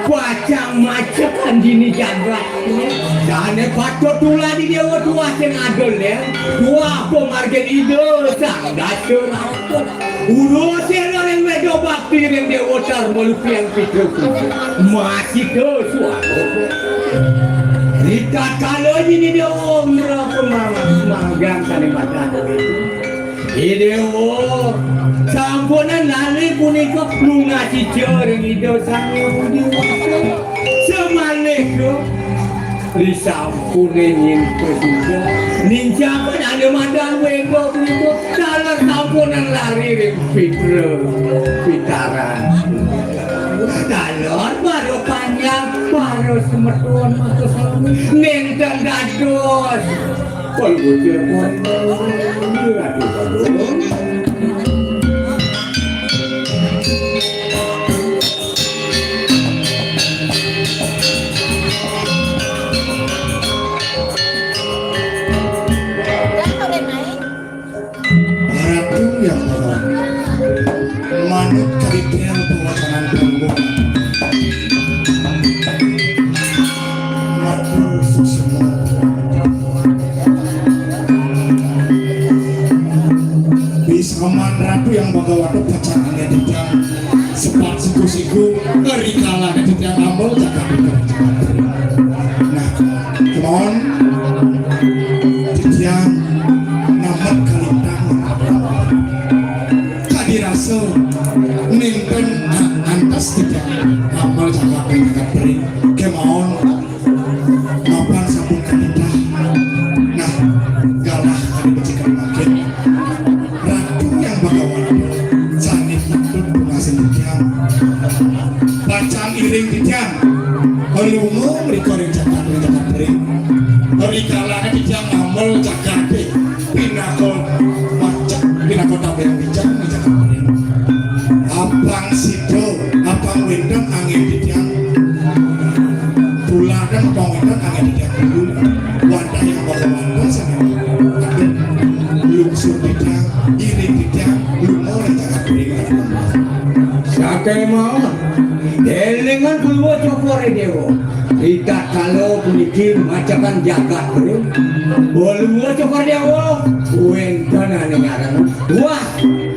Pacang macekan dini jagat. Sané patut tuladi déwa tuah sing ada lén, tuah pamargin Ida Sang Dasarata. Urusina ring Wéda Bakti ring Déwa Tarma Lupiang Pitra Puja. Masih ke suara. Ritatkala nyini déwa ngrepemang-, manggang sané madan. I Déwa, sampunang lali punika nunas ica ring Ida Sang Hyang Widhi Wasa. Samaliha risampuné nyén prasida, nincapan ané madan Wéda punika, taler sampunang lali ring pitra pitaran. Taler para panjang, para semeton, maka sami nénten dados. Pun bocil pun. Aduh, aduh. Ratu yang pertama, manut kadidian pawacanan tanggung. Matur suksma. Bisaman Ratu yang Bhagawata pacang anggé titiang sepat siku-siku, rikala titiang amel cakap. Nah, kémaon titiang namet kalintang. Kadi rasa nénten antas titiang amel cakap ring jagat Pering. Kémaon mapan sampun katitah. Nah, galah kadi becik mangkin. Ratu yang Bhagawata sané patut tungasin titiang. Pacang iring titiang. Lunga mrika ring jagat, ring jagat Pering. Rikala titiang ngamel jagaté pinaka macet, pinaka tabehan titiang ring jagat Pering. Apang sida, apang wénten anggén titiang. Tuladan pawénten anggén titiang guru, wantah yang Bhagawata sané patut lungsur titiang, iring titiang, lunga ring jagat Pering. Sakémaon, élingang Palungguh Cokor I Déwa. Ritatkala puniki macekan jagat Pering. Palungguh Cokor I Déwa, wénten ané nyarengin. Wah,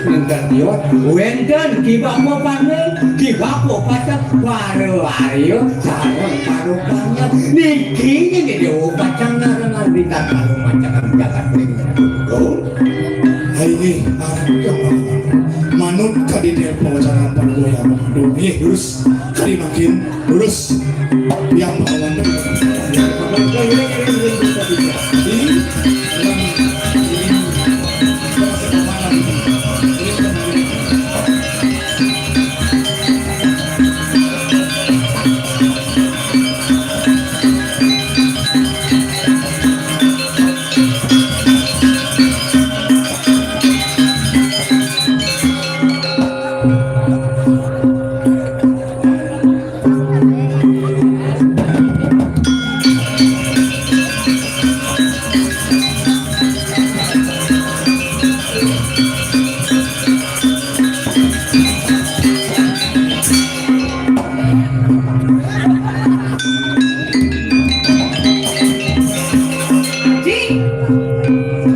Nénten tios, wénten Ki Bapa Pané, Ki Bapa Pacang, para warya, sareng para panyab. Niki nyén déwa pacang narengan ritatkala macekan jagat Pering. Hai, nggih, manut kadidian pawacanan para warya. Aduh, nggih, terus kadi mangkin. Lurus. Yang mengalami. Ji,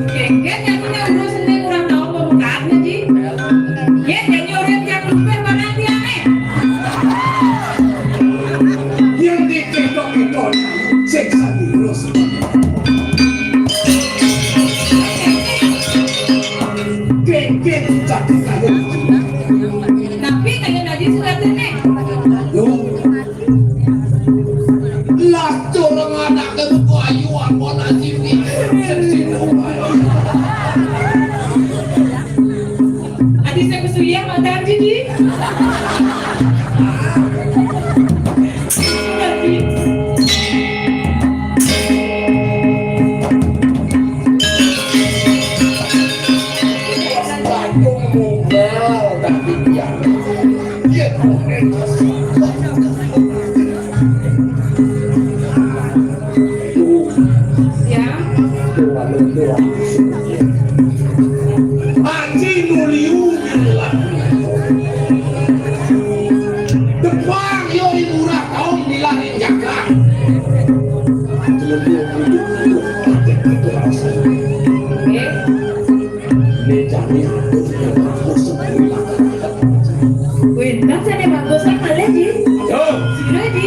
kéngkén nyanyiné urus ené kurang tahu pembukaannya, Ji. Yén nyanyi urip tiap lubih mangan tiangé. Yén diketok-ketok, sing sami urus. Kéngkén jadi kaya. Tapi kaya Naji Suratin nih. Yo. Ya. Aji nuliu bilang. Depang yo ibu urang taun dilarin jagat. Jelema bujuk itu, itu rasa. Oke. Mejane aku yang bagus sebelah. Wénten sané bagus kan malih, Ji? Ayo. Sira, Ji.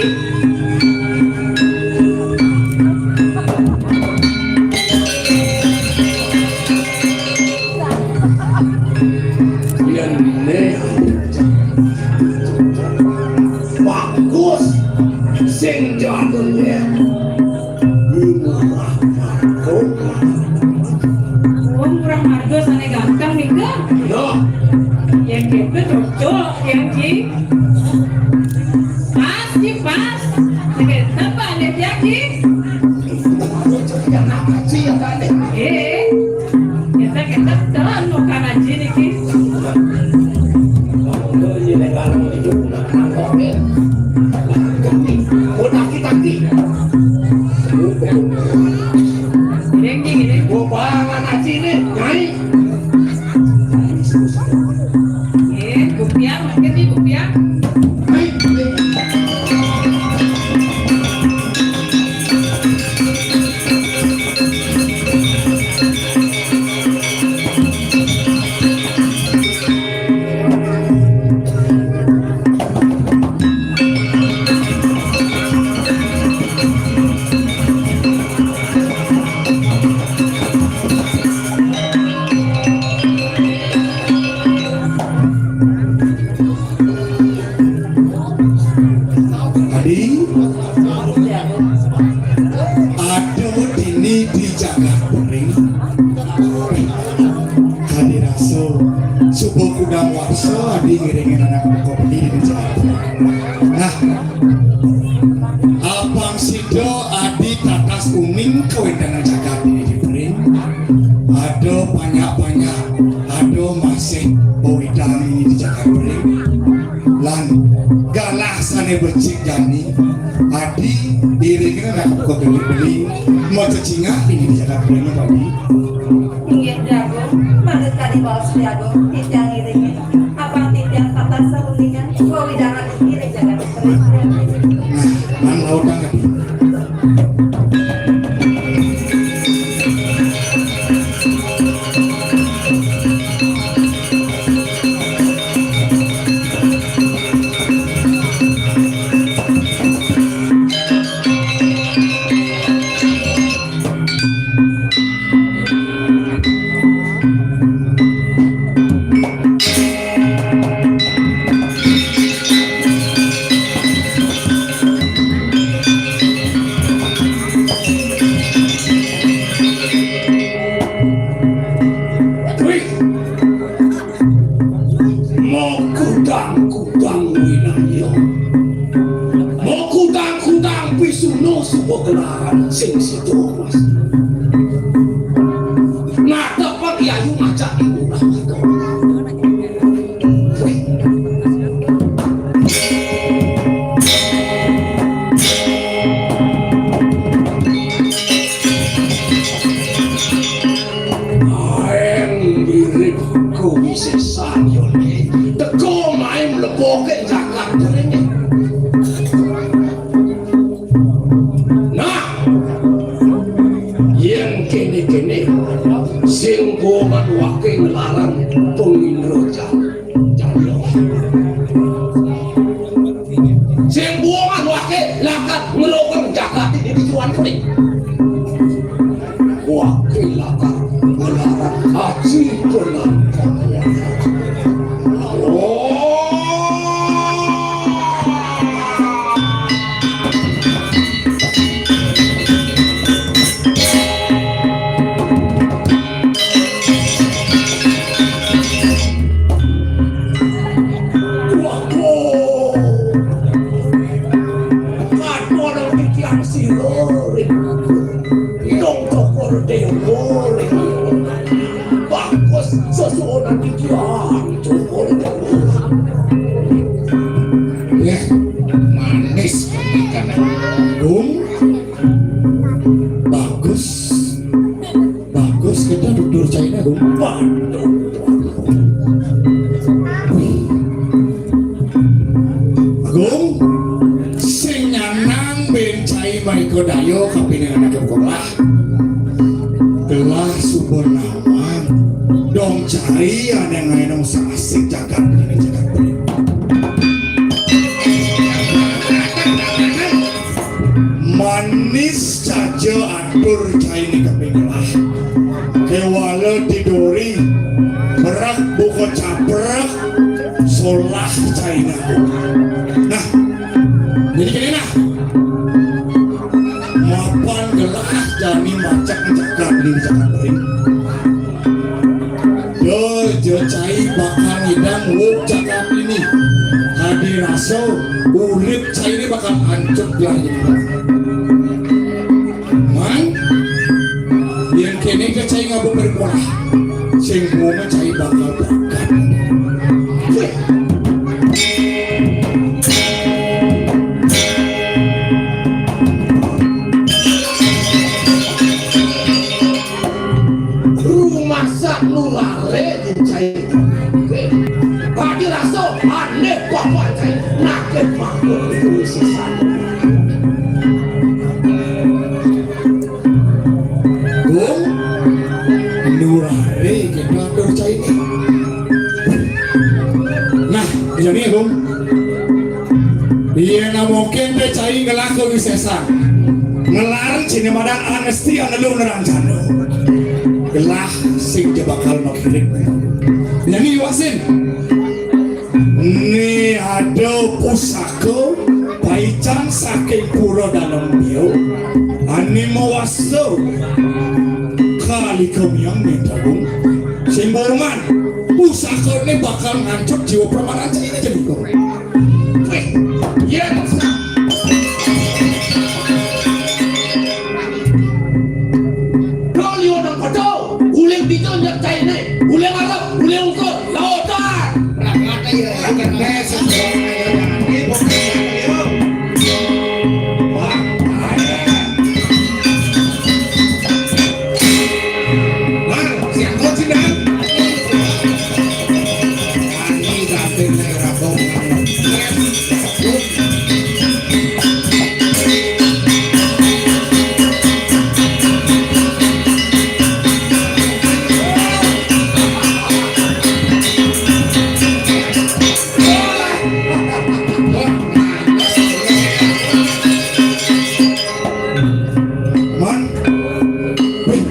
Yen né bagus sing jadone. Murah marga. Oh, murah marga sané ganteng nika. Yo. Yén gitu cocok, yén Ji. Pas, Ji, pas. Nika tempat lihat ya, Ji. Yang apa sih yang aneh? Eh, kita, kita telan muka Aji niki. Udah kita. Giring, giring. Gua bawa anak sini, Nyai. Eh, Gupiang, mungkin nih, Gupiang. Adi, aduh, dini di jagat Bering. Adi rasul, subuh kudang warsa, adi ngiringin anak buka beli di jagat Bering. Nah, apang sida adi tatas uning kawedanan jagat dini di Bering. Ada banyak-banyak, ada masih pawidang ini di jagat Bering. Lan galah sané becik jani, adi iringna nak buka beli-beli, macecingak ini di jagat Bering, Adi. Inggih, Prabu, manut kadi baos Prabu, titiang iringin. Apang titiang tatas sauningan, wewidangan niki ring jagat Bering. Nah, lan lautang adi. Wih, makudang-kudang winaya, makudang-kudang pisuna suba gelaran sing sida, Mas. Ngatepang yayu ngajak ibu rahmata. Aeng mirip kuwi sesan yo, Le. Teka main mleboke jagat rene. Nah, yen kene-kene, sing bongan wake nglarang pengindro jan-, jaya. Sing bongan wake lakar nglokeng jagat iki dicuan kuwi. Wake lakar nglarang aji penangkap. Oh. Waduh. Katon titiang sira ring Dong Cokor Dewa ring. Bagus sesuunan titiang Cokor Dewa. Ya, manis kan. Agung, bagus. Bagus, kita tutur caina, Agung. Waduh. Agung, sing nyanang bén cai maéka daya kapining anaké sekolah. Gelah suba nawang, dong cai ané ngaénang sasih jagat ini jagat. Manis saja atur cainé kaping gelah. Kéwala tiduri, berak buka caprek, solah cainé. Nah, jadi kéné nah. Mapan gelah jani macak jagat di jagat ring. Yo, jo cai bakal ngidang wuk cakap ini. Kadi rasa urip cai ini bakal ancut lah ini. Man, yén kéné ké cai ngaba paripolah. Sing bunga cai bakal berangkat. Rumasak nulare cai. Oke. Bagi rasa aneh bapak cai. Nakeh makhluk itu sisan. Gung, nulare kita atur cai. Nah, jani ya, Gung. Iya, namokin té cai ngelah ke wisésan. Ngelar cini madan anesti anelu neranjana. Gelah sing ja bakal makiring. Nyani wasin. Né ada pusaka paican saking pura Dalem Bio. Ané mawasta Kalika Miang Mintagung. Sing borongan, pusakané bakal ngancut jiwa permanan cainé jani kok. Wéh, yén sa-, Dol yo nang koto, uling dija nyek cainé, uling arep, uling ungkur, lautan. Rangate ya, rangate sing. Wah, ayo. Bang, siang kau sih, Bang. Ani ganteng nih, rabong. Man. Wih.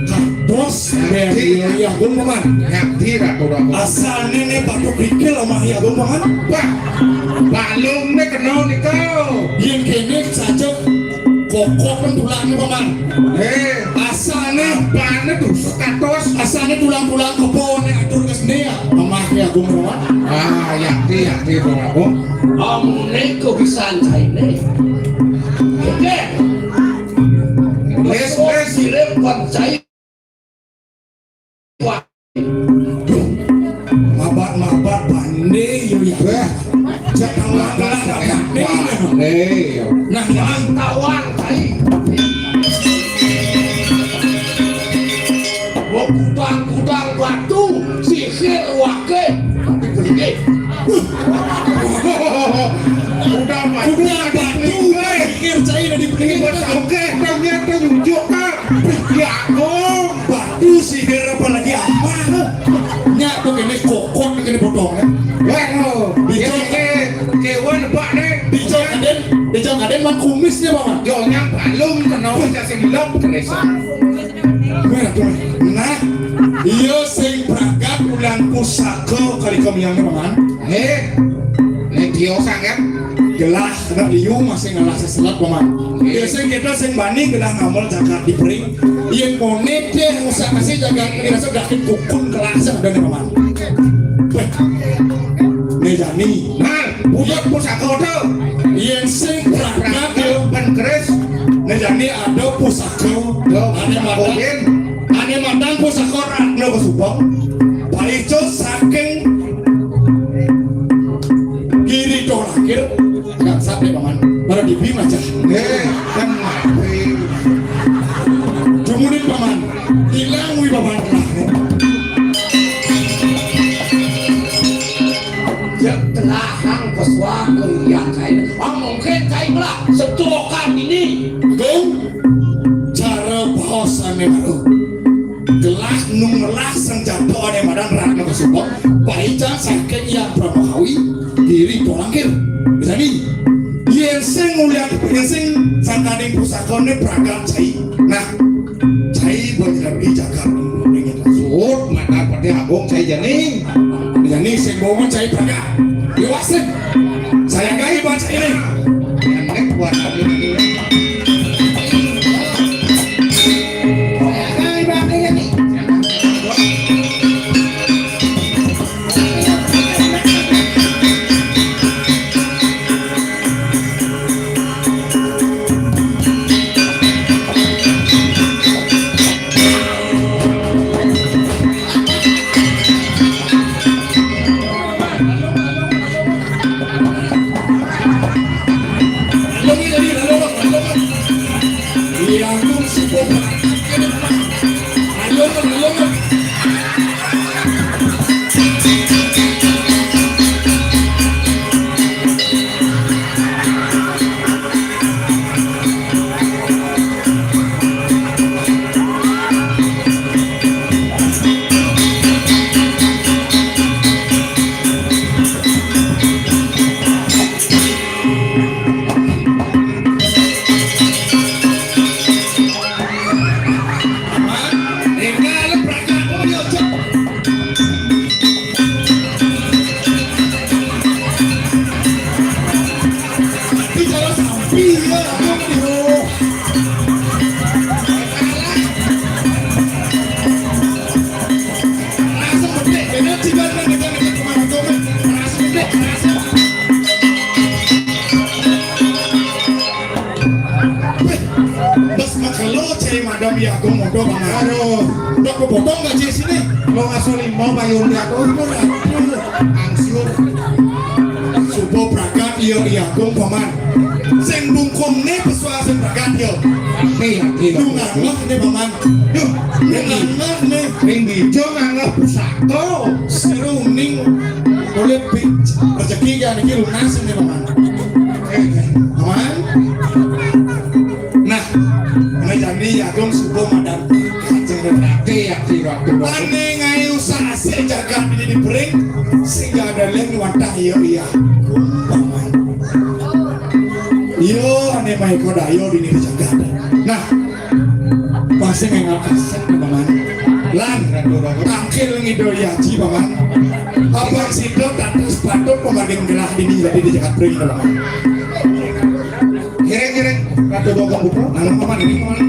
Kados, Ber, iya, iya, Agung, Paman. Ngerti, Ratu, Ratu. Asané né batuk krikil omah Agung, Paman. Wah, balungné kena nika. Yén kéné saja kokok kan tulangné, Paman. Eh, asané apané tuh kados. Asané tulang-tulang keboné atur kesenian. Omah Agung, Paman. Ah, yakti, yakti, Paman. Omné kok bisa cainé. Oke. Wis, wis. Silih kon cai. Wah. Mabat-mabat bandé yo ya. Wah. Jangan magelang bandé. Bandé yo. Nah, tawang cai. Gua kudang-kudang batu, sisir waké. Tapi beringin. Udah mati. Udah mati. Pikir saya udah dibeli. Oke, kita lihat tuh nyucuk, Kak. Ya, oh, batu sihir apalagi apa? Nyak tuh kene kokot kene potong, ya. Wah, oh, dia ke, kewan, Pak, nih. Dijok aden, dijok aden mah kumisnya, Pak. Joknya balung, kenapa saya sing lop, keresa. Nah, iya sing pragat ulang pusaka kali kemiangnya, Paman. Hé, né tiosan kan? Gelah, kena liu masih ngelah seselat, Paman. Iya, sing kita sing bani gelah ngamel jagat di pering. Yén moné deh usah kasih jagat ini rasa gakin kukun kelas ada nih, Paman. Wéh, né jani. Nah, budak pusaka tuh. Yén sing pragat yo. Pen keris. Né jani ada pusaka. Yo, ané madan. Koin. Ané madan pusaka Ratna Kesubang. Paica saking Giri Doh Lakir. Nggak sampai, Paman. Para bibi macam. Eh, kan mati. Dumunin paman. Ilang wi paman. Cek telahang pesuang kerian kain. Ah, mungkin kain lah. Setuakan ini. Agung, cara bahasané baru. Gelah nu ngelah senjatané madan Ratna Kasubang, paican saking Hyang Brahmawi, diri polangkir. Jadi, yén sing ngulian, yén sing sangkaning pusakané pragat cai. Nah, cai banyar di jagat ringit. Suhut, mata pati agung cai jani. Jani sing bawa cai pragat. Iwasin. Saya ngai baca ini. Yang naik buat kami ini. Bes makelo cai madam ya, aku modo paman. Aduh. Udah aku potong gaji sini. Lo ngasuh limau bayun ya, aku mau angsur. Suba pragat iya, iya, Agung, paman. Sing bungkung né pesuang sing pragat ya. Ngerti, ngerti. Lu nganggep né, paman. Duh, lu nganggep né. Ring bijo nganggep pusaka. Seru ning oleh pi-, rezeki ya niki lunas né, paman. Eh, paman. Nah, ngajani ya, Agung, suba madan. Kanjeng Ratu, ya, Ratu. Ané ngayu sasih jagat ini dibering, sehingga ada lén wantah iya, iya. Paman. Iya, ané maiko daya dini di jagat. Nah, pasti ngengal kasek, paman. Lan, tangkil ngidul yaji, paman. Abang sida tatas patut pemanding gelah dini jadi di jagat bering, paman. Ngiring, ngiring. Ratu Bogong Putra. Nang paman ini, paman.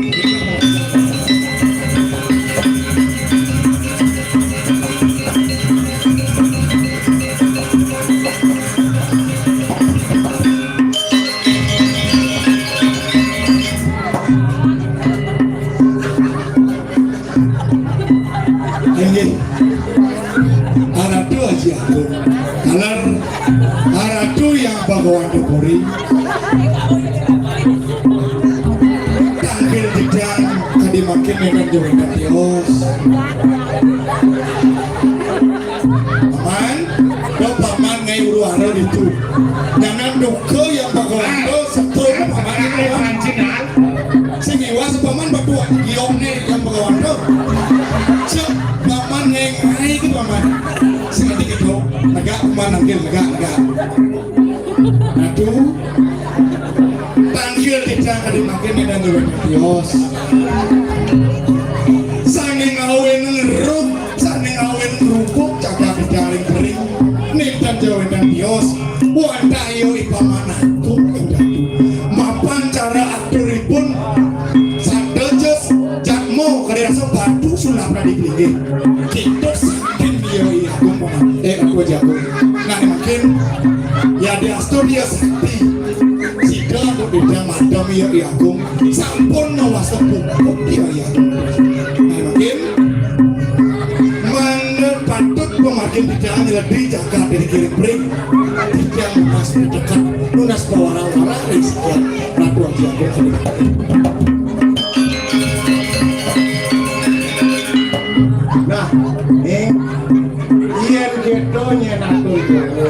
Inggih. Aratu Aji Agung. Taler Aratu Hyang Bhagawan Puri. Tangkil jedang kadi mangkin nénten jero nénten tios. Paman, do paman ngai uru hara ditu. Jangan duka Hyang Bhagawan do setruk paman itu, paman. Sing iwas paman batu giokné Hyang Bhagawan do. Cek paman ngai ngai itu, paman. Sing ati gitu. Negak paman, tangkil, negak, negak. Aduh. Tangkil jedang kadi mangkin nénten jero nénten tios. Sané ngawin ngeruk, sané ngawin ngrubuk, jagat jaring kering. Nénten jero nénten tios. Wantah iya I Paman Agung, mapan cara aturipun, sadaya jatma kadi rasa batu sulap radi blinggih. Kita saking iya, iya, Agung, paman. Eh, aku aja, Agung. Nah, mungkin ya diastu dia sakti. Sida aku tidak madam iya, iya, Agung. Sampun mawasta pupuk iya, iya, Agung. Nah, mungkin mangga patut Pamargin titiang nyeledi jagat ring kiring pring. Titiang nunas piteget, nunas pawara-wara ring sekian Ratu Aji Agung. Nah, nih, yén kéto nyén atur jero.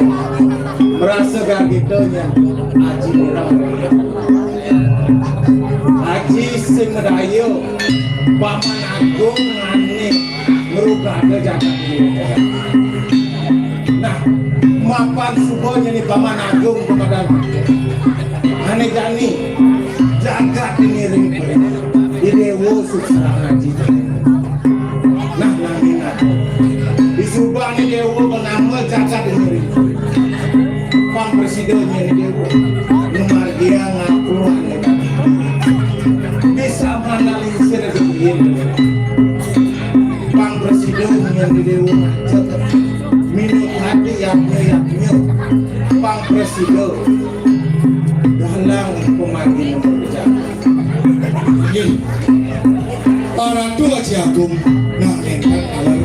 Marasa gagita nyén Aji Mireng. Aji sing madaya, Paman Agung ané ngrugada jagat Mireng. Nah, mapan suba nyén Paman Agung pamadan. Ané jani jagat Mireng. I déwa suksrah ngaji. Nah, nanging ada. Disubané déwa pangamel jagat Mireng. Pang prasida nyén déwa. Ngamargiang ngaku ané. Bisa manalisir duit. Pang prasida nyén déwa macet. Minut hati yatnya yatnya. Pang prasida. Dalang pamargin. Inggih. Ratu Aji Agung, nah, énten taler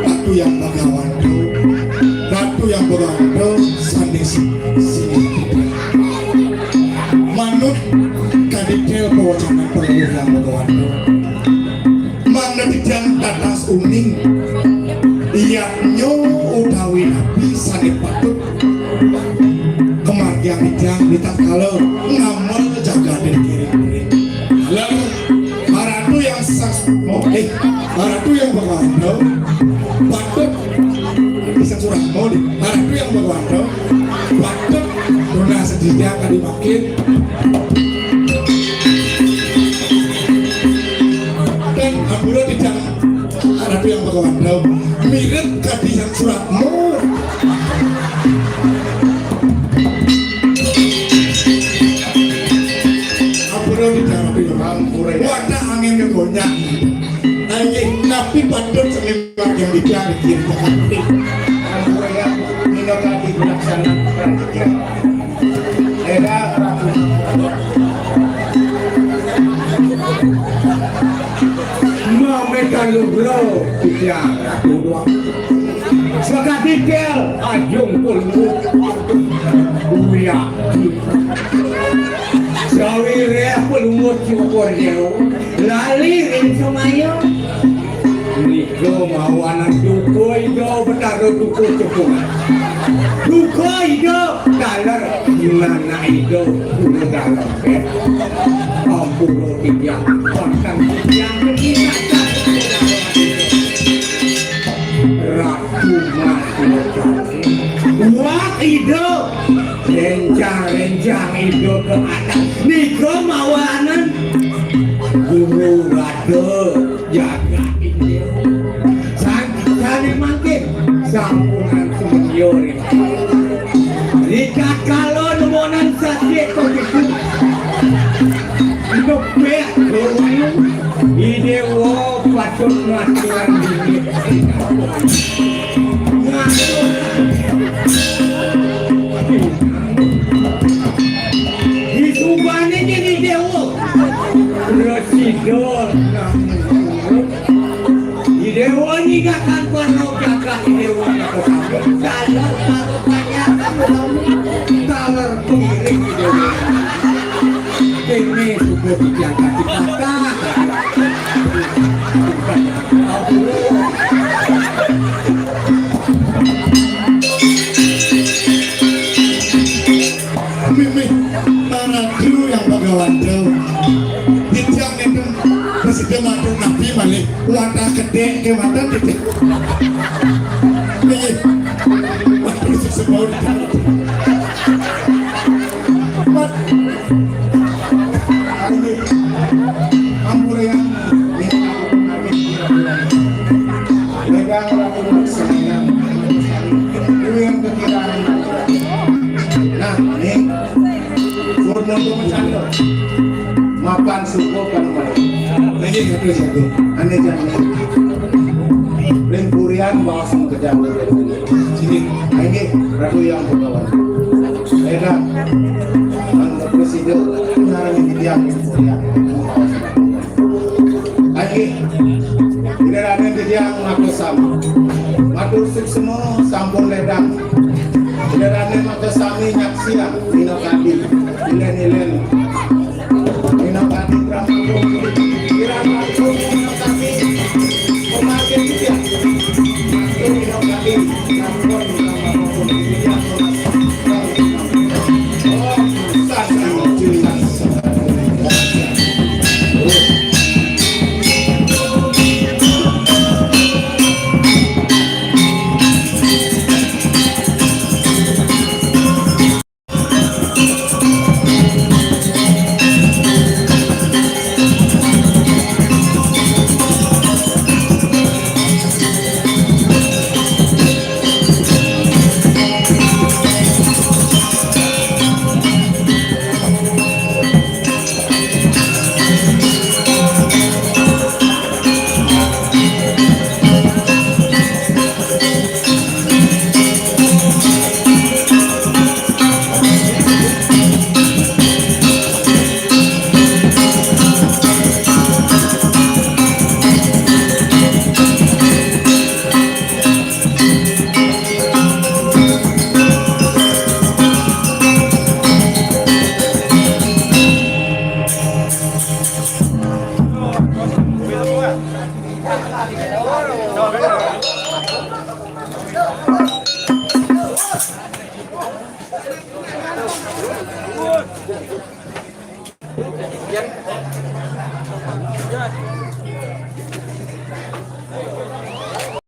Ratu Hyang Bagawanto, Ratu Hyang Bagawanto sané si-, sini. Manut kaditel pawacanan Palungguh Hyang Bagawanto. Mangda titiang tatas uning, yatnya utawi napi sané patut kamargiang titiang ritatkala ngamel jagaté kiring-kiring. Taler, Ratu Hyang Sas-, oh, eh, Ratu Hyang Bagawanto, patut, bisa curah, oh, Ratu Hyang Bagawanto, patut nunas titiang kadi mangkin. Kan ampura titiang Ratu Hyang Bagawanto, mirib kadi Hyang Suratmo. Ampura titiang Ratu Hyang. Ampura. Wadah angin ngegonyak. Ayo, tapi patut seni bagian titiang di kiri kanan. Ampura ya, minakadi pelaksanaan perang titiang. Éda Ratu. Mamé kalugra titiang Ratu doang. Sakadikel ajung kulmut. Buya. Sawiréh pelumut cukur jero. Lali ring semaya. Nika mawanan duka Ida Betara duka cepungan. Duka Ida taler nana Ida guru dalem. Ampura titiang, pantang titiang, Ratu Mati. Wah, Ida. Rencang-rencang Ida ke atas. Nika mawanan guru rada. Jagat India. Sang-, sané mangkin sampunang sumedya ring. Ritatkala nemonan sasih kopiku. Nepek kawayu, I Déwa patut ngaturang dini. Ngatur. Disubané jadi déwa. Presida nang I Déwa nyingakan para jagat, I Déwa nyingakan. Taler, taler panjang, taler pengiring, I Déwa. Kéné suba dijaga di kata. Mimih, Ratu Hyang Bagawanto. Titiang nénten prasida matur napi malih wantah kedék kémanten titiang. Inggih. Waduh, sesepuh. Mat. Inggih. Ampurian. Wedang Ratu Laksamana. Kuwi yang kekirangan. Nah, nih. Purnoto Candra. Mapan suku kan. Lagi satu, satu. Ané jani. Ring purian baos makejang. Sini. Nah, ini Ratu Hyang Bagawan. Éda. Mangga prasida ngarani titiang ring purian. Ayo, Ida Raden titiang makasami. Mat Musik semono sampun ledang. Ledane maka sami nyaksian dina kadi. Ilen-ilen. Dina kadi drama komedi. Kirang langkung dina kadi. Pemakai dia. Dina kadi. Sampun drama komedi.